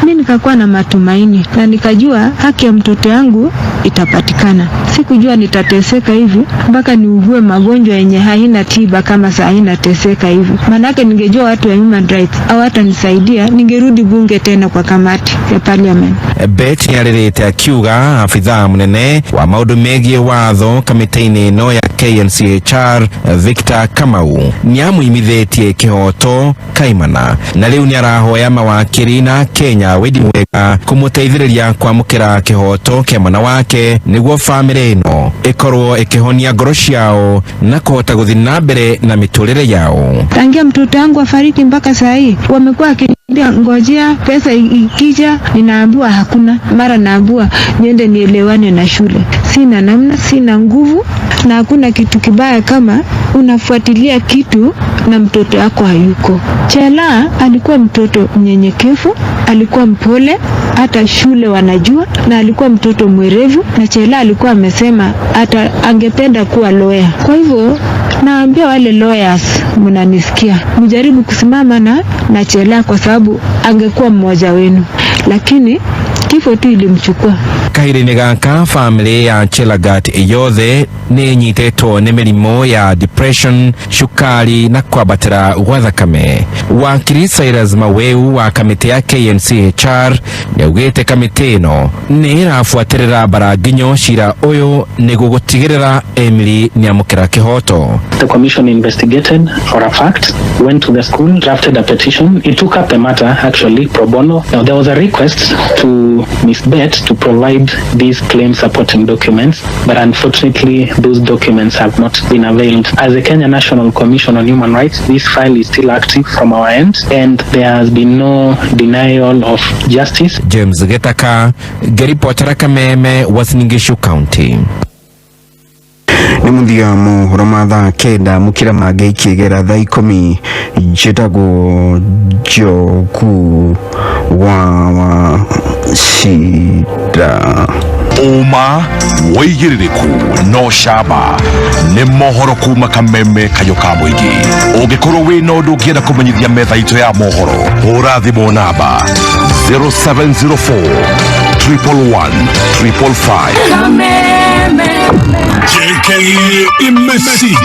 Mi nikakuwa na matumaini na nikajua haki ya mtoto yangu itapatikana. Sikujua nitateseka hivi mpaka niugue magonjwa yenye haina tiba kama saa hii nateseka hivi. Maanake ningejua watu wa human rights hawatanisaidia, ningerudi bunge tena kwa kamati ya parliament. Bet nĩarĩrĩte akiuga abithaa mũnene wa maũndũ megiĩ watho kamĩtĩ-inĩ ĩno ya KNCHR Victor Kamau nĩamũimithĩtie kĩhoto kaimana na rĩu nĩarahoya mawakiri na Kenya wendi mwega kũmũteithĩrĩria kwamũkĩra kĩhoto kĩa mwana wake nĩguo bamĩrĩ ĩno ĩkorwo ĩkĩhonia ngoro ciao na kũhota gũthiĩ na mbere na mĩtũrĩre yao. Tangia mtoto wangu afariki mpaka saa hii wamekuwa wakiniambia ngojea pesa ikija, ninaambiwa hakuna, mara naambiwa niende nielewane na shule. Sina namna, sina nguvu, na hakuna kitu kibaya kama unafuatilia kitu na mtoto wako hayuko. Chela alikuwa mtoto mnyenyekevu, alikuwa mpole, hata shule wanajua, na alikuwa mtoto mwerevu, na Chela alikuwa amesema hata angependa kuwa lawyer. Kwa hivyo naambia wale lawyers, mnanisikia, mjaribu kusimama na Chela kwa sababu angekuwa mmoja wenu, lakini kifo tu ilimchukua. Kahinda-inĩ gaka bamĩrĩ ya Chelagat yothe nĩ ĩnyitĩtwo nĩ mĩrimũ ya depression, cukari na kwambatĩra gwa thakame. Wakiri Cyrus Maweu wa kamĩtĩ ya KNCHR nĩaugĩte kamĩtĩ ĩno nĩ ĩrabuatĩrĩra mbaranginyo cira ũyũ nĩguo gũtigĩrĩra Emily nĩamũkĩra kĩhoto. The commission investigated for a fact, went to the school, drafted a petition. It took up the matter actually pro bono. Now there was a request to Ms. Bett to provide these claim supporting documents, but unfortunately those documents have not been availed. As a Kenya National Commission on Human Rights, this file is still active from our end, and there has been no denial of justice. James Gitaka ngĩribotera Kameme Uasin Gishu County. Nĩ mũthia mohoro ma thaa 9 mũkĩra mangĩ ikĩgera thaa 10. Njĩtagwo Njogu wa Wacira. Ũma wĩigĩrĩrĩku no camba nĩ mohoro kuma Kameme kayo ka mũingĩ. Ũngĩkorwo wĩna ũndũ ũngĩenda kũmenyithia metha itũ ya mohoro, hũra thimũ namba 0704 111 555. JK imesiga.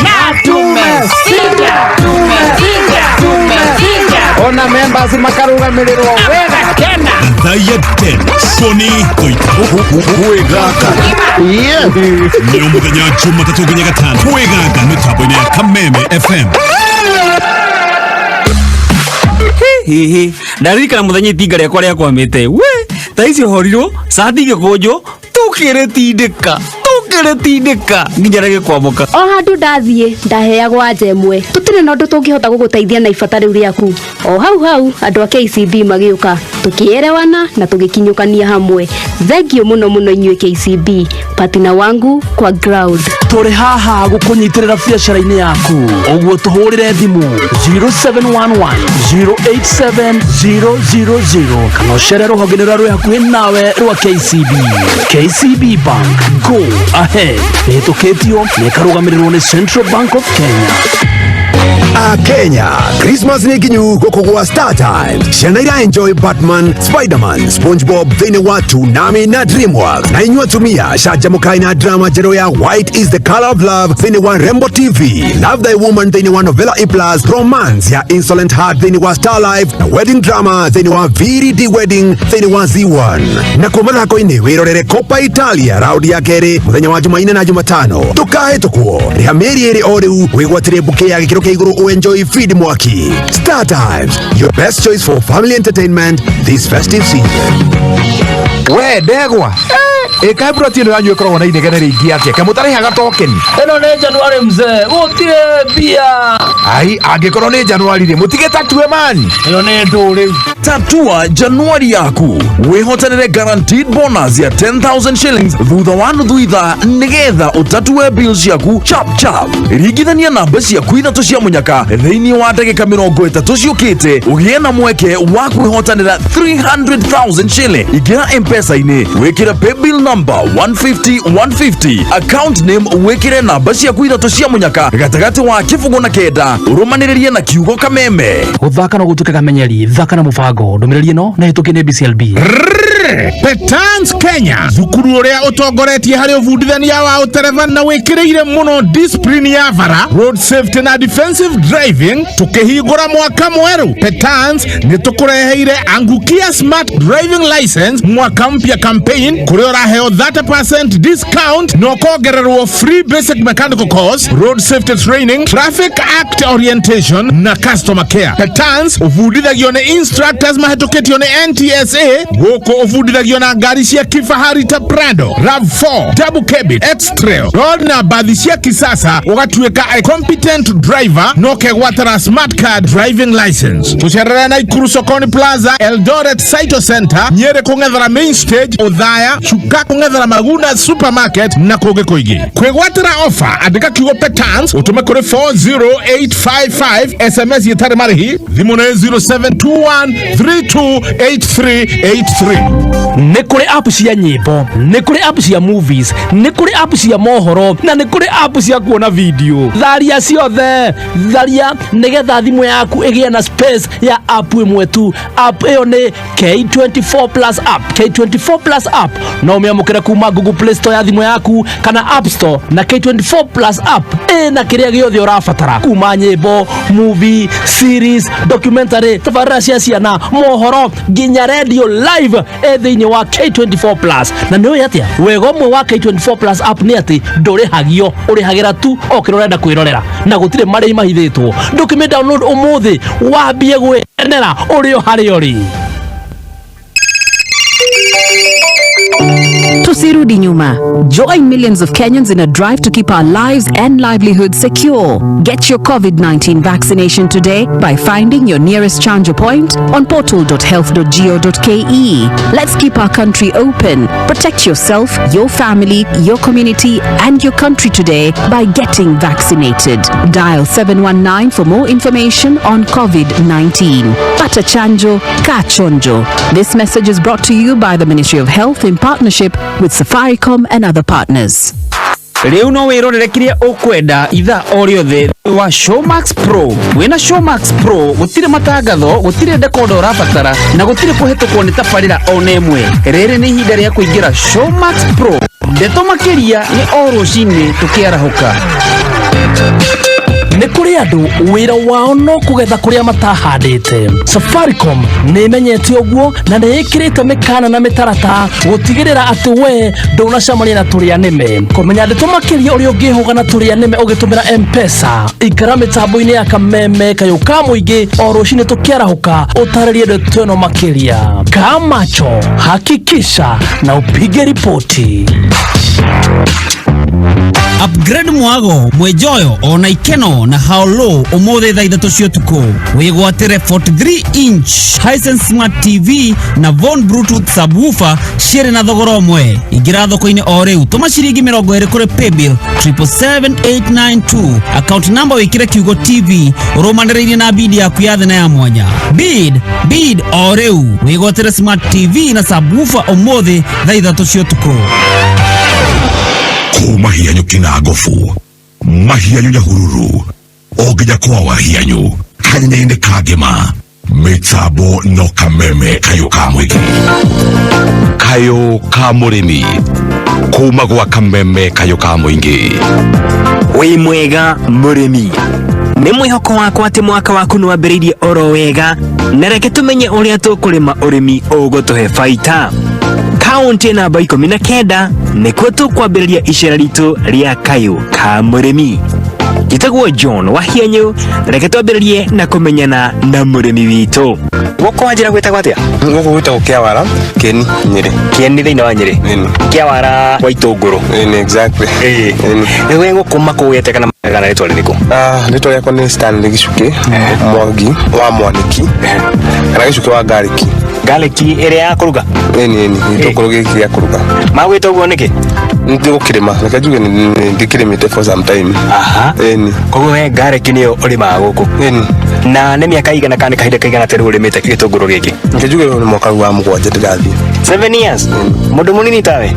Ona members makarũgamĩrĩrwo wega tena. Thaya 10 Sony Kwĩgaka nĩ mũthenya wa Jumatatũ nginya Gatano Kwĩgaka mĩtambo-inĩ ya Kameme FM. Hihi ndaririkana muthenya itinga rĩakwa rĩakwamĩte we ta icio horirwo cati igĩkũnjwo tũkĩrĩtindĩka tũkĩrĩtindĩka nginya rĩgĩkwamũka. O handũ ndathiĩ ndaheagwo anja ĩmwe, tũtirĩ na ũndũ tũngĩhota gũgũteithia na ibata rĩu rĩaku. O hau hau andũ a KCB magĩũka, tũkĩerewana na tũgĩkinyũkania hamwe. Thengiũ mũno mũno inyuĩ KCB, patina wangu kwa ground. Tũrĩ haha gũkũnyitĩrĩra biacara-inĩ yaku, ũguo tũhũrĩre thimũ 0711 087 000 kana ũcere rũhonge-inĩ rũrĩa rwĩ hakuhĩ nawe rwa KCB. KCB Bank, go ahead. Ĩhĩtũkĩtio na ĩkarũgamĩrĩrwo nĩ Central Bank of Kenya. Akenya, Christmas nĩ nginyu gũkũ gwa Star Times. Ciana ira enjoy Batman, Spiderman, SpongeBob thĩinĩ wa Toonami na DreamWorks, na inyuĩ atumia canjamũkai na drama njerũ ya White is the Color of Love thĩinĩ wa Rembo TV, Love Thy Woman thĩinĩ wa Novela E Plus, Romance ya Insolent Heart thĩinĩ wa Star Life na Wedding Drama thĩinĩ wa VD Wedding thĩinĩ wa Z1. Nakuo mathako-inĩ wĩrorere Coppa Italia raundi ya kerĩ mũthenya wa Jumaine na Jumatano. Ndũkahĩtũkwo, rĩha mĩeri 2 o rĩu wĩgwatĩre bouquet ya gĩkĩro kĩa igũrũ, enjoy feed mwaki. Star Times, your best choice for family entertainment this festive season. We ndegwa ä plot ĩno yanyu ĩkoragwo na inegene rĩingĩ atĩa kamũtarĩhaga tokeni? Ĩno nĩ January mzee, gũtirĩ mbia. Ai, angĩkorwo nĩ Januari rĩ, mũtige tatue mani. Ĩyo nĩ ndũ rĩu. Tatua Januari yaku wĩhotanĩre guaranteed bonus ya 10,000 shillings thutha wa nuthu ithaa nĩgetha ũtatue bills ciaku chap chap. Ringithania namba ciaku ithatũ cia mũnyaka thĩinĩ wa ndagĩka 30 ciũkĩte ũgĩe na mweke wa kwĩhotanĩra 300,000 shilling. Ingĩra mpesa-inĩ wĩkĩre paybill number 150 150, account name wĩkĩre namba ciaku ithatũ cia mũnyaka gatagatĩ wa kĩbũgũ na kenda, ũrũmanĩrĩrie na kiugo kameme. Gũthaka no gũtuĩke kamenyeri, thaka na mũbango. Ndũmĩrĩri ĩno nĩ hĩtũkie nĩ BCLB. Petans Kenya, thukuru ũrĩa ũtongoretie harĩ ũbundithania wa ũtereba na wĩkĩrĩire mũno discipline ya bara, road safety na defensive driving. Tukĩhingũra mwaka mwerũ, Petans nĩ tũkũreheire Angukia Smart Driving License mwaka mpya campaign, kũrĩa ũraheo 30% discount na ũkongererwo free basic mechanical course, road safety training, traffic act orientation na customer care. Petans ũbundithagio nĩ instructors mahĩtũkĩtio nĩ NTSA. Gũkũ ũbundithagio na ngari cia kifahari ta Prado, RAV4, double cabin, X-Trail, road na bathi cia kisasa, ũgatuĩka a competent driver na ũkegwatĩra smart card driving license. Tũcerere Naikuru Sokoni Plaza, Eldoret Saito Center, Nyeri kũng'ethera main stage, Othaya, Chuka kũng'ethera Maguna Supermarket na kũngĩ kũingĩ. Kwĩgwatĩra offer, andĩka kiugo Petans ũtũme kũrĩ 40855, SMS ĩtarĩ marĩhi. Thimũ nĩ 0721328383. Nĩ kũrĩ app cia nyĩmbo, nĩ kũrĩ app cia movies, nĩ kũrĩ app cia mohoro na nĩ kũrĩ app cia kuona video. Tharia ciothe, tharia nĩgetha thimũ yaku ĩgĩe na space ya app ĩmwe tu. App ĩyo nĩ K24 Plus app. K24 Plus app no ũmĩamũkĩre kuma Google Play Store ya thimũ yaku kana App Store, na K24 Plus app ĩna kĩrĩa gĩothe ũrabatara, kuma nyĩmbo, movie, series, documentary, tabarĩra cia ciana, mohoro nginya radio live ĩ thĩinĩ wa K24 Plus. Na nĩ ũĩ atĩa wega ũmwe wa K24 Plus app nĩ atĩ ndũrĩhagio, ũrĩhagĩra tu o kĩrĩa ũrenda kwĩrorera na gũtirĩ marĩhi mahithĩtwo. Ndũkĩmĩ download ũmũthĩ wambie gwĩkenera ũrĩ o harĩa ũrĩ. Tusirudi nyuma. Join millions of Kenyans in a drive to keep our lives and livelihoods secure. Get your COVID-19 vaccination today by finding your nearest Chanjo point on portal.health.go.ke. Let's keep our country open. Protect yourself, your family, your community, and your country today by getting vaccinated. Dial 719 for more information on COVID-19. Pata chanjo, ka chonjo. This message is brought to you by the Ministry of Health in partnership with Safaricom and other partners. Rĩu no wĩrorere kĩrĩa ũkwenda ithaa o rĩothe wa Showmax Pro. Wĩna Showmax Pro gũtirĩ matangatho, gũtirĩ dekoda ũrabatara na gũtirĩ kũhetũkwo nĩ tabarĩra ona ĩmwe. Rĩrĩ nĩ ihinda rĩa kũingĩra Showmax Pro. Ndeto makĩria nĩ o rũcinĩ tũkĩarahũka. Nĩ kũrĩ andũ wĩra wao no kũgetha kũrĩa matahandĩte. Safaricom nĩ ĩmenyete ũguo na nĩ ĩkĩrĩte mĩkana na mĩtaratara gũtigĩrĩra atĩ we ndũnacemania na tũrĩa nĩme. Kũmenya ndeto makĩria ũrĩa ũngĩhũga na tũrĩa nĩme ũgĩtũmĩra Mpesa, ikara mĩtambo-inĩ ya kameme kayũ ka mũingĩ o rũcinĩ tũkĩarahũka ũtarĩrie ndeto ĩno makĩria. Kaa macho, hakikisha na upige ripoti. Upgrade mwago mwejoyo ona ikeno na haolo umuthi thaa 3 cia utuku wigwatire 43 inch Hisense Smart TV na Von Bluetooth subwoofer cirĩ na thogora ũmwe. Ingĩra thoko-inĩ o rĩu, tũma ciringi 20 kũrĩ paybill 777892, account number wĩkĩre kiugo TV ũrũmanĩrĩirie na bid yaku ya thĩ na ya mwanya. Bid bid o rĩu wĩgwatĩre Smart TV na subwoofer ũmũthĩ thaa 3 cia ũtukũ. Kuma hianyu kina gofu mahianyu nyahururu o nginya kwa wahianyu kanyenya-inĩ ka ngĩma, mĩtambo no kameme kayũ ka mũingĩ, kayũ ka mũrĩmi, kuma gwa kameme kayũ ka mũingĩ. Wĩ mwega mũrĩmi, nĩ mwĩhoko wakwa atĩ mwaka waku nĩ wambĩrĩirie oro wega, na reke tũmenye ũrĩa tũkũrĩma ũrĩmi ũgũtũhe baita. Kaunti namba 19 nĩkuo tũkwambĩrĩria icera ritũ rĩa kayũ ka mũrĩmi. Njĩtagwo John Wahianyũ, reke twambĩrĩrie na kũmenyana na mũrĩmi witũ. Gũkũ wanjĩra gwĩtagwo atĩa? Gũkũ gwĩtagwo Kĩawara, Kĩeni, Nyĩrĩ. Kĩeni thĩinĩ wa Nyĩrĩ? Kĩawara wa itũngũrũ. Ĩni, exactly. Ĩĩ. We gũkũ makũgwete kana kana rĩtwa rĩrĩkũ? Rĩtwa rĩakwa nĩ Stanley Gĩcukĩ Mwangi wa Mwaniki. Kana gĩcuke wa garlic. Garlic ĩrĩa ya kũruga? Ĩni ĩni, gĩtũngũrũ gĩkĩ gĩa kũruga. Magwĩta ũguo nĩkĩ? Ndigũkĩrĩma, reke njuge ndikĩrĩmĩte for some time. Aha. Ĩni. Koguo we garlic nĩyo ũrĩmaga gũkũ? Ĩni. Na nĩ mĩaka igana kana nĩ kahinda kaigana atĩa rĩu ũrĩmĩte gĩtũngũrũ gĩkĩ? Reke njuge ũyũ nĩ mwaka wa 7 ndĩrathiĩ. 7 years? Mũndũ mũnini tawe?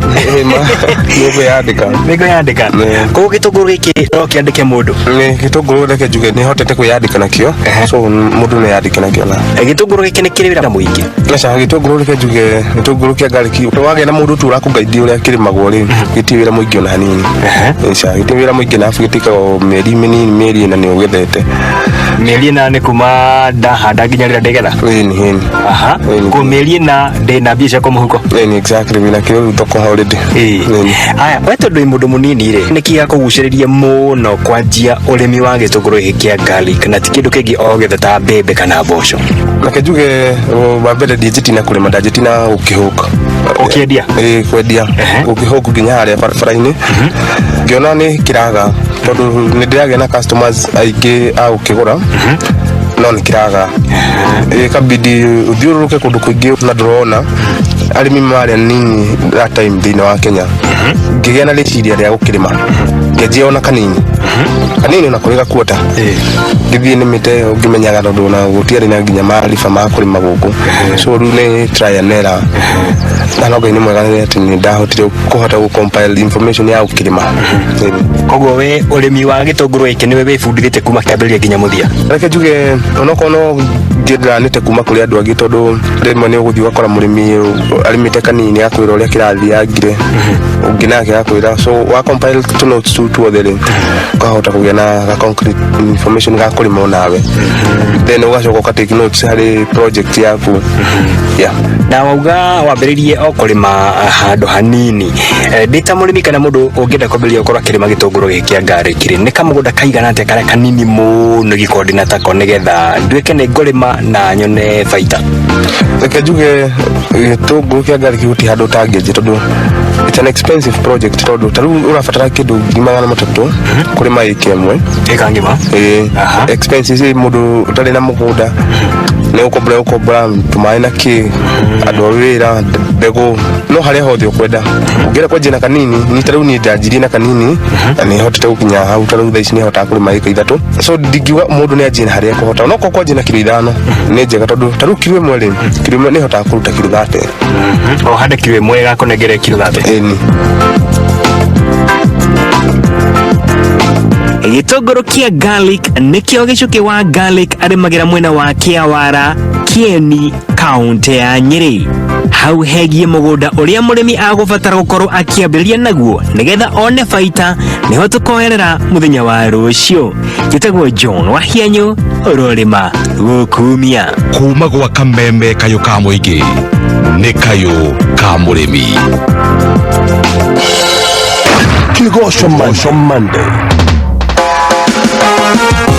Nĩngwĩyandĩka. Nĩngwĩyandĩka. Koguo gĩtũngũrũ gĩkĩ no kĩandĩke mũndũ? Nĩ gĩtũngũrũ reke njuge nĩ hotete kwĩyandĩka nakĩo. So mũndũ no eyandĩke nakĩo na. Gĩtũngũrũ gĩkĩ nĩ kĩrĩ wĩra mũingĩ? Aca, gĩtũngũrũ reke njuge gĩtũngũrũ kĩa garlic wagĩa na mũndũ tu ũrakũgaithia ũrĩa kĩrĩmagwo rĩ, gĩtirĩ wĩra mũingĩ ona hanini. Aca, gĩtirĩ wĩra mũingĩ na arabu gĩtĩkaga o mĩeri mĩnini, mĩeri 4 nĩ ũgethete. Mĩeri 4 nĩ kuma ndahanda nginya rĩrĩa ndĩgetha? Ĩni ĩni. Aha. Ko mĩeri 4 ndĩna mbia ciakwa mũhuko? Ĩni exactly, wĩna kĩrĩa rĩu thoko already. Ĩni. Aya, we tondũ wĩ mũndũ mũnini rĩ, nĩkĩ gĩakũgucĩrĩria mũno kwanjia ũrĩmi wa gĩtũngũrũ gĩkĩ kĩa garlic na ti kĩndũ kĩngĩ o gĩothe ta mbembe kana mboco? Reke njuge wa mbere ndianjĩtie na kũrĩma, ndanjĩtie na gũkĩhũka. Ũkĩendia? Ĩĩ, kwendia. Gũkĩhũka nginya harĩa barabara-inĩ. Ngĩona nĩ kĩraga tondũ nĩ ndĩragĩa na customers aingĩ a gũkĩgũra, no nĩ kĩraga. Ĩkabidi ũthiũrũrũke kũndũ kũingĩ na ndũrona arĩmi marĩ anini that time thĩinĩ wa Kenya. Ngĩgĩa na rĩciria rĩa gũkĩrĩma, ngĩanjia ona kanini kanini, ona kũrĩ gakuota ngĩthiĩ nĩmĩte ũngĩmenyaga tondũ ona gũtiarĩ na nginya mariba ma kũrĩma gũkũ, so rĩu nĩ try and error, na no Ngai nĩ mwega nĩ atĩ nĩ ndahotire kũhota gũ compile information ya gũkĩrĩma. Koguo we ũrĩmi wa gĩtũngũrũ gĩkĩ nĩwe wĩbundithĩtie kuma kĩambĩrĩria nginya mũthia? Reke njuge onokorwo no ngĩndanĩte kuma kũrĩ andũ angĩ, tondũ rĩmwe nĩ ũgũthiĩ ũgakora mũrĩmi arĩmĩte kanini akwĩra ũrĩa kĩrathiangire, ũngĩ nake akwĩra, so wa compile tũ notes tu tuothe rĩ, ũkahota kũgĩa na ga concrete information ga kũrĩma onawe, then ũgacoka ũka take notes harĩ project yaku, yeah. Na wauga wambĩrĩirie o kũrĩma handũ hanini. Ndĩ ta mũrĩmi kana mũndũ ũngĩenda kwambĩrĩria gũkorwo akĩrĩma gĩtũngũrũ gĩkĩ kĩa garlic rĩ, nĩ kamũgũnda kaigana atĩa karĩa kanini mũno ingĩkorwo ndĩna tako nĩgetha nduĩke nĩ ngũrĩma na nyone baita? Reke njuge gĩtũngũrũ kĩa garlic gũtirĩ handũ ũtangĩanjia tondũ it's an expensive project, tondũ ta rĩu ũrabatara kĩndũ 300,000 kũrĩma ĩka 1. Ĩka ng'ima? Ĩĩ. Expenses mũndũ ũtarĩ na mũgũnda nĩ gũkombora gũkombora tũmaĩ na kĩ, andũ a wĩra, mbegũ, no harĩa hothe ũkwenda ũngĩenda kwanjia na kanini. Ni ta rĩu niĩ ndanjirie na kanini na nĩ hotete gũkinya hau, ta rĩu thaa ici nĩ hotaga kũrĩma ĩka 3, so ndingiuga mũndũ nĩ anjie na harĩa ekũhota, no korwo kwanjia na kiro 5 nĩ njega, tondũ ta rĩu kiro 1 rĩ, kiro 1 nĩ hotaga kũruta kiro 30. O hande kiro 1 ĩgakũnengere kiro 30? Ĩni. Gĩtũngũrũ kĩa garlic nĩkĩo gĩcukĩ wa garlic arĩmagĩra mwena wa Kĩawara, Kĩeni, kaũntĩ ya Nyĩrĩ. Hau hegiĩ mũgũnda ũrĩa mũrĩmi agũbatara gũkorwo akĩambĩrĩria naguo nĩgetha one baita, nĩho tũkoerera mũthenya wa rũciũ. Njĩtagwo John Wahianyũ, ũrorĩma gũkumia. Kuma gwa kameme kayũ ka mũingĩ nĩ kayũ ka mũrĩmi. Kigosho Monday. Wakwa.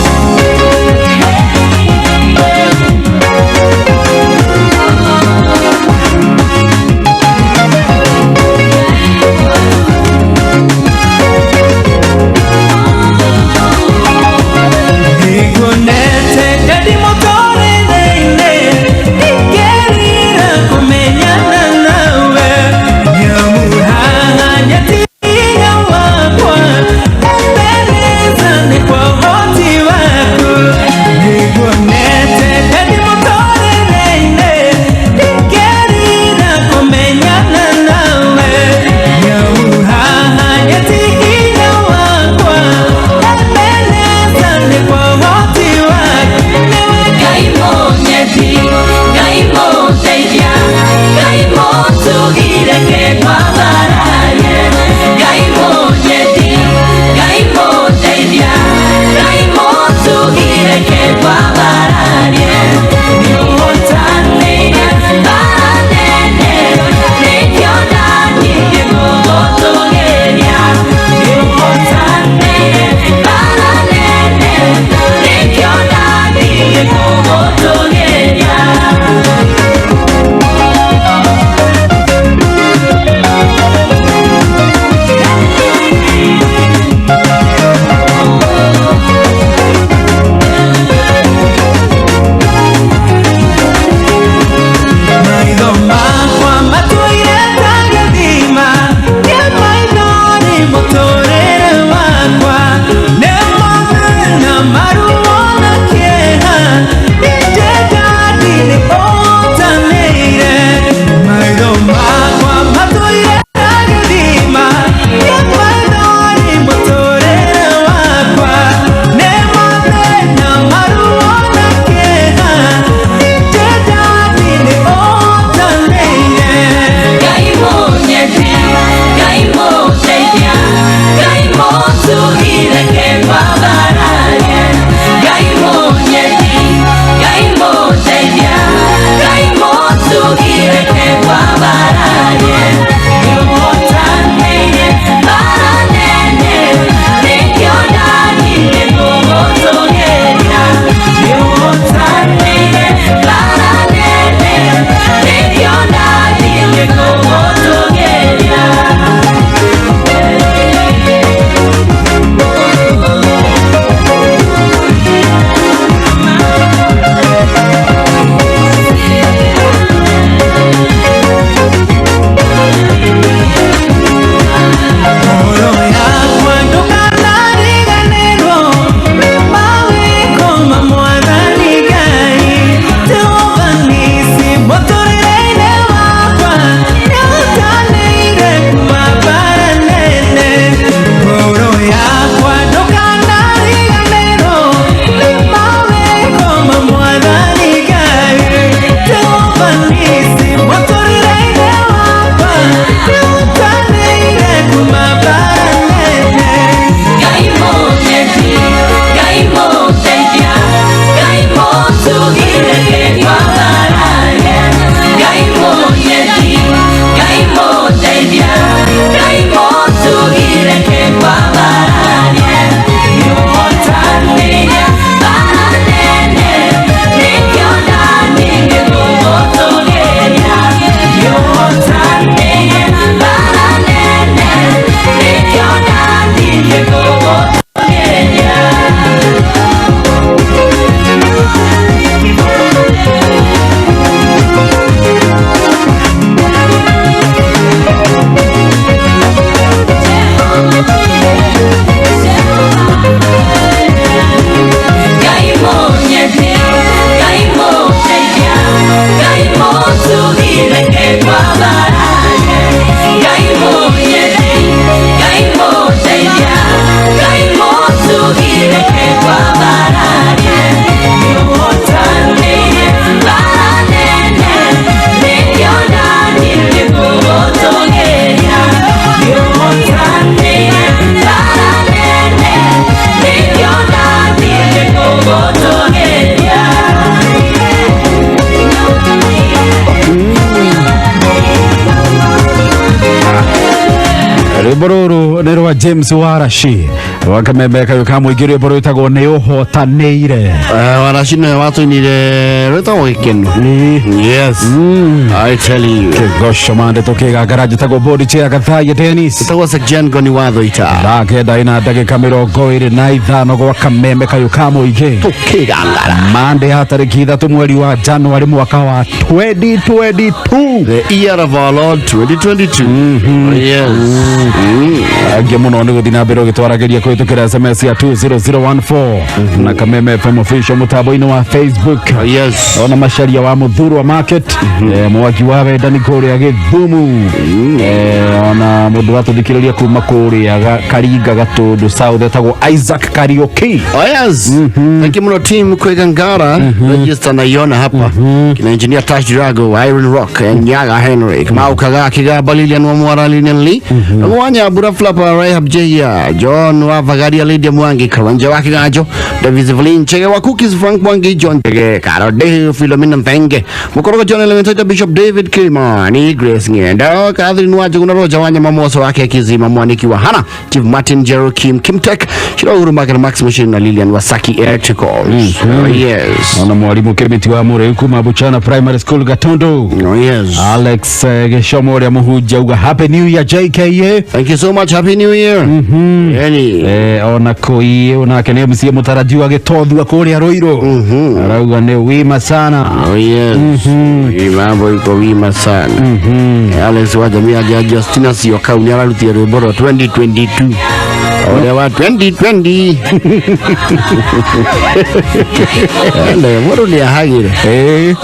Rwĩmbo rũrũ nĩ rwa James Warashi rwa kamembe kayũ ka mũingĩ, rwĩmbo rwĩtagwo nĩ ũhotanĩire. Warashi nĩwe watũinire rwĩtagwo gĩkeno. Yes, I tell you. Kĩgoco mande tũkĩgangara, njĩtagwo bodi chair Gathaiya Dennis. Ĩtagwo Sekjen Goni watho ita. 9:25 gwa kamembe kayũ ka mũingĩ. Tũkĩgangara. Mande ya tarĩki 3 mweri wa Januari mwaka wa 2022. The year of our Lord 2022. Yes. Angĩ mũno nĩ gũthiĩ na mbere ũgĩtwaragĩria kũhĩtũkĩra SMS ya 20014 na Kameme FM official mũtambo-inĩ wa Facebook. Yes. Ona Macaria wa Mũthurwa Market, Mwangi wa Wendani kũrĩa Gĩthumu, ona mũndũ watũthikĩrĩria kuma kũrĩa Karinga Gatũndũ South etagwo Isaac Kariuki. Oh yes. Thank you muno team Kwegangara. Register naiona hapa. Kina engineer Tash Drago, Iron Rock, and Nyaga Henry. Kamau Kaga Kigaba Lilian wa Mwara Lilian Lee. Mwanya Bura Flapa Rahab Jeya, John wa Vagaria Lydia Mwangi, Karanja wa Kigajo, Davis Evelyn Chege wa Cookies Frank Mwangi, John Chege, Karo Dehu Philomena Mthenge, Mukorogo John Elementaita Bishop David Kimani, Grace Ngenda, Catherine Wajo na Roja Wanya Mamoso wake Kizima Mwaniki wa Hana, Chief Martin Jero Kim Kimtek, Shiro Uhuru Market Max Machine na Lilian Wasaki Electricals. Oh, yes. Ona mwalimu Kemiti wa Mureu kuma Buchana Primary School Gatondo. Oh, yes. Alex Gishomo ũrĩa mũhunjia uga Happy New Year JKA. Thank you so much. Happy New Year. Yani. Ona koi onake nĩ MC mũtarajiwa gĩtothua kũrĩa Ruiru. Arauga nĩ wima sana. Oh, yes. Hii mambo iko wima sana. Alex wa jamii ya Justina Siokau nĩ ararutie rwĩmbo rwa 2022. Ũrĩa wa 2020. Ende, mũndũ nĩ ahagire.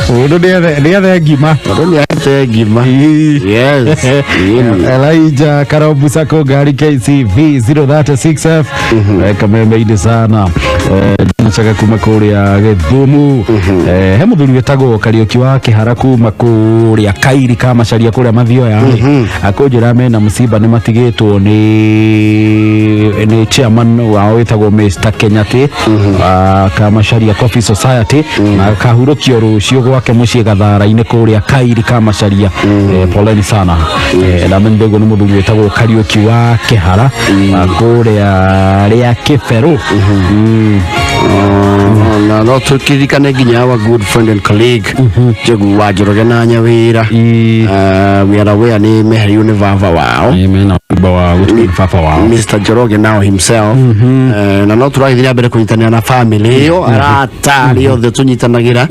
Mũndũ nĩ athe ngima. Mũndũ nĩ athe ngima. Yes. Elijah Karobu Sako gari KCV 036F, kameme-inĩ sana. Ncaga kuma kũrĩa Gĩthumu, he mũthuri wĩtagwo Kariũki wa Kĩhara kuma kũrĩa Kairi ka Macaria kũrĩa Mathioya akũnjĩra mena mũciba nĩ matigĩtwo nĩ chairman wao wĩtagwo Mr Kenyati ka Macaria Coffee Society, na akahurũkio rũciũ gwake mũciĩ Gathara-inĩ kũrĩa Kairi ka Macaria. Poleni sana. Na menye ũguo nĩ mũthuri wĩtagwo Kariũki wa Kĩhara kũrĩa rĩa Kĩberũ. Na no tũkĩririkane nginya our good friend and colleague Njogu wa Njoroge na Nyawĩra. We are aware nĩ meherio nĩ baba wao. Mena mũciba wa gũtuĩka baba wao. Mr Njoroge now himself. Na no tũragĩthiĩ na mbere kũnyitanĩra na family ĩyo, arata arĩa othe tũnyitanagĩra.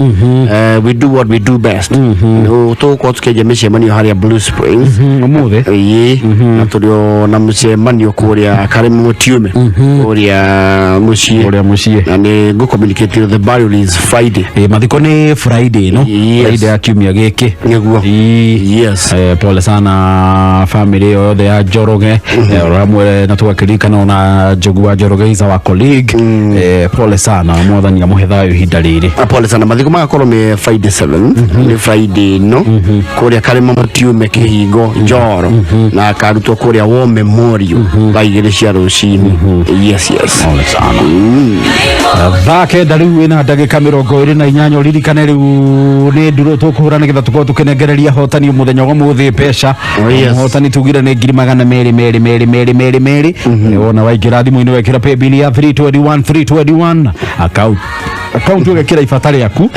We do what we do best. Tũgũkorwo tũkĩanjia mĩcemanio harĩa Blue Springs ũmũthĩ. Ĩĩ, na tũrĩ o na mũcemanio kũrĩa Karĩmũ Mũtiume kũrĩa mũciĩ. Kũrĩa mũciĩ. Na nĩ ngũ communicate the burial is Friday. Mathiko nĩ Friday, no Friday ya kiumia gĩkĩ. Nĩguo. Yes. Pole sana family yothe ya Njoroge, oro hamwe na tũgakĩririkana ona Njogu wa Njoroge is our colleague. Pole sana, mwathani amũhe thayũ ihinda rĩrĩ. Pole sana, mathiko magakorwo me Friday 7, nĩ Friday no kũrĩa Karĩma Mũtiume Kĩhingo Njoro, na akarutwo kũrĩa War Memorial thaa 2 cia rũcinĩ. Yes. Pole sana. 9 rĩu ĩna ndagĩka 28, ririkane rĩu nĩ nduro tũkũhũra nĩgetha tũkorwo tũkĩnengereria hotani mũthenya wa ũmũthĩ mbeca. Oh, yes. Mũhotani tugire nĩ 200,000 merĩ merĩ merĩ merĩ merĩ merĩ. Wona waingĩra thimũ-inĩ wekĩra paybill ya 321 321, account ũgekĩra ibata rĩaku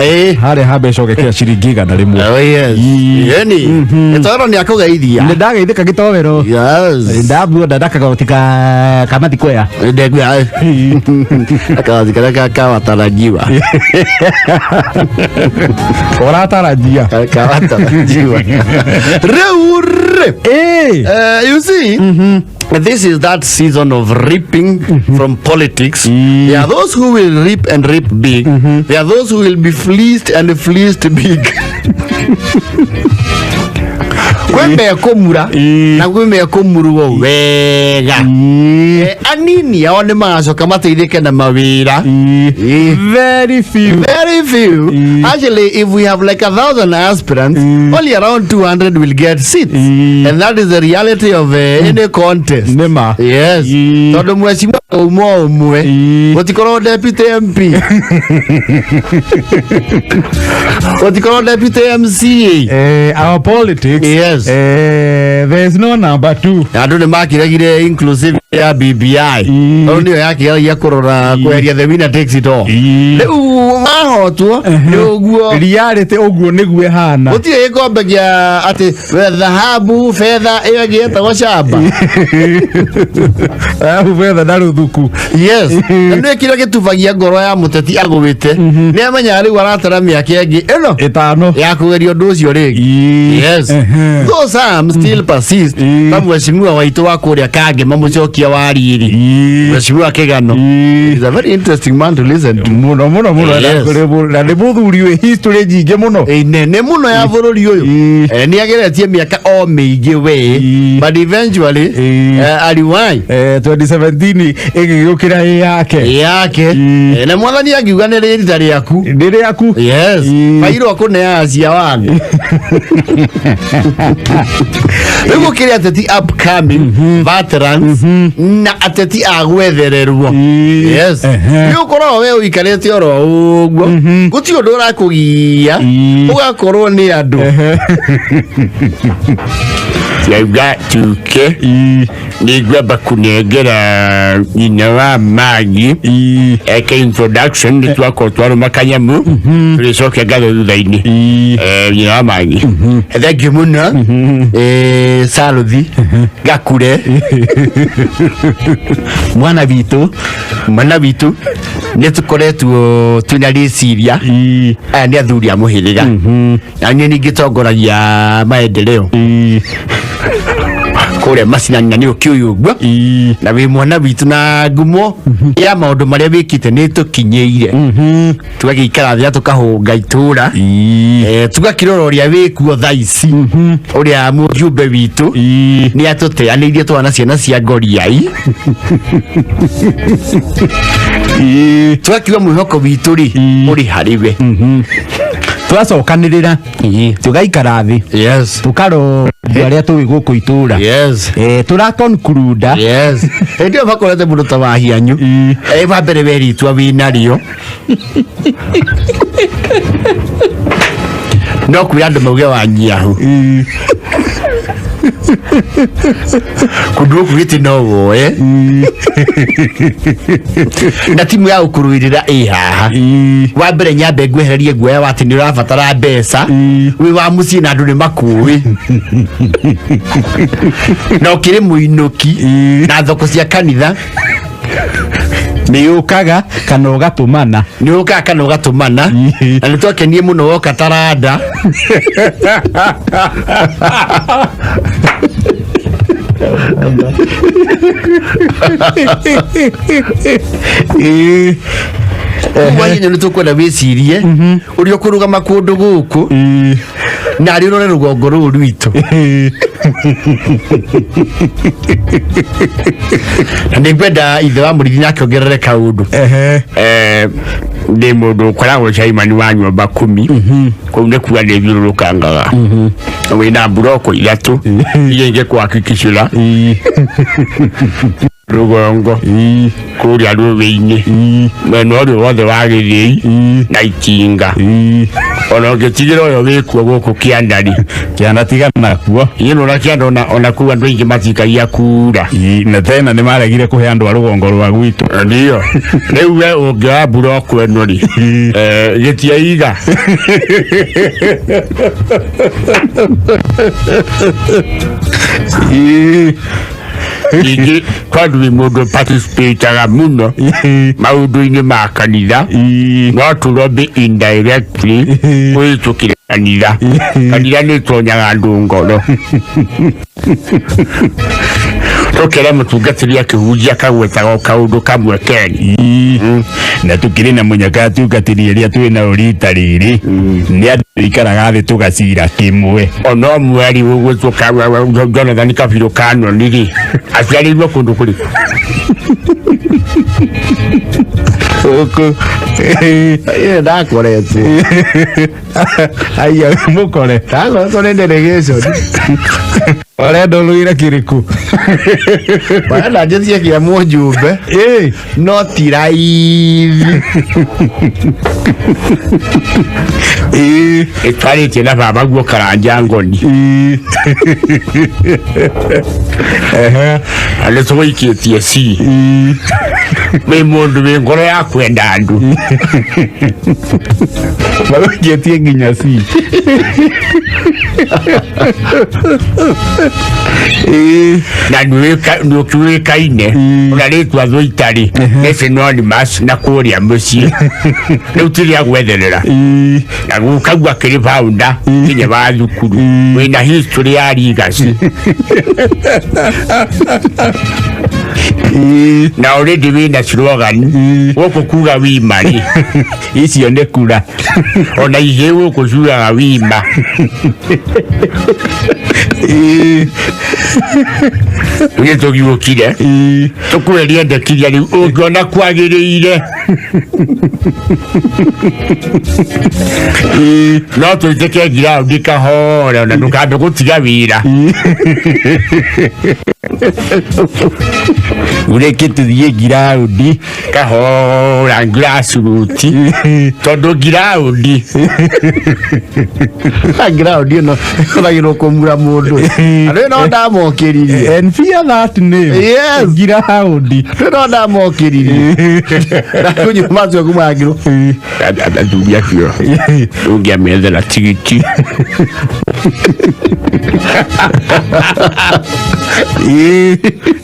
harĩa ha mbeca, ũgekĩra ciringi 100. Oh yes. Yani, gĩtoero nĩ akũgeithia. Nĩ ndageithĩka gĩtoero. Yes. Ndabuona ndakagoti ka kamathikoya. Ndegwa. Akagoti karĩa kawatarajiwa. Ũratarajia. Kawatarajiwa. Rĩu rĩ. You see, this is that season of reaping from politics. There are those who will reap and reap big. There are those who will be fleeced and fleeced big. Kwĩ mekũmura na kwĩ mekũmurwo wega. Anini ao nĩ magacoka mateithĩke na mawĩra. Very few. Very few. Actually, if we have like 1,000 aspirants, only around 200 will get seats. And that is the reality of any contest. Nĩma. Yes. Tondũ mheshimiwa uma ũmwe gũtikorwo deputy MP, gũtikorwo deputy MCA. Our politics Yes. Yes. There is no number two. Andå nä makiregire inclusive ya BBI tondå nä yo yakĩgeragia kũrora kweheria the winner takes it all. Rĩu mahotwo nĩ ũguo. Reality ũguo nĩguo ĩhana. Gũtirĩ gĩkombe kĩa atĩ thahabu betha ĩyo ĩngĩ yetagwo camba. Thahabu, betha na rũthuku. Yes, na nĩ kĩrĩa gĩtubagia ngoro ya mũteti agũĩte nĩ amenyaga rĩu aratara mĩaka ĩngĩ ĩno ĩtano ya kũgeria ũndũ ũcio rĩngĩ. Yes, though some still persist, ta mheshimiwa waitũ wa kũrĩa Kangema, mũcokia wa riri, mheshimiwa Kĩgano is a very interesting man to listen to. Mũno mũno mũno. Yes. Na nĩ mũthuri wĩ history nyingĩ mũno. Nene mũno ya bũrũri ũyũ. Nĩ ageretie mĩaka o mĩingĩ we, but eventually aliwai. 2017 ĩgĩgĩũkĩra ĩ yake. Yake. Na mwathani angiuga nĩ rĩrita rĩaku. Nĩ rĩaku. Yes, bairwo kũneaga cia wangu. Rĩu gũkĩrĩ ateti upcoming, veterans na ateti a gwethererwo. Yes, nĩ ũkoragwo we ũikarĩte oro ũguo, gũtirĩ ũndũ ũrakũgia, ũgakorwo nĩ andũ yauga tuke nĩ ngwamba kũnengera nyina wa Magi eke introduction, nĩ twakorwo twarũma kanyamu, tũrĩcokia ngatho thutha-inĩ. Nyina wa Magi, thank you mũno. Saluthi Gakure, mwana witũ, mwana witũ, nĩ tũkoretwo twĩna rĩciria aya nĩ athuri a mũhĩrĩga, na niĩ ningĩ tongoragia maendeleo kũrĩa macinani, na nĩ ũkĩũĩ ũguo, na wĩ mwana witũ na ngumo ya maũndũ marĩa wĩkĩte nĩ tũkinyĩire, tũgagĩikara thĩ na tũkahũnga itũra, tũgakĩrora ũrĩa wĩkuo thaa ici, ũrĩa mũjumbe witũ nĩ atũteanĩirie twana ciana cia ngoriai, tũgakiuga mwĩhoko witũ rĩ ũrĩ harĩ we. Twacokanĩrĩra tũgaikara thĩ, tũkarora andũ arĩa tũĩ gũkũ itũra, tũra conclude. Yes, hĩndĩ ĩyo makorete mũndũ ta wahianyu, wa mbere weritwa wĩnarĩo no kwĩra andũ mauge wanyiahu kũndũ gũkũ gĩtĩ no woe na timu ya gũkũrũĩrĩra ĩ haha. Wa mbere nyambe ngwehererie guoya wa atĩ nĩ ũrabatara mbeca, wĩ wa mũciĩ na andũ nĩ makũĩ na ũkĩrĩ mũinũki na thoko cia kanitha. Nĩ ũkaga kana ũgatũmana. Nĩ ũkaga kana ũgatũmana, na nĩ twakenie mũno woka taranda. Wahinya nĩ tũkwenda wĩcirie ũrĩa ũkũrũgama kũndũ gũkũ na arĩ ũrore rũgongo rũrũ rwitũ, na nĩ ngwenda ithe wa mũrithi nake ongerere kaũndũ. Ndĩ mũndũ ũkoragwo chairman wa nyũmba kumi kũu, nĩ kuga nĩ thiũrũrũkangaga wĩna mburoko ithatũ iria ingĩkũhakikicĩra rũgongo kũrĩa rũĩ-inĩ mwena ũrĩa wothe wa gĩthĩi na itinga, ona ũngĩtigĩra ũyũ wĩkuo gũkũ kĩandari. Kĩanda tiga nakuo. Ĩ nona kĩanda ona kũu andũ aingĩ matikagia kura. Na tena nĩ maregire kũhe andũ a rũgongo rwa gwitũ. Ndio rĩu we ũngĩoya mburoko ĩno rĩ, gĩtiaiga. Ningĩ tondũ wĩ mũndũ participataga mũno maũndũ-inĩ ma kanitha, no tũrombe indirectly kũhĩtũkĩra kanitha. Kanitha nĩ ĩtonyaga andũ ngoro, tũkere mũtungatĩri akĩhunjia akagwetaga o kaũndũ kamwe keni. Na tukĩrĩ na mũnyaka atungatĩri arĩa twĩ nao rita rĩrĩ nĩ andũ tũikaraga thĩ tũgacira kĩmwe. Ona mweri ũgwĩtwo Jonathan Kabirũ Kanoni rĩ, aciarĩirwo kũndũ kũrĩkũ? Gũkũ ndakoretwo. Aya mũkore. Ndakoretwo nĩ delegation. Ũrenda ũrũire kĩrĩkũ? Barenda njĩtie kĩa mũjumbe no ti raithi. Ĩtwarĩtie na baba guo Karanja Ngoni. Na nĩ tũgũikĩtie C. Wĩ mũndũ wĩ ngoro ya kwenda andũ. Magũikĩtie nginya C. Na nĩ ũkĩũĩkaine ona rĩtwa Thũitarĩ nĩ synonymous na kũrĩa mũciĩ. Rĩu ti rĩa gwetherera. Na gũkagua akĩrĩ founder nginya wa thukuru. Wĩna history ya legacy. Na already wĩna slogan gũkũ kuga wima rĩ icio nĩ kura ona igĩ gũkũ ciugaga wima. Nĩ tũgiũkire tũkweria ndekithia rĩu ũngĩona kwagĩrĩire no tũitĩke ngiraundi kahora ona ndũkambe gũtiga wĩra. Ureke tũthiĩ ngiraundi kahora grassroots tondũ ngiraundi Ground ĩno ĩhũthagĩrwo kũmura mũndũ. Andũ no ndamokĩririe. And fear that name. Yes. Ngiraundi. Rĩu no ndamokĩririe. Na kũnyua macio kumangirwo. Athuri acio ũngĩamethera tigiti.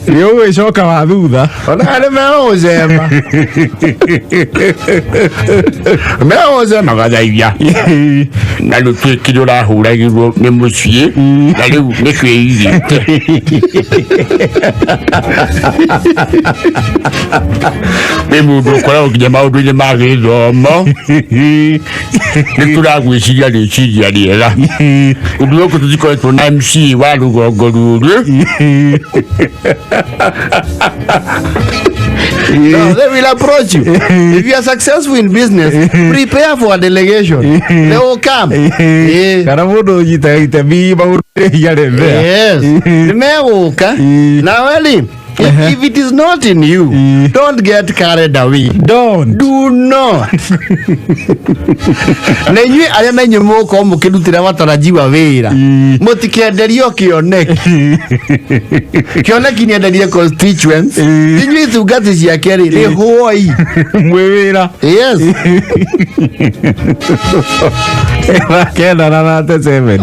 Nĩ ũgwĩcoka wa thutha. Ona nĩ megũcema. Megũcema gathaithia na rũtuĩkire ũrahũragĩrwo nĩ mũciĩ na rĩu nĩ kwĩigĩte. Nĩ mũndũ ũkoragwo nginya maũndũ-inĩ ma gĩthomo. Nĩ tũragwĩciria rĩciria rĩega. Ũndũ gũkũ tũtikoretwo na MC wa rũgongo rũrũ. No, they will approach you. If you are successful in business, prepare for a delegation. They will come. Kana mũndũ ũnyitaga itemi maũndũ yarĩ there. Yes. Nĩ megũka. Nawe rĩ, if it is not in you, don't get carried away. Don't. Do not. Na inyuĩ arĩa na inyuĩ mũgũkorwo mũkĩrutĩra watarajiwa wĩra, mũtikenderio kĩoneki. Kĩoneki nĩenderie constituents. Inyuĩ itungati ciake rĩ, rĩhwoi. Mwĩ wĩra. Yes. 937.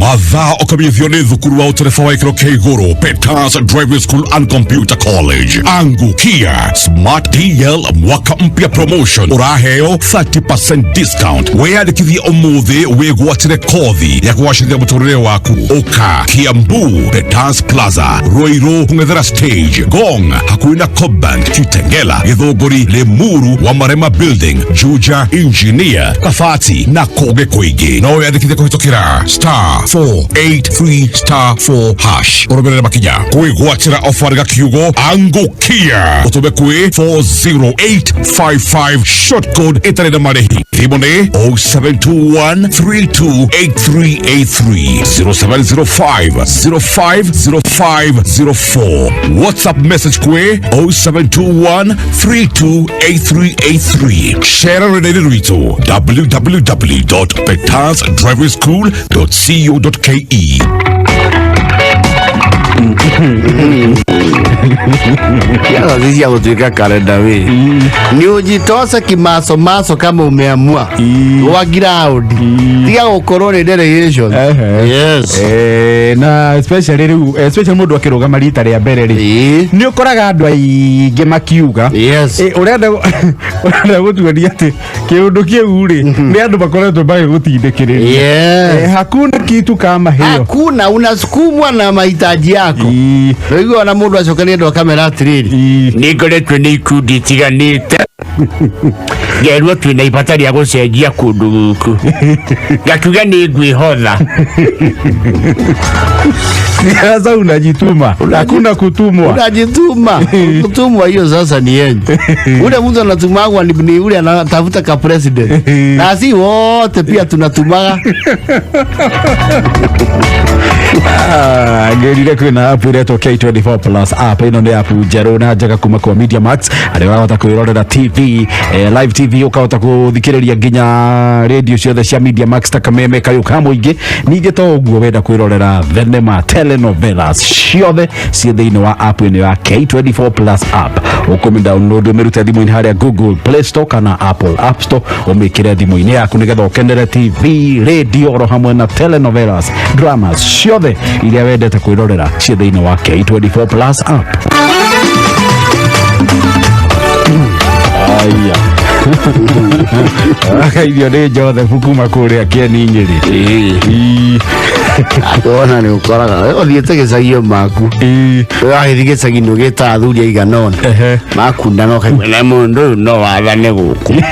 Mathaa ũkamenyithio nĩ thukuru wa ũtereba wa gĩkĩro kĩa igũrũ Peters Driving School and Computer College. Angukia Smart DL mwaka mpya promotion ũraheo 30% discount. Wĩyandĩkithie ũmũthĩ wĩgwatĩre kothi ya kũgacĩrithia mũtũrĩre waku. Ũka Kiambu Peters Plaza, Ruiru kũng'ethera stage, Ngong hakuhĩ na Cobank, Kitengela, Gĩthũngũri, Limuru wa Marema Building, Juja Engineer, Kabati na kũngĩ kũingĩ. No wĩyandĩkithie kũhĩtũkĩra star 483 star 4 hash. Ũrũmĩrĩre makinya kwĩgwatĩra ofa rĩga kiugo angukia ũtũme kwĩ 40855 short code ĩtarĩ na marĩhi. Thimũ nĩ 0721 328383 0705 050504. WhatsApp message kwĩ 0721 328383. Share rũrenda-inĩ rwitũ www.petasdrivingschool.co.ke. Ciana ci cia gũtuĩka karenda wĩ nĩ ũjitose kimasomaso kama umeamua gwa ground tiga gũkorwo nĩ delegation. Yes. Na especially rĩu especially mũndũ akĩrũgama rita rĩa mbere rĩ, nĩ ũkoraga andũ aingĩ makiuga ũrenda ũrenda gũtuonia atĩ kĩũndũ kĩu rĩ nĩ andũ makoretwo magĩgũtindĩkĩrĩria. Hakuna kitu kama hiyo. Hakuna, unasukumwa na mahitaji yako. Rĩu ona mũndũ acoka nĩ andũ akamera atĩrĩrĩ, Nĩ ngoretwo nĩ ikundi itiganĩte ngerwo twĩna ibata rĩa gũcenjia kũndũ gũkũ ngakiuga nĩ ngwĩhotha. Sasa unajituma, hakuna kutumwa. Unajituma. Kutumwa hiyo sasa ni yenyu. Ule mtu anatumagwa ni ule anatafuta ka president. Na si wote pia tunatumaga. Ah, ngĩrire kwĩna app ĩretwo K24 Plus app. Ĩno nĩ app njerũ na njega kuma kwa Media Max, arĩa ũrahota kwĩrorera TV, live TV, ũkahota gũthikĩrĩria nginya radio ciothe cia Media Max ta Kameme, Kayũ ka Mũingĩ. Ningĩ to ũguo, wenda kwĩrorera thenema, telenovelas ciothe ciĩ thĩinĩ wa app ĩno ya K24 Plus app. Ũkũmĩ download, ũmĩrute thimũ-inĩ harĩa Google Play Store kana Apple App Store, ũmĩkĩre thimũ-inĩ yaku nĩgetha ũkenere TV, radio, oro hamwe na telenovelas, dramas ciothe iria wendete kwĩrorera ciĩ thĩinĩ wa K24 Plus app. Aya, akaithio nĩ Joseph kuma kũrĩa Kĩeni, Nyĩrĩ. Wona nĩ ũkoraga ũthiĩte gĩcagio maku, wagĩthiĩ gĩcagi nĩ ũgĩta athuri aigana ũna makundana, ũkaigua na mũndũ ũyũ no wathane gũkũ.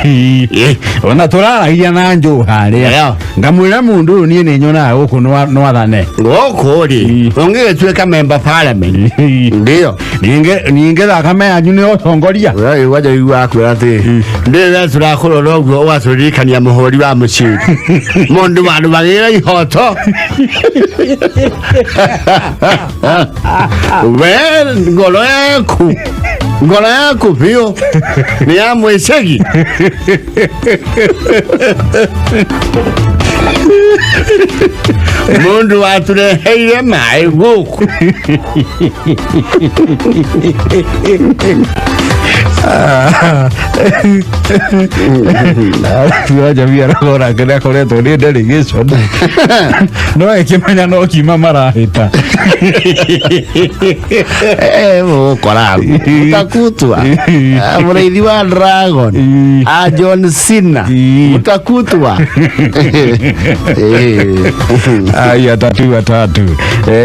Ona tũraragia na njũ harĩa, ngamwĩra mũndũ ũyũ niĩ nĩ nyonaga gũkũ no athane. Gũkũ rĩ, ũngĩgĩtuĩka member parliament ndio. Ningĩ thakame yanyu nĩ ũtongoria. Waja igua akwĩra atĩ ndĩ we tũrakũrora ũguo, ũgatũririkania mũhũri wa mũciĩ, mũndũ warũagĩrĩra ihoto. We ngoro yaku biũ nĩ ya mwĩcegi. Mũndũ watũreheire maĩ gũkũ. Wajamia aragora nĩ akoretwo nĩ delegation, no ĩkĩmenya no kima marahĩta. Mũgũkora mũtakutwa mũrĩithi wa dragon a John Cena mũtakutwa. Aya, tatua tatu,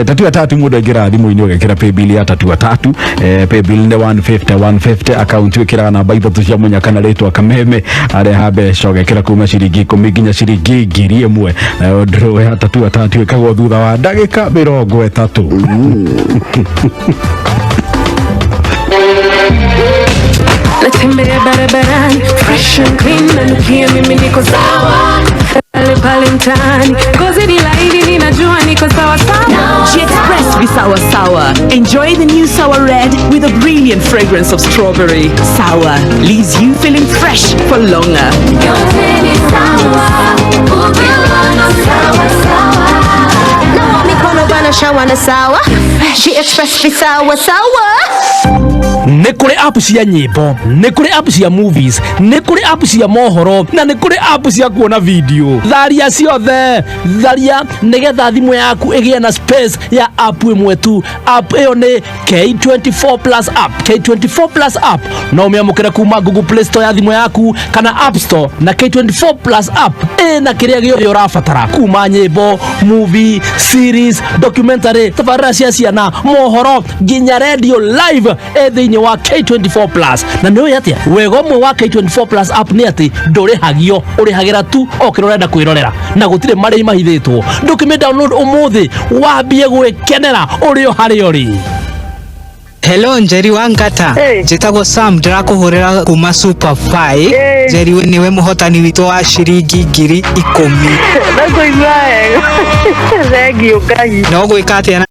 tatua tatu, mũndũ aingĩraga thimũ-inĩ ũgekĩra paybill ya tatua tatu. Paybill nĩ 150 150, akaunti wĩkĩraga namba ithatũ cia mũnya kana rĩtwa Kameme, areha mbeca ũgekĩra kuma ciringi 10 nginya ciringi 1000. Nayo draw ya tatua tatu ĩkagwo thutha wa ndagĩka 30. Natembea barabarani fresh and clean, nanukia mimi niko sawa pale pale mtaani, ngozi ni laini, ninajua niko sawa sawa. G-Express be sour sour. Enjoy the new Sour Red with a brilliant fragrance of strawberry. Sour leaves you feeling fresh for longer. Yote ni sawa, ukiona sawa sawa. Nawa mikono bana, shawa na sawa. G-Express be sawa sawa. Nĩ kũrĩ app cia nyĩmbo, nĩ kũrĩ app cia movies, nĩ kũrĩ app cia mohoro, na nĩ kũrĩ app cia kuona video. Tharia ciothe, tharia nĩgetha thimũ yaku ĩgĩe na space ya app ĩmwe tu. App ĩyo nĩ K24 Plus app. K24 Plus app no ũmĩamũkĩre kuma Google Play Store ya thimũ yaku kana App Store, na K24 Plus app ĩna kĩrĩa gĩothe ũrabatara, kuma nyĩmbo, movie, series, documentary, tabarĩra cia ciana, mohoro, nginya radio live ĩ thĩinĩ wa K24 Plus. Na nĩ ũĩ atĩa wega ũmwe wa K24 Plus app nĩ atĩ ndũrĩhagio, ũrĩhagĩra tu o kĩrĩa ũrenda kwĩrorera, na gũtirĩ marĩhi mahithĩtwo. Ndũkĩmĩ download ũmũthĩ wambie gwĩkenera ũrĩ o harĩa ũrĩ. Hello, Njeri wa Ngata. Njĩtagwo Sam, ndĩrakũhũrĩra kuma Super Fi. Njeri, nĩwe mũhotani witũ wa ciringi 10,000. Nakũigua wega, thengiũ Ngai. No gwĩka atĩa na